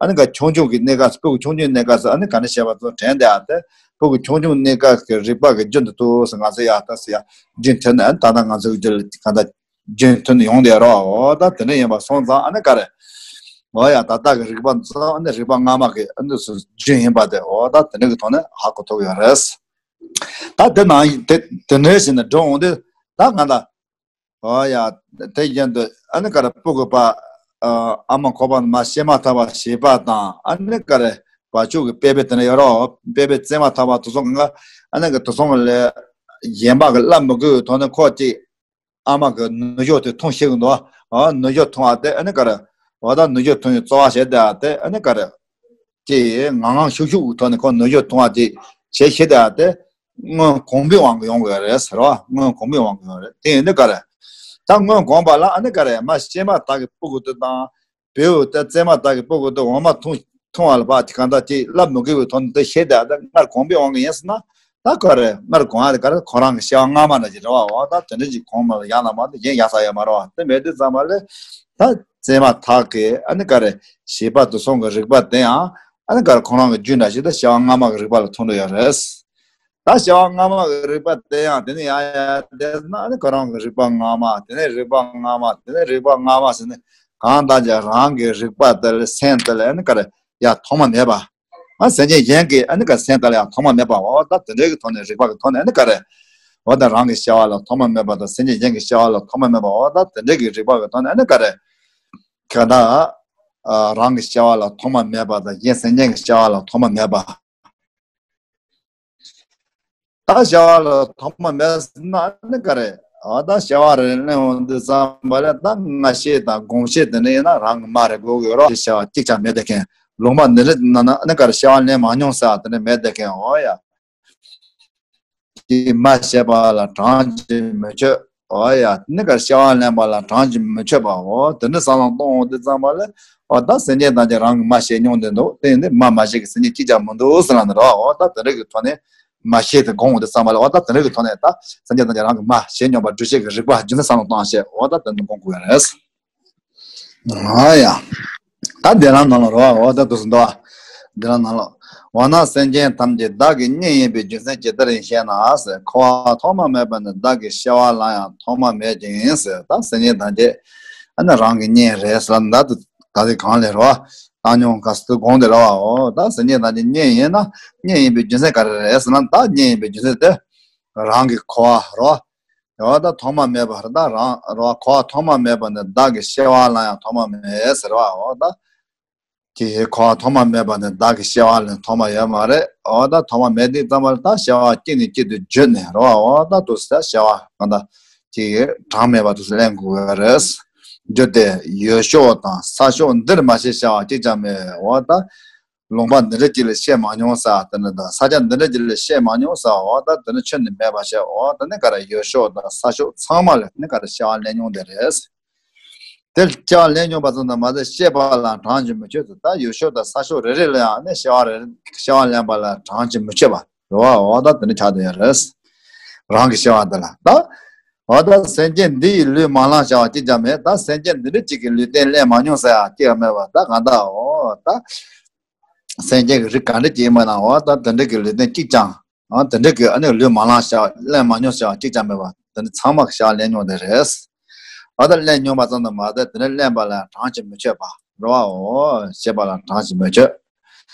ཨ་ནི་ག་ཆུང་ཆུང་གི་གནས་སྐབས་སུ་སྤུ་གུ་ཆུང་ཆུང་གནས་སྐབས་སུ་ཨ་ནི་ག་འདྲ་བྱས་པ་ཚོ་དྲན་དེ་ཡང་དེ་སྤུ་གུ་ཆུང་ཆུང་གནས་སྐབས་ཀྱི་རིག་པ་གི་རྒྱུན་དུ་ཐུག་སུ་ང་ཚོ་ཡང་ད་སུ་ཡང་རྒྱུན་དེ་ནས་ཨ་ནི་ད་ལྟ་ང་ཚོ་གི་རྒྱུན་ལ་ག་ད། རྒྱུན་མཐུད་ནས་ཡོང་བསྡད་རོགས། འོ་ད་དེ་འདྲ་ཡིན་པ་སོང་ཙང་ཨ་ནི་ག་རེ། འོ་ཡ་ད་ལྟ་གི་རིག་པ་ཚོ་ཨ་ནི་རིག་པ་སྔ་མ་གི་ཨ་ནི་སུ་རྒྱུན་ཡིན་པ་དེ་འོ་ད་དེ་འདྲ་གི་ཐོག་ནས་ཧ་གོ་ཐུབ་ཡོད་རེད། ད་དེ་ནང་དེ་དེ་འདྲ་བྱས་ནས་འགྲོ་འོང་དུས་ད་ང་ད། ཨོ་ཡ། དེ་བཞིན་དུ་ཨ་ནི་ག་རེ་སྤུ་གུ་པ། ཨ་མ་ཁོ་པ་མ་སྐྱེས་མ་ཐག་པ་བྱིས་པ་དང་ཨ་ནི་ག་རེ་བ་ཕྱུགས་ཀྱི་པེ་པེ་དེ་འདྲ་ཡོད་རོགས། པེ་པེ་བཙས་མ་ཐག་པ་དེ་ཚོ་གི་ང་ཨ་ནི་གི་དེ་ཚོ་ལས་གཞན་པ་གི་བསླབ་མི་དགོས་པའི་ཐོག་ནས་ཁོ་གཅིག་ཨ་མ་གི་ནུ་ཞོ་དེ་འཐུང་ཤེས་གི་འདུག་ཨ་ནུ་ཞོ་འཐུང་བ་དེ་ཨ་ནི་ག་རེ་འོ་ད་ནུ་ཞོ་འཐུང་བའི་རྩོལ་བ་བྱས་དེ་ཨ་དེ་ཨ་ནི་ག་རེ། ཀྱིས་ངང་ངང་ཤུགས་ཤུགས་ཀྱི་ཐོག་ནས་ཁོ་ནུ་ཞོ་འཐུང་བ་ཅིག་བྱེད་ཤེས་བསྡད་དེ་སྔོན་གོང་འཕེལ་དབང་གིས་ཡོང་དགོས་རེད་ཟེར་བ། སྔོན་གོང་འཕེལ་དབང་གིས་ཡོང་རེད། དེ་ཡིན་དུས་ག་རེ། ད་སྔོན་གོང་པ་ལ་ཨ་ནི་ག་རེ་མ་སྐྱེས་མ་ཐག་གི་སྤུ་གུ་དེ་དང་བེའུ་དེ་བཙས་མ་ཐག་གི་སྤུ་གུ་དེ་འོ་མ་འཐུང་འཐུང་བ་ལ་ཕར་གང་ལྟར་ཅིག་བསླབ་མི་དགོས་པའི་ཐོག་ནས་དེ་ཤེས་བསྡད་དེ་སྔར་གོང་འཕེལ་དབང་གིས་ཡིན་ཟེར་ན་ད་ག་རེ་སྔར་གོང་ཨ་རེ་ག་རེ་ཁོ་རང་གི་སྐྱེ་བ་སྔ་མ་འདྲ་ཅིག་རེད་བ། འོ་ད་དེ་འདྲ་ཅིག་གོང་མ་ལ་ཡང་ན་མ་དེ་གཞན་ཡག་ས་ཡོད་མ་རེད་བ། དེ་མེད་དུས་ཙམ་པ་ལས་ད་བཙས་མ་ཐག་གི་ཨ་ནི་ག་རེ་བྱིས་པ་དེ་ཚོ་གི་རིག་པ་དེ་ཡང་ཨ་ནི་ག་རེ་ཁོ་རང་གི་རྒྱུད་འདྲ་ཞིག་ད་སྐྱེ་བ་སྔ་མ་གི་རིག་པ་ལ་མཐུན་འགྲོ་ཡོད་རེད། ད་སྐྱེ་བ་སྔ་མ་གི་རིག་པ་དེ་ཡང་དེ་ནི་ཡང་ཡང་བསྡད་ན་ཨ་ནི་ཁོ་རང་གི་རིག་པ་སྔ་མ། དེ་ནས་རིག་པ་སྔ་མ། དེ་ནས་རིག་པ་སྔ་མ་ཟེར་ནས་གང་ལྟར་ཀྱང་རང་གི་རིག་པ་དེ་ལ་སེམས་དེ་ལ་ཨ་ནི་ག་རེ་ཡང་ཐོག་མ་མེད་པ། ཨ་སེམས་ཅན་གཞན་གྱི་ཨ་ནི་ག་སེམས་དེ་ལ་ཡང་ཐོག་མ་མེད་པ། འོ་ད་དེ་འདྲའི་གི་ཐོག་ནས་རིག་པ་གི་ཐོག་ནས་ཨ་ནི་ག་རེ། འོ་ད་རང་གི་སྐྱེ་བ་ལ་ཐོག་མ་མེད་པ་དང་སེམས་ཅན་གཞན་གྱི་སྐྱེ་བ་ལ་ཐོག་མ་མེད་པ། འོ་ད་དེ་འདྲའི་གི་རིག་པ་གི་ཐོག་ནས་ཨ་ནི་ག་རེ། ག་ད། ཨ་རང་གི་སྐྱེ་བ་ལ་ཐོག་མ་མེད་པ་དང་གཞན་སེམས་ཅན་གྱི་སྐྱེ་བ་ལ་ཐོག་མ་མེད་པ། ད་སྐྱེ་བ་ལ་ཐོག་མ་མེད་ཟེར་ན་ཨ་ནི་ག་རེ། ཨ་ད་སྐྱེ་བ་རེ་གླེང་འོང་དུས་ཙམ་པ་ལ་ད་ང་ཤེས་དང་དགོངས་ཤེས་དེ་འདྲ་ཡིན་ན་རང་གི་མ་རེད་དགོས་ཀྱི་ཡོད་རོགས། སྐྱེ་བ་གཅིག་ཀྱང་མེད་བསྡད་མཁན། ལུང་པ་འདི་འདྲ་ན་ན་ཨ་ནི་ག་རེ་སྐྱེ་བ་ལེན་མ་མྱོང་ཟེར་བ་དེ་འདྲ་མེད་བསྡད་མཁན། འོ་ཡ། ཀྱིས་མ་བྱས་པ་ལ་གྲངས་ཀྱིས་མི་ཆོད། འོ་ཡ། ཨ་ནི་ག་རེ་སྐྱེ་བ་ལེན་པ་ལ་གྲངས་ཀྱིས་མི་ཆོད་པ། འོ་དེ་འདྲ་བསམ་བློ་གཏོང་འོང་དུས་ཙམ་པ་ལ་འོ་ད་སེམས་ཅན་ཐམས་ཅད་རང་གིས་མ་བྱས་མྱོང་དེ་འདུག་དེ་ཡིན་དུས་མ་མ་བྱས་ཀྱི་སེམས་ཅན་གཅིག་ཀྱང་མི་འདུག་ཟེར་ལབ་ནི་རེད་བ། འོ་ད་དེ་འདྲ་གི་ཐོག་ནས་མ་བྱས་དེ་དགོངས་འོང་དུས་ཙམ་པ་ལ་འོ་ད་དེ་འདྲ་གི་ཐོག་ནས་ད་སེམས་ཅན་ཐམས་ཅད་རང་གིས་མ་བྱས་མྱོང་པ་སྒྲུབ་བྱེད་ཀྱི་རིགས་པ་རྒྱུ་མཚན་བསམ་བློ་གཏོང་བྱས། འོ་ད་དེ་འདྲ་དགོངས་དགོས་ཡ་རེད། ཨ་ཡ། ད་འདི་རང་ནང་ལ་རོ། འོ་ད་དུ་སུ་འདུག་འདི་རང་ནང་ལ། འོ་ན་སེམས་ཅན་ཐམས་ཅད་བདག་གི་གཉེན་ཡིན་པའི་རྒྱུ་མཚན་ཇི་ལྟར་ཡིན་ཞེ་ན་ཟེར། འཁོར་བ་ཐོག་མ་མེད་པ་ནས་བདག་གི་སྐྱེ་བ་ལ་ཡང་ཐོག་མ་མེད་ཅིང་ཟེར། ད་སེམས་ཅན་ཐམས་ཅད་ཨ་ནི་རང་གི་གཉེན་རེད་ཟེར་ལ་ད་དུ་ད་དེ་གང་ལས་རོ། བཏང་སྙོམས་ག་སུ་དགོངས་ཏེ་རོ། འོ་ད་སེམས་ཅན་ཐམས་ཅད་གཉེན་ཡིན་ན་གཉེན་ཡིན་པའི་རྒྱུ་མཚན་ག་རེ་རེད་ཟེར་ན། ད་གཉེན་ཡིན་པའི་རྒྱུ་མཚན་དེ་རང་གི་འཁོར་བ་རོ། འོ་ད་ཐོག་མ་མེད་པ་རེད། ད་རང་རོ་འཁོར་བ་ཐོག་མ་མེད་པ་ནས་བདག་གི་སྐྱེ་བ་ལ་ཡང་ཐོག་མ་མེད་ཟེར་བ། འོ་ད་དེ་འཁོར་བ་ཐོག་མ་མེད་པ་ནས་བདག་གི་སྐྱེ་བ་ལ་ཐོག་མ་ཡོད་མ་རེད། འོ་ད་ཐོག་མ་མེད་དུས་ཙམ་པ་ལ་ད་སྐྱེ་བ་གཅིག་ནས་གཅིག་ཏུ་བརྒྱུད་ནས་རོ། འོ་ད་དུ་ཟེར་སྐྱེ་བ་གང་ད་དེ་གྲངས་མེད་པ་དུ་ལེན་དགོས་རེད། བརྒྱུད་དེ་ཡུལ་ཕྱོགས་དང་ས་ཕྱོགས་འདིར་མ་ཤེས་བྱ་བ་གཅིག་ཀྱང་མེད། འོ་ད། ལུང་པ་འདི་འདྲ་ཅིག་ལ་སྐྱེས་མ་མྱོང་ས་དེ་འདྲ་དང་། ས་ཆ་འདི་འདྲ་ཅིག་ལ་སྐྱེས་མ་མྱོང་ས། འོ་ད་དེ་འདྲ་ཁྱོན་ནས་མེད་པ་བྱས། འོ་ད་ནི་ག་རེ་ཡུལ་ཕྱོགས་དང་ས་ཕྱོགས་ཚང་མ་ལ་ནི་ག་རེ་སྐྱེ་བ་ལེན་མྱོང་དེ་རེད། དེ་སྐྱེ་བ་ལེན་མྱོང་པ་ཙམ་དུ་མ་ཟད་སྐྱེས་པ་ལ་གྲངས་ཀྱིས་མི་ཆོད་དེ། ད་ཡུལ་ཕྱོགས་དང་ས་ཕྱོགས་རེ་རེ་ལ་ཡང་ནི་སྐྱེ་བ་རེ་སྐྱེ་བ་ལེན་པ་ལ་གྲངས་ཀྱིས་མི་ཆོད་པ་རེད་བ། འོ་ད་དེ་འདྲ་ཆགས་བསྡད་ཡོད་རེད། རང་གི་སྐྱེ་བ་འདི་ལ་ད། འོ་ད་སེམས་ཅན་འདི་ཡི་ལུས་མ་བླངས་བྱ་བ་གཅིག་ཀྱང་མེད། ད་སེམས་ཅན་འདི་འདྲ་གཅིག་གི་ལུས་རྟེན་ལེན་མ་མྱོང་ཟེར་ཡ་གཅིག་ཡང་མེད་པ། ད་གང་ལྟར་འོ་ད། སེམས་ཅན་གྱི་རིགས་ག་འདྲ་ཅིག་ཡིན་པ་ན་འོ་ད་དེ་འདྲ་གི་ལུས་རྟེན་གཅིག་ཀྱང་། འོ་དེ་འདྲ་གི་ཨ་ནི་ལུས་མ་བླངས་བྱ་ལེན་མ་མྱོང་བྱ་གཅིག་ཀྱང་མེད་པ། དེ་འདྲ་ཚང་མ་གི་བྱ་ལེན་མྱོང་དེ་རེད། འོ་ད་ལེན་མྱོང་པ་ཙམ་དུ་མ་ཟད་དེ་འདྲ་ལེན་པ་ལ་གྲངས་ཀྱིས་མི་ཆོད་པ་རེད་བ། འོ་བྱེད་པ་ལ་གྲངས་ཀྱིས་མི་ཆོད།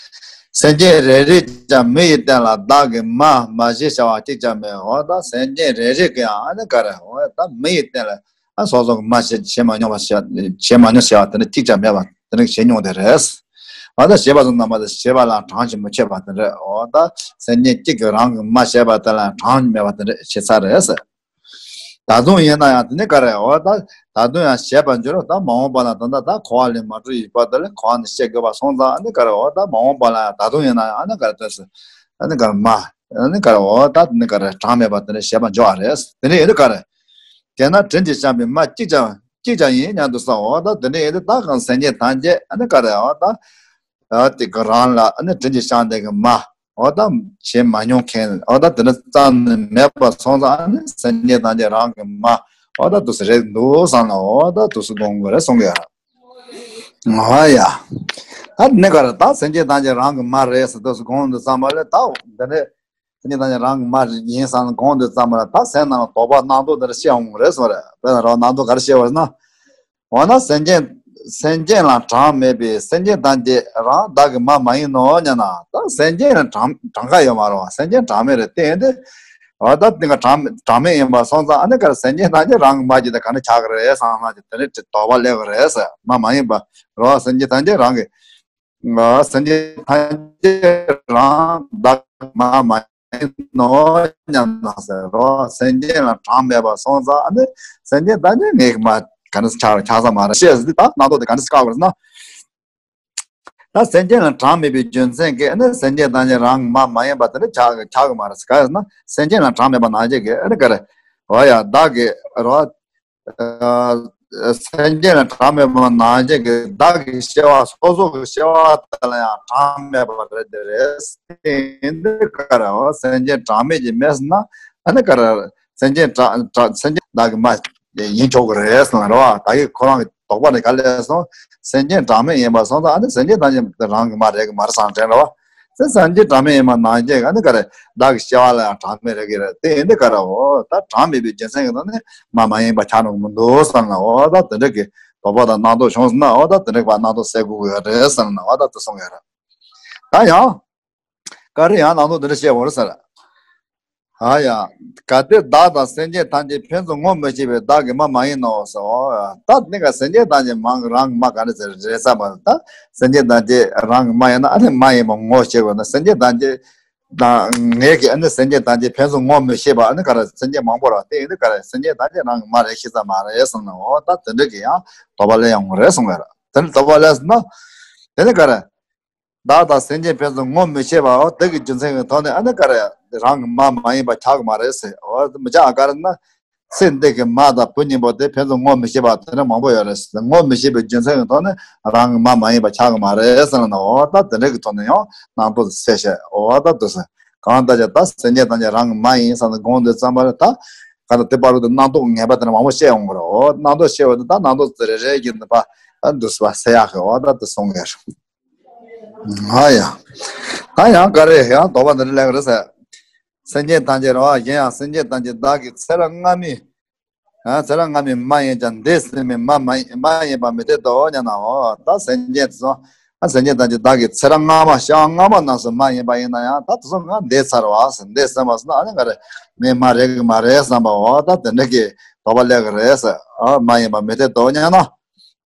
སེམས་ཅན་རེ་རེས་ཀྱང་མི་ཡི་རྟེན་ལ་བདག་གིས་མ་མ་བྱས་བྱ་བ་གཅིག་ཀྱང་མེད། འོ་ད་སེམས་ཅན་རེ་རེ་གིས་ཡང་ཨ་ནི་ག་རེ་འོ་ད་མི་ཡི་རྟེན་ལ། ཨ་སོ་སོ་གི་མ་བྱེད་བྱེད་མ་མྱོང་བ་བྱེད་བྱེད་མ་མྱོང་བྱ་བ་དེ་འདྲ་གཅིག་ཀྱང་མེད་པ་དེ་འདྲ་བྱེད་མྱོང་དེ་རེད། འོ་ད་བྱེད་པ་ཙམ་དུ་མ་ཟད་བྱེད་པ་ལ་གྲངས་ཀྱིས་མི་ཆོད་པ་དེ་རེད། འོ་ད་སེམས་ཅན་གཅིག་གིས་རང་གི་མ་བྱས་པ་དེ་ལ་གྲངས་མེད་པ་དེ་འདྲ་བྱེད་ས་རེད། ད་དུང་ཡིན་ན་ཡང་དེ་ནི་ག་རེ། འོ་ད་ད་དུང་ཡང་བྱེད་པར་འགྱུར་རོ། ད་མ་འོངས་པ་ལ་ད་ལྟ་ད་འཁོར་བ་ལས་མ་གྲོལ་བའི་བར་དུ་ལ་འཁོར་བ་ནས་སྐྱེ་དགོས་པ་སོང་ཙང་ཨ་ནི་ག་རེ། འོ་ད་མ་འོངས་པ་ལ་ཡང་ད་དུང་ཡིན་ན་ཡང་ཨ་ནི་ག་རེ་ལྟོས་ཟེར། ཨ་ནི་ག་རེ་མ། ཨ་ནི་ག་རེ། འོ་ད་དེ་ནི་ག་རེ་གྲངས་མེད་པ་དེ་ནི་བྱེད་པར་འགྱུར་བ་རེད། དེ་ནི་ཡིན་དུས་ག་རེ། དེས་ན་དྲིན་གྱིས་བསྐྱངས་པའི་མ་གཅིག་ཀྱང་གཅིག་ཀྱང་ཡིན་སྙམ་དུ་བསམ། འོ་ད་དེ་འདྲ་ཡིན་དུས་ད་གང་སེམས་ཅན་ཐམས་ཅད་ཨ་ནི་ག་རེ། འོ་ད་ཨ་དེ་ག་རང་ལ་ཨ་ནི་དྲིན་གྱིས་བསྐྱངས་དེ་གི་མ་འོ་ད་བྱེད་མ་མྱོང་མཁན་འོ་ད་དེ་འདྲ་རྩ་ནས་མེད་པ་སོང་ཙང་ཨ་ནི་སེམས་ཅན་ཐམས་ཅད་རང་གི་མ་འོ་ད་དུ་སུ་རེད་འདུག་བསམ་ན་འོ་ད་དུ་སུ་དགོངས་དགོས་རེད་གསུང་གི་ཡོད་རེད། འོ་ཡ། ད་ནི་ག་རེ་ད་སེམས་ཅན་ཐམས་ཅད་རང་གི་མ་རེད་ཟེར་དུ་སུ་དགོངས་འདུག་བསམ་པ་ལས་ད་དེ་འདྲ། སེམས་ཅན་ཐམས་ཅད་རང་གི་མ་ཡིན་བསམ་ནས་དགོངས་དུས་ཙམ་པ་ལ། ད་སེམས་ནང་ལ་དོགས་པ་སྣང་དོགས་འདི་འདྲ་སྐྱེ་འོང་གི་རེད་གསུངས་རེད། དཔེར་ན་རང་སྣང་དོགས་ག་རེ་སྐྱེ་བ་ཟེར་ན། འོ་ན་སེམས་ཅན། སེམས་ཅན་ལ་གྲངས་མེད་པའི་སེམས་ཅན་ཐམས་ཅད་རང་བདག་གི་མ་མ་ཡིན་ནོ་སྙམ་ན། ད་སེམས་ཅན་ལ་གྲངས་གྲངས་ཀ་ཡོད་མ་རེད་བ། སེམས་ཅན་གྲངས་མེད་རེད། དེ་ཡིན་དུས། འོ་ད་དེ་ག་གྲངས་གྲངས་མེད་ཡིན་པ་སོང་ཙང་། ཨ་ནི་ག་རེ་སེམས་ཅན་ཐམས་ཅད་རང་གི་མ་ཡིན་དེ་ག་ནས་ཆགས་ཀྱི་རེད་བསམ་ན། དེ་ནི་དོགས་པ་སླེབས་ཀྱི་རེད་ཟེར། མ་མ་ཡིན་པ་རེད་བ། སེམས་ཅན་ཐམས་ཅད་རང་གི། སེམས་ཅན་ཐམས་ཅད་རང་བདག་མ་མ་ཡིན་ནོ་སྙམ་ན་ཟེར་རོ། སེམས་ཅན་ལ་གྲངས་མེད་པ་སོང་ཙང་། ཨ་ནི་སེམས་ཅན་ད་ནི་ངའི་མ་ག་ནས་ཆགས་ཆགས་ས་མ་རེད། ཅེས་ཟེར་དུས། ད་སྣང་དོགས་དེ་ག་ནས་བཀག་དགོས་ཟེར་ན། ད་སེམས་ཅན་ལ་གྲངས་མེད་པའི་རྒྱུ་མཚན་གྱིས། ཨ་ནི་སེམས་ཅན་ཐམས་ཅད་རང་མ་མ་ཡིན་པ་དེ་འདྲ་ཆགས་ཆགས་ཀྱི་མ་རེད། ག་རེ་ཟེར་ན། སེམས་ཅན་ལ་གྲངས་མེད་པ་ནང་བཞིན་གྱི། ཨ་ནི་ག་རེ། འོ་ཡ། བདག་གི་རོ། སེམས་ཅན་ལ་གྲངས་མེད་པ་ནང་བཞིན་གྱི། བདག་གི་སྐྱེ་བ། སོ་སོ་གི་སྐྱེ་བ་དེ་ལ་ཡང་གྲངས་མེད་པ་རེད་དེ་རེད། དེ་ཡིན་དུས་ག་རེ། འོ་སེམས་ཅན་གྲངས་མེད་ཅིག་མེད་ཟེར་ན། ཨ་ནི་ག་རེ། སེམས་ཅན་གྲངས་གྲངས་སེམས་ཅན་བདག་གི་མ་ཡིན་ཆོག་གི་རེད་ཟེར་ན་རེད་བ། ད་གི་ཁོ་རང་གི་དོགས་པ་ནི་ག་ལས་སོང་། སེམས་ཅན་གྲངས་མེད་ཡིན་པ་སོང་ཙང་། ཨ་ནི་སེམས་ཅན་ཐམས་ཅད་རང་གི་མ་རེད་གི་མ་རེད་བསམ་དྲན་རེད་བ། སེམས་ཅན་གྲངས་མེད་ཡིན་པ་ནང་བཞིན། ཨ་ནི་ག་རེ། བདག་གི་སྐྱེ་བ་ལ་ཡང་གྲངས་མེད་རེད་གི་རེད། དེ་ཡིན་དུས་ག་རེ། འོ་ད་གྲངས་མེད་པའི་རྒྱུ་མཚན་གྱི་ཐོག་ནས་མ་མ་ཡིན་པ་ཆགས་འགྲོ་གི་མི་འདུག་བསམ་ན། འོ་ད་དེ་འདྲ་གི་དོགས་པ་དང་སྣང་དོགས་བྱུང་ཟེར་ན། འོ་ད་དེ་འདྲ་གི་བར་སྣང་དོགས་སེལ་དགོས་ཀྱི་ཡོད་རེད་བསམ་ན། འོ་ད་དེ་གསུང་གི་ཡོད་རེད། ད་ཡང་ག་རེ་ཡང་སྣང་དོགས་འདི་འདྲ་བཤད་འོང་ཟེར། ཨ་ཡ། གལ་ཏེ་བདག་དང་སེམས་ཅན་ཐམས་ཅད་ཕན་ཚུན་ངོ་མི་ཤེས་པས་བདག་གི་མ་མ་ཡིན་ནོ་ཟེར། འོ་ད་དེ་ག་སེམས་ཅན་ཐམས་ཅད་མང་གི་རང་གི་མ་ག་རེ་ཟེར་རེད་བསམ་པ། ད་སེམས་ཅན་ཐམས་ཅད་རང་གི་མ་ཡིན་ན། ཨ་ནི་མ་ཡིན་པ་ངོ་ཤེས་དགོས་ན། སེམས་ཅན་ཐམས་ཅད་དང་ངེད་ཀྱིས། ཨ་ནི་སེམས་ཅན་ཐམས་ཅད་ཕན་ཚུན་ངོ་མི་ཤེས་པ། ཨ་ནི་ག་རེ། སེམས་ཅན་མང་པོ་རེད་བ། དེ་ཡིན་དུས་ག་རེ། སེམས་ཅན་ཐམས་ཅད་རང་གི་མ་རེད། ཤེས་ས་མ་རེད་བསམ་ན། འོ་ད་དེ་འདྲ་གི་ཡང་དོགས་པ་སླེབས་ཡོང་གི་རེད་གསུང་གི་རེད། དེ་འདྲ་དོགས་པ་སླེབས་སོང་ན། དེ་ནི་ག་རེ། བདག་དང་སེམས་ཅན་ཕན་ཚུན་ངོ་མི་ཤེས་པའོ། དེ་གི་རྒྱུ་མཚན་གྱི་ཐོག་ནས། ཨ་ནི་ག་རེ། རང་གི་མ་མ་ཡིན་པ་ཆགས་ཀྱི་མ་རེད་ཟེར། འོ་མི་ཆགས། ག་རེ་ན། ཚེ་འདི་གི་མ་དང་བུ་གཉིས་པོ་དེ་ཕན་ཚུན་ངོ་མི་ཤེས་པ་དེ་འདྲ་མང་པོ་ཡོད་རེད་ཟེར། ངོ་མི་ཤེས་པའི་རྒྱུ་མཚན་གྱི་ཐོག་ནས་རང་གི་མ་མ་ཡིན་པ་ཆགས་ཀྱི་མ་རེད་ཟེར་ན། འོ་ད་དེ་འདྲ་གི་ཐོག་ནས་ཡང་སྣང་དོགས་སེལ་བྱེད། འོ་ད་དེ་ཟེར། གང་ལྟར་ཀྱང་ད་སེམས་ཅན་ཐམས་ཅད་རང་གི་མ་ཡིན་བསམ་ནས་དགོངས་དུས་ཙམ་པ་ལ། ད་ག་ད་དེ་བར་དུ་སྣང་དོགས་ངན་པ་དེ་འདྲ་མང་པོ་སྐྱེ་འོང་གི་རེད། འོ་སྣང་དོགས་སྐྱེ་བ་དེ། ད་སྣང་དོགས་དེ་རེ་རེ་བཞིན་དུ་ཕར་འདུག་སེ་སེལ་ཡག་གི། འོ་ད་དེ་གསུང་གི་རེད། ཨ་ཡ། ད་ཡང་ག་རེ་ཡང་དོགས་པ་འདི་འདྲ་སླེབས་ཀྱི་རེད་ཟེར། སེམས་ཅན་ཐམས་ཅད་རེད་བ། གཞན་ཡང་སེམས་ཅན་ཐམས་ཅད་བདག་གི་ཚེ་རབས་སྔ་མའི། ཨ། ཚེ་རབས་སྔ་མའི་མ་ཡིན་ཀྱང་འདས་ཟིན་པའི་མ་མ་མ་ཡིན་པ་མི་འཐད་དོ་སྙམ་ན། འོ་ད་སེམས་ཅན་དེ་ཚོ། ཨ། སེམས་ཅན་ཐམས་ཅད་བདག་གི་ཚེ་རབས་སྔ་མ། སྐྱེ་བ་སྔ་མ་རྣམས་སུ་མ་ཡིན་པ་ཡིན་ན་ཡང་། ད་དེ་ཚོ་ང་འདས་ཚར་བ་ཟེར། འདས་ཟིན་པ་ཟེར་ན། ཨ་ནི་ག་རེ། ངའི་མ་རེད་གི་མ་རེད་བསམ་པ། འོ་ད་དེ་འདྲ་གི་དོགས་པ་སླེབས་ཀྱི་རེད་ཟེར། ཨ། མ་ཡིན་པ་མི་འཐད་དོ་སྙམ་ན།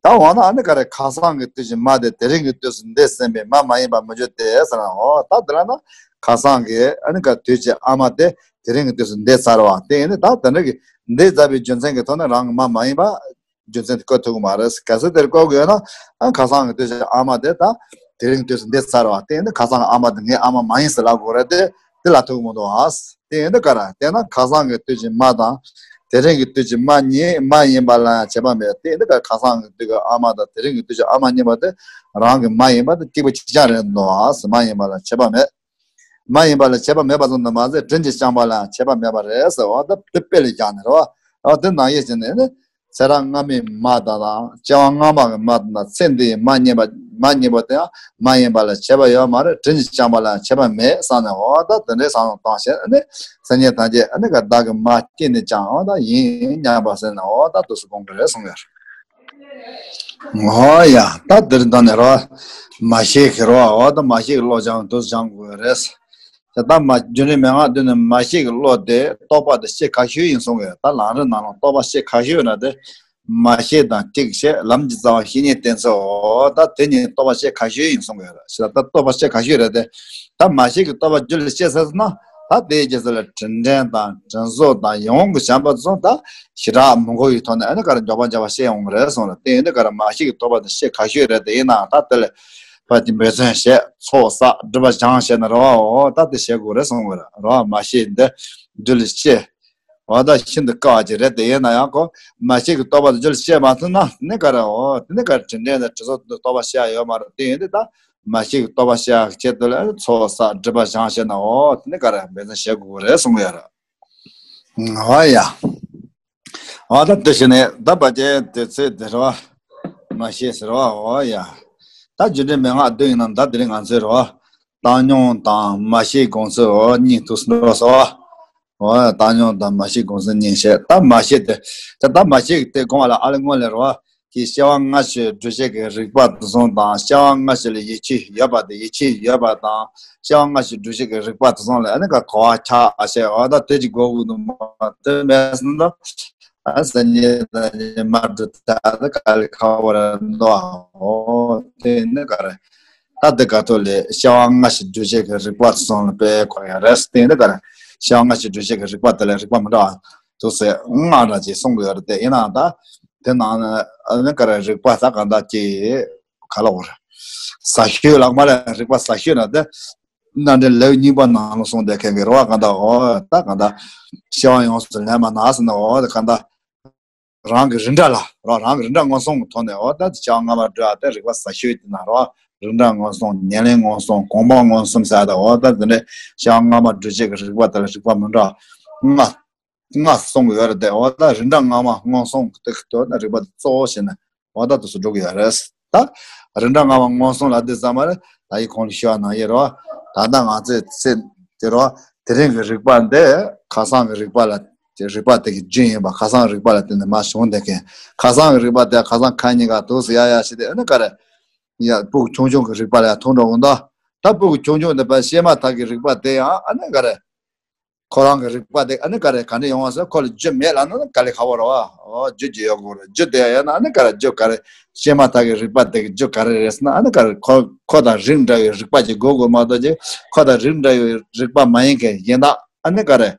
ད་འོ་ན་ཨ་ནི་ག་རེ། ཁ་སང་གི་དུས་ཀྱི་མ་དེ་དེ་རིང་གི་དུས་སུ་འདས་ཟིན་པའི་མ་མ་ཡིན་པར་མི་འགྱུར་ཏེ་ཟེར་ན། འོ་ད་དེ་ལ་ན་ཁ་སང་གི། ཨ་ནི་ག་དུས་ཀྱི་ཨ་མ་དེ་དེ་རིང་གི་དུས་སུ་འདས་ཚར་བ་དེ་ཡིན་ནི། ད་དེ་འདྲ་གི་འདས་ཚར་བའི་རྒྱུ་མཚན་གྱི་ཐོག་ནས་རང་གི་མ་མ་ཡིན་པ་རྒྱུ་མཚན་དེ་བཀོད་ཐུབ་ཀྱི་མ་རེད། གལ་སྲིད་དེར་བཀོད་དགོས་ན། ཨ། ཁ་སང་གི་དུས་ཀྱི་ཨ་མ་དེ་ད་དེ་རིང་གི་དུས་སུ་འདས་ཚར་བ་དེ་ཡིན་ནི། ཁ་སང་གི་ཨ་མ་དེ་ངའི་ཨ་མ་མ་ཡིན་ཟེར་ལབ་དགོས་རེད་དེ། དེ་ལ་ཐུག་མི་འདུག་ཨ། དེ་ཡིན་དུས་ག་རེ། དེས་ན་ཁ་སང་གི་དུས་ཀྱི་མ་དང་དེ་རིང་གི་དུས་ཀྱི་མ་གཉིས་མ་ཡིན་པ་ལ་ཡང་ཁྱད་པར་མེད། དེ་ཡིན་དུས་ག་རེ། ཁ་སང་གི་དུས་ཀྱི་ཨ་མ་དང་དེ་རིང་གི་དུས་ཀྱི་ཨ་མ་གཉིས་པོ་དེ་རང་གི་མ་ཡིན་པ་དེ་གཅིག་པ་གཅིག་རྐྱང་རེད་འདུག་ཨ། མ་ཡིན་པ་ལ་ཁྱད་པར་མེད། མ་ཡིན་པ་ལ་ཁྱད་པར་མེད་པ་ཙམ་དུ་མ་ཟད། དྲིན་གྱིས་བསྐྱངས་པ་ལ་ཡང་ཁྱད་པར་མེད་པ་རེད་ཟེར་བ་དེ་དཔེ་ལ་བཞག་ནས་རེད་བ། ཨ། དེ་ནང་བཞིན་བྱས་ནས་ནི། ཚེ་རབས་སྔ་མའི་མ་དང་དང་། སྐྱེ་བ་སྔ་མ་གི་མ་དང་དང་། ཚེ་འདིའི་མ་གཉིས་པ། མ་གཉིས་པོ་དེ་ཡང་མ་ཡིན་པ་ལ་ཁྱད་པར་ཡོད་མ་རེད། དྲིན་གྱིས་བསྐྱངས་པ་ལ་ཡང་ཁྱད་པར་མེད་བསམ་ནས། འོ་ད་དེ་འདྲའི་བསམ་བློ་བཏང་བྱས་ནས། སེམས་ཅན་ཐམས་ཅད་ཨ་ནི་ག་བདག་གི་མ་སྐྱེས་ནས་ཀྱང་། འོ་ད་ཡིན་སྙམ་པ་ཟེར་ནས། འོ་ད་དུས་སུ་དགོངས་ཀྱི་རེད་གསུངས་ཡོད། འོ་ཡ། ད་འདིར་འདོན་ནས་རོ། མ་ཤེས་ཀྱི་རོ། འོ་ད་མ་ཤེས་ཀྱི་བློ་སྦྱང་དུས་སྦྱང་དགོས་རེད། ད་མ། རྒྱུ་འབྲས་མན་ངག་བདུན་ནི་མ་ཤེས་ཀྱི་བློ་དེ། རྟོག་པ་དེ་སྐྱེ་ཁ་ཤོས་ཡིན་གསུང་གི། ད་ལམ་རིམ་ནང་ལ་རྟོག་པ་སྐྱེ་ཁ་ཤོས་ཡོད་ན་དེ། མ་ཤེས་དང་གཅིག་བྱས། ལམ་གྱི་རྩ་བ་བཤེས་གཉེན་བསྟེན་ཚུལ། འོ་ད་དེ་གཉིས་རྟོག་པ་སྐྱེ་ཁ་ཤོས་ཡིན་གསུང་གི་ཡོད་རེད། ད་རྟོག་པ་སྐྱེ་ཁ་ཤོས་རེད་དེ། ད་མ་ཤེས་ཀྱི་རྟོག་པ་རྒྱུད་ལ་སྐྱེས་ཚར་སོང་ན། ད་དེའི་རྗེས་སུ་ལ་དྲིན་དྲན་དང་དྲིན་གཟོ་དང་ཡིད་འོང་གི་བྱམས་པ་ཚོ། ད་ཞེ་དྲག་མི་དགོས་ཡི་ཐོག་ནས་ཨ་ནི་ག་རེ། མགྱོགས་པ་མགྱོགས་པ་སྐྱེ་ཡོང་གི་རེད་གསུངས་རེད། དེ་ཡིན་དུས་ག་རེ། མ་ཤེས་ཀྱི་རྟོག་པ་དེ་སྐྱེ་ཁ་ཤོས་རེད་དེ། ཡིན་ནའང་ད་དེ་ལ་ཕར་གྱི་འབད་བརྩོན་བྱས། ཚོགས་བསགས། སྒྲིབ་པ་སྦྱངས་བྱས་ནས་རེད་བ། འོ་ད་དེ་བྱེད་དགོས་རེད་གསུངས་པ་རེད། རེད་བ། མ་ཤེས་འདི་རྒྱུད་ལ་སྐྱེ། འོ་ད་ཤིན་ཏུ་དཀའ་བ་ཅིག་རེད་དེ། ཡིན་ན་ཡང་ཁོ་མ་ཤེས་ཀྱི་རྟོག་པ་དེ་རྒྱུད་ལ་སྐྱེ་མ་ཐུབ་ན། དེ་ནི་ག་རེ། འོ་དེ་ནི་ག་རེ། དྲིན་དྲན་དང་དྲིན་གཟོ་དེ་རྟོག་པ་སྐྱེ་ཡ་ཡོད་མ་རེད། དེ་ཡིན་དུས་ད་མ་ཤེས་ཀྱི་རྟོག་པ་སྐྱེ་ཡ་གི་ཆེད་དུ་ལ་ཚོགས་བསགས། སྒྲིབ་པ་སྦྱངས་བྱས་ནས། འོ་དེ་ནི་ག་རེ། འབད་བརྩོན་བྱེད་དགོས་རེད་གསུངས་ཡོད་རེད། འོ་ཡ། འོ་ད་དེ་བྱས་ནས་ད་བར་ཆད་དེ་ཚེ་འདི་རེད་བ། མ་ཤེས་ཟེར་བ། འོ་ཡ། ད་རྒྱུ་འབྲས་མན་ངག་བདུན་ཡིན་ན། ད་དེ་རིང་ང་ཚོའི་རེད་བ། བཏང་སྙོམས་དང་མ་ཤི་སྒོམ་ཚུལ་འོ་གཉིས་ཐུགས་སུ་འགྲོ་སོ། འོ་བཏང་སྙོམས་དང་མ་ཤི་སྒོམ་ཚུལ་གཉིས་བཤད། ད་མ་ཤི་དེ་ད་ད་མ་ཤི་དེ་དགོངས་པ་ལ་ཨ་ལེ་སྔོན་ལས་རོ། ཀྱི་སྐྱེ་བ་སྔ་ཕྱི་སྒྲུབ་བྱེད་ཀྱི་རིགས་པ་དེ་ཚོ་དང་སྐྱེ་བ་སྔ་ཕྱི་ལ་ཡིད་ཆེས་ཡོད་པ་དེ་ཡིད་ཆེས་ཡོད་པ་དང་སྐྱེ་བ་སྔ་ཕྱི་སྒྲུབ་བྱེད་ཀྱི་རིགས་པ་དེ་ཚོ་ལ་ཨ་ནི་ཀ་གོ་བ་ཆགས་ཨ་ཤེས་འོ་ད་དེ་ཅི་གོ་དགོས་འདུག་མ་དེ་མེད་སོང་ད། ཨ་སེམས་ཉིད་དང་ཉིད་མ་གྲུབ་ད་ད་ག་ལེ་ཁ་བོ་ར་འདུག་ཨ། འོ་དེ་ནི་ག་རེ། ད་དེ་ག་ཐོག་ལས་སྐྱེ་བ་སྔ་ཕྱི་སྒྲུབ་བྱེད་ཀྱི་རིགས་པ་སོང་ལ་དཔེ་གོ་ཡ་རེད། དེ་ནི་ག་རེ། སྐྱེ་བ་སྔ་ཕྱི་སྒྲུབ་བྱེད་ཀྱི་རིགས་པ་དེ་ལས་རིགས་པ་མི་འདྲ་བ་འདུག་ཟེར་ང་འདྲ་ཅིག་གསུང་གི་ཡོད་རེད། དེ་ཡིན་ནའང་ད་དེ་ནང་ནས་ཨ་ནི་ག་རེ་རིགས་པ་ད་ག་འདྲ་ཅིག་ག་ལ་འོ་རེད། ཟ་ཤོས་ལག་མ་ལ་རིགས་པ་ཟ་ཤོས་ན་དེ། རྣམ་འགྲེལ་ལེའུ་གཉིས་པ་ནང་ལ་གསུངས་བསྡད་མཁན་གྱི་རེད་བ། གང་ལྟར་འོ་ད་གང་ལྟར་སྐྱེ་བ་ཡོངས་སུ་ལེན་པ་ན་ཟེར་ན་འོ་ད་གང་ལྟར་རང་གི་རིགས་འདྲ་ལ་རོ། རང་གི་རིགས་འདྲ་མངོན་སུམ་གྱི་ཐོག་ནས་འོ་ད་སྐྱེ་བ་སྔ་མ་བསྒྲུབས་ཡ་དེ་རིགས་པ་ཟ་ཤོས་དེ་ན་རོ། རིགས་འདྲ་མངོན་སུམ་ཉེར་ལེན་མངོན་སུམ་གོམས་པ་མངོན་སུམ་ཟེར་ཡ་ད་འོ་ད་དེ་འདྲའི་སྐྱེ་བ་སྔ་མ་བསྒྲུབ་བྱེད་ཀྱི་རིགས་པ་དེ་ལ་རིགས་པ་མི་འདྲ་ལྔ་ལྔ་གསུངས་ཡོད་རེད་དེ། འོ་ད་རིགས་འདྲ་སྔ་མ་མངོན་སུམ་དེ་གི་དོན་ན་རིགས་པ་དེ་གཙོ་བོ་བྱས་ནས་འོ་ད་དུ་སུ་འགྲོ་གི་ཡོད་རེད། ད་རིགས་འདྲ་སྔ་མ་མངོན་སུམ་ལ་དེ་ཙམ་མ་རེད། ད་ཡི་གོང་ལ་ཞུ་བ་ནང་བཞིན་རོ། ད་ལྟ་ང་ཚོས་ཚེ་དེ་རོ་དེ་རིང་གི་རིགས་པ་འདི་ཁ་སང་གི་རིགས་པ་ལ་རིགས་པ་དེ་གི་རྒྱུན་ཡིན་པ། ཁ་སང་རིགས་པ་ལ་བརྟེན་ནས་མ་བྱུང་བསྡད་མཁན། ཁ་སང་གི་རིགས་པ་དེ་ཁ་སང་ཁ་ཉིན་ག་དུས་སུ་ཡ་ཡ་ཞིག་དེ་ཨ་ནི་ག་རེ། ཡ་སྤུ་གུ་ཆུང་ཆུང་གི་རིགས་པ་ལ་ཡ་ཐུག་འགྲོ་གི་འདུག་ད་སྤུ་གུ་ཆུང་ཆུང་དེ་པ་སྐྱེས་མ་ཐག་གི་རིགས་པ་དེ་ཡང་ཨ་ནི་ག་རེ། ཁོ་རང་གི་རིགས་པ་དེ་ཨ་ནི་ག་རེ་ག་འདྲ་ཡོང་བ་ཟེར། ཁོ་ལ་རྒྱུ་མེད་ལབ་ན་ནི་དཀའ་ལས་ཁག་པོ་རེད་བ། ཨོ་རྒྱུ་ཅིག་ཡོད་དགོས་རེད། རྒྱུ་དེ་ཡོད་ན་ཨ་ནི་ག་རེ་རྒྱུ་ག་རེ། སྐྱེས་མ་ཐག་གི་རིགས་པ་དེ་གི་རྒྱུ་ག་རེ་རེད་ཟེར་ན་ཨ་ནི་ག་རེ་ཁོ་ཁོ་དང་རིགས་འདྲ་བའི་རིགས་པ་ཅིག་དགོས་དགོས་མ་གཏོགས་ཅིག་ཁོ་དང་རིགས་འདྲ་བའི་རིགས་པ་མ་ཡིན་མཁན་གཞན་དག་ཨ་ནི་ག་རེ།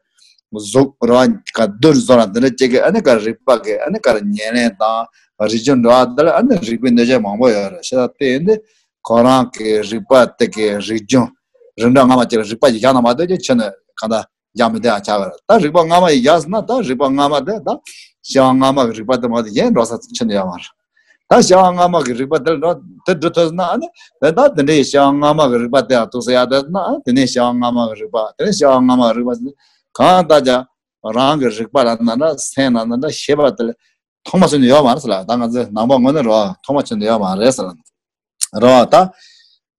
གཟུགས་རོ་ག་རྡུལ་བཟོ་ལ་འདི་འདྲ་ཅིག་གི་ཨ་ནི་ག་རེ་རིགས་པ་གི་ཨ་ནི་ག་རེ་ཉེར་ལེན་དང་རིགས་རྒྱུན་འདྲ་བ་འདི་ལ་ཨ་ནི་རིགས་པའི་གནོད་བྱེད་མང་པོ་ཡོད་རེད། ཤེས་ད་དེ་ཡིན་དུས། ཁོ་རང་གི་རིགས་པ་དེ་གའི་རིགས་རྒྱུན། རིགས་འདྲ་སྔ་མ་ཅིག་ལ་རིགས་པ་ཅིག་བཞག་ན་མ་གཏོགས་ཅིག་ཕྱི་ནས་གང་ལྟར་བཞག་མི་བདེ་བ་ཆགས་པ་རེད། ད་རིགས་པ་སྔ་མ་ཡིས་བཞག་ཟིན་ན་ད་རིགས་པ་སྔ་མ་དེ་ད་སྐྱེ་བ་སྔ་མ་གི་རིགས་པ་དེ་མ་གཏོགས་གཞན་འགྲོ་ས་ཕྱི་ནས་ཡོད་མ་རེད། ད་སྐྱེ་བ་སྔ་མ་གི་རིགས་པ་དེ་ལ་འགྲོ་དེ་འགྲོ་ཐུབ་ཟིན་ན་ཨ་ནི་དེ་ད་དེ་འདྲའི་སྐྱེ་བ་སྔ་མ་གི་རིགས་པ་དེ་ཡང་ཐུག་ས་ཡག་དེ་ཟིན་ན་ཨ་ནི་དེ་ནས་སྐྱེ་བ་སྔ་མ་གི་རིགས་པ་དེ་ནས་སྐྱེ་བ་སྔ་མ་གི་རིགས་པ་ཟིན་གང་ལྟར་ཀྱང་རང་གི་རིགས་པ་ལ་ན་འདྲ་སེམས་ལ་ན་འདྲ་ཤེས་པ་དེ་ལ་ཐོག་མ་ཕྱི་ནས་ཡོད་མ་རེད་ཟེར་ལ། ད་ང་ཚོའི་ནང་པ་ངོས་ནས་རོ་ཐོག་མ་ཕྱི་ནས་ཡོད་མ་རེད་ཟེར་ལ། རེད་བ། ད།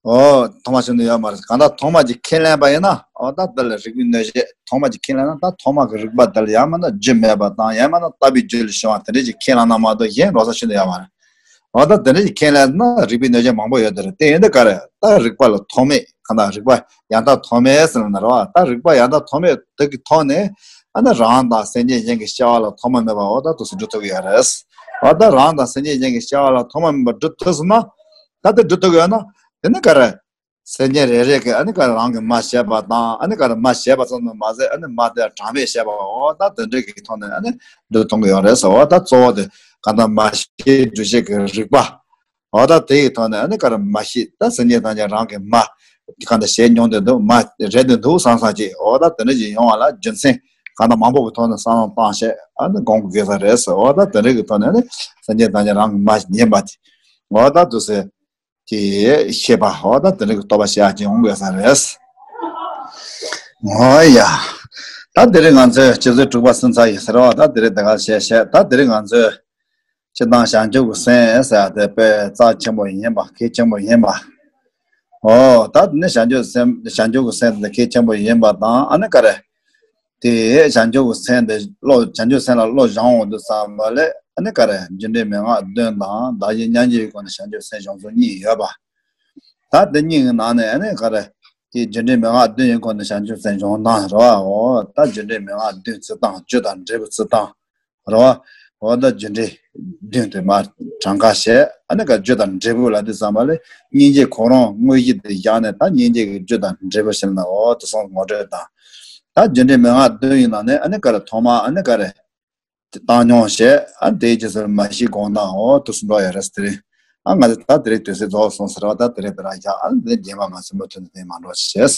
ཨོ། ཐོག་མ་ཕྱི་ནས་ཡོད་མ་རེད། གང་ལྟར་ཐོག་མ་ཅིག་ཁས་ལེན་པ་ཡིན་ན་ཨོ་ད་དེ་ལ་རིགས་པའི་གནོད་བྱེད་ཐོག་མ་ཅིག་ཁས་ལེན་ན་ད་ཐོག་མ་གི་རིགས་པ་དེ་ལ་ཡང་མིན་ན་རྒྱུ་མེད་པ་དང་ཡང་མིན་ན་ལྟ་བུའི་རྒྱུ་ལས་བྱུང་བ་དེ་འདྲས་ཅིག་ཁས་ལེན་ན་མ་གཏོགས་གཞན་འགྲོ་ས་ཕྱི་ནས་ཡོད་མ་རེད། ཨོ་ད་དེ་འདྲས་ཅིག་ཁས་ལེན་ན་རིགས་པའི་གནོད་བྱེད་མང་པོ་ཡོད་དེ་རེད། དེ་ཡིན་དུས་ག་རེ་ད་རིགས་པ་ལ་ཐོགས་མེད་གང་ལྟར་རིགས་པ་ཡང་དག་ཐོགས་མེད་ཟེར་ན་རེད་བ། ད་རིགས་པ་ཡང་དག་ཐོགས་མེད་དེ་གི་ཐོག་ནས་ཨ་ནི་རང་དང་སེམས་ཅན་གཞན་གྱི་སྐྱེ་བ་ལ་ཐོགས་མ་མེད་པ་ཨོ་ད་དུ་སུ་འགྲོ་ཐུབ་ཀྱི་ཡོད་རེད། ཨོ་ད་རང་དང་སེམས་ཅན་གཞན་གྱི་སྐྱེ་བ་ལ་ཐོགས་མ་མེད་པར་སྒྲུབ་ཐུབ་སོང་ན། ད་དེ་སྒྲུབ་ཐུབ་ཀྱི་ཡོད་ན། དེ་ནི་ག་རེ། སེམས་ཅན་རེ་རེ་གིས་ཨ་ནི་ག་རེ་རང་གི་མ་བྱས་པ་དང་ཨ་ནི་ག་རེ་མ་བྱས་པ་ཙམ་དུ་མ་ཟད་ཨ་ནི་མ་དེ་གྲངས་མེད་བྱས་པའོ། ད་དེ་འདྲའི་གི་ཐོག་ནས་ཨ་ནི་སྒྲུབ་ཐུབ་ཀྱི་ཡོད་རེད་ཟེར་བ། ད་གཙོ་བོ་དེ་ག་ད་མ་ཤི་སྒྲུབ་བྱེད་ཀྱི་རིགས་པ། འོ་ད་དེ་ཡི་ཐོག་ནས་ཨ་ནི་ག་རེ་མ་ཤི་ད་སེམས་ཅན་ཐམས་ཅད་རང་གི་མ་ག་ད་བྱས་མྱོང་དེ་འདུག་མ་རེད་དེ་འདུག་བསམ་བསམ་ཅིག་འོ་ད་དེ་འདྲ་ཅིག་ཡོང་བ་ལ་རྒྱུ་མཚན་ག་ད་མང་པོ་གི་ཐོག་ནས་བསམ་བློ་བཏང་བྱས་ཨ་ནི་སྒོམ་དགོས་ས་རེད་ཟེར། འོ་ད་དེ་འདྲ་གི་ཐོག་ནས་ཨ་ནི་སེམས་ཅན་ཐམས་ཅད་རང་གི་མ་ཡིན་པ་དེ། འོ་ད་དུ་ཟེར། དེ་ཤེས་པ་འོ་ད་དེ་འདྲ་གི་རྟོགས་པ་ཤེས་ཡག་ཅིག་ཡོང་དགོས་ས་རེད། འོ་ཡ། ད་དེ་རིང་ང་ཚོས་ཆུ་ཚོད་དྲུག་པ་ཟིན་ཚར་ཡོད་ཟེར་བ། ད་དེ་རིང་དེ་ག་བཤད་བཤད། ད་དེ་རིང་ང་ཚོས་སྤྱིར་བཏང་བྱང་ཆུབ་ཀྱི་སེམས་ཟེར་ཡག་དེ་དཔེ་རྩ་ཆེན་པོ་ཡིན་པ་གལ་ཆེན་པོ་ཡིན་པ། འོ་ད་དེ་ནི་བྱང་ཆུབ་སེམས་བྱང་ཆུབ་ཀྱི་སེམས་དེ་གལ་ཆེན་པོ་ཡིན་པ་དང་ཨ་ནི་ག་རེ། དེ་བྱང་ཆུབ་ཀྱི་སེམས་དེ་བློ་བྱང་ཆུབ་སེམས་ལ་བློ་སྦྱང་འོང་དུས་ཙམ་པ་ལས་ཨ་ནི་ག་རེ་རྒྱུ་འབྲས་མན་ངག་བདུན་དང་བདག་གཞན་མཉམ་བརྗེའི་སྒོ་ནས་བྱང་ཆུབ་སེམས་སྦྱོང་ཚུལ་གཉིས་ཡོད་པ། ད་དེ་གཉིས་ཀྱི་ནང་ནས་ཨ་ནི་ག་རེ་དེ་རྒྱུ་འབྲས་མན་ངག་བདུན་གྱི་སྒོ་ནས་བྱང་ཆུབ་སེམས་སྦྱོང་སྟངས་རེད་བ། འོ་ད་རྒྱུ་འབྲས་མན་ངག་བདུན་བརྩི་སྟངས་རྒྱུ་དང་འབྲས་བུ་བརྩི་སྟངས་རེད་བ། འོ་ད་རྒྱུ་འབྲས་བདུན་དེ་མར་གྲངས་ཀ་བཤད། ཨ་ནི་ག་རྒྱུ་དང་འབྲས་བུ་ལབ་དུས་ཙམ་པ་ལས་སྙིང་རྗེ་གོ་རིམ་དངོས་གཞི་དེ་བཞག་ནས་ད་སྙིང་རྗེ་གི་རྒྱུ་དང་འབྲས་བུ་བཤད་ན་འོ་དེ་སོང་ངོ་སྤྲོད་དང་། ད་རྒྱུ་འབྲས་མན་ངག་བདུན་ཡིན་ན་ནི་ཨ་ནི་ག་རེ་ཐོག་མ་ཨ་ནི་ག་རེ། བཏང་སྙོམས་བྱས་ཨ་ནི་དེའི་རྗེས་སུ་མ་ཤི་སྒོམ་སྟངས་འོ་དེ་སོང་འགྲོ་ཡ་རེད་དེ་རིང་། ཨ་ང་ཚོ་ད་དེ་རིང་དུས་ཚོད་རྫོགས་སོང་ཟེར་བ། ད་དེ་རིང་དེ་རང་བཞག་ཨ་ནི་དེ་རྗེས་མ་ང་ཚོ་མུ་མཐུད་ནས་དེ་མ་འགྲོ་བྱེད།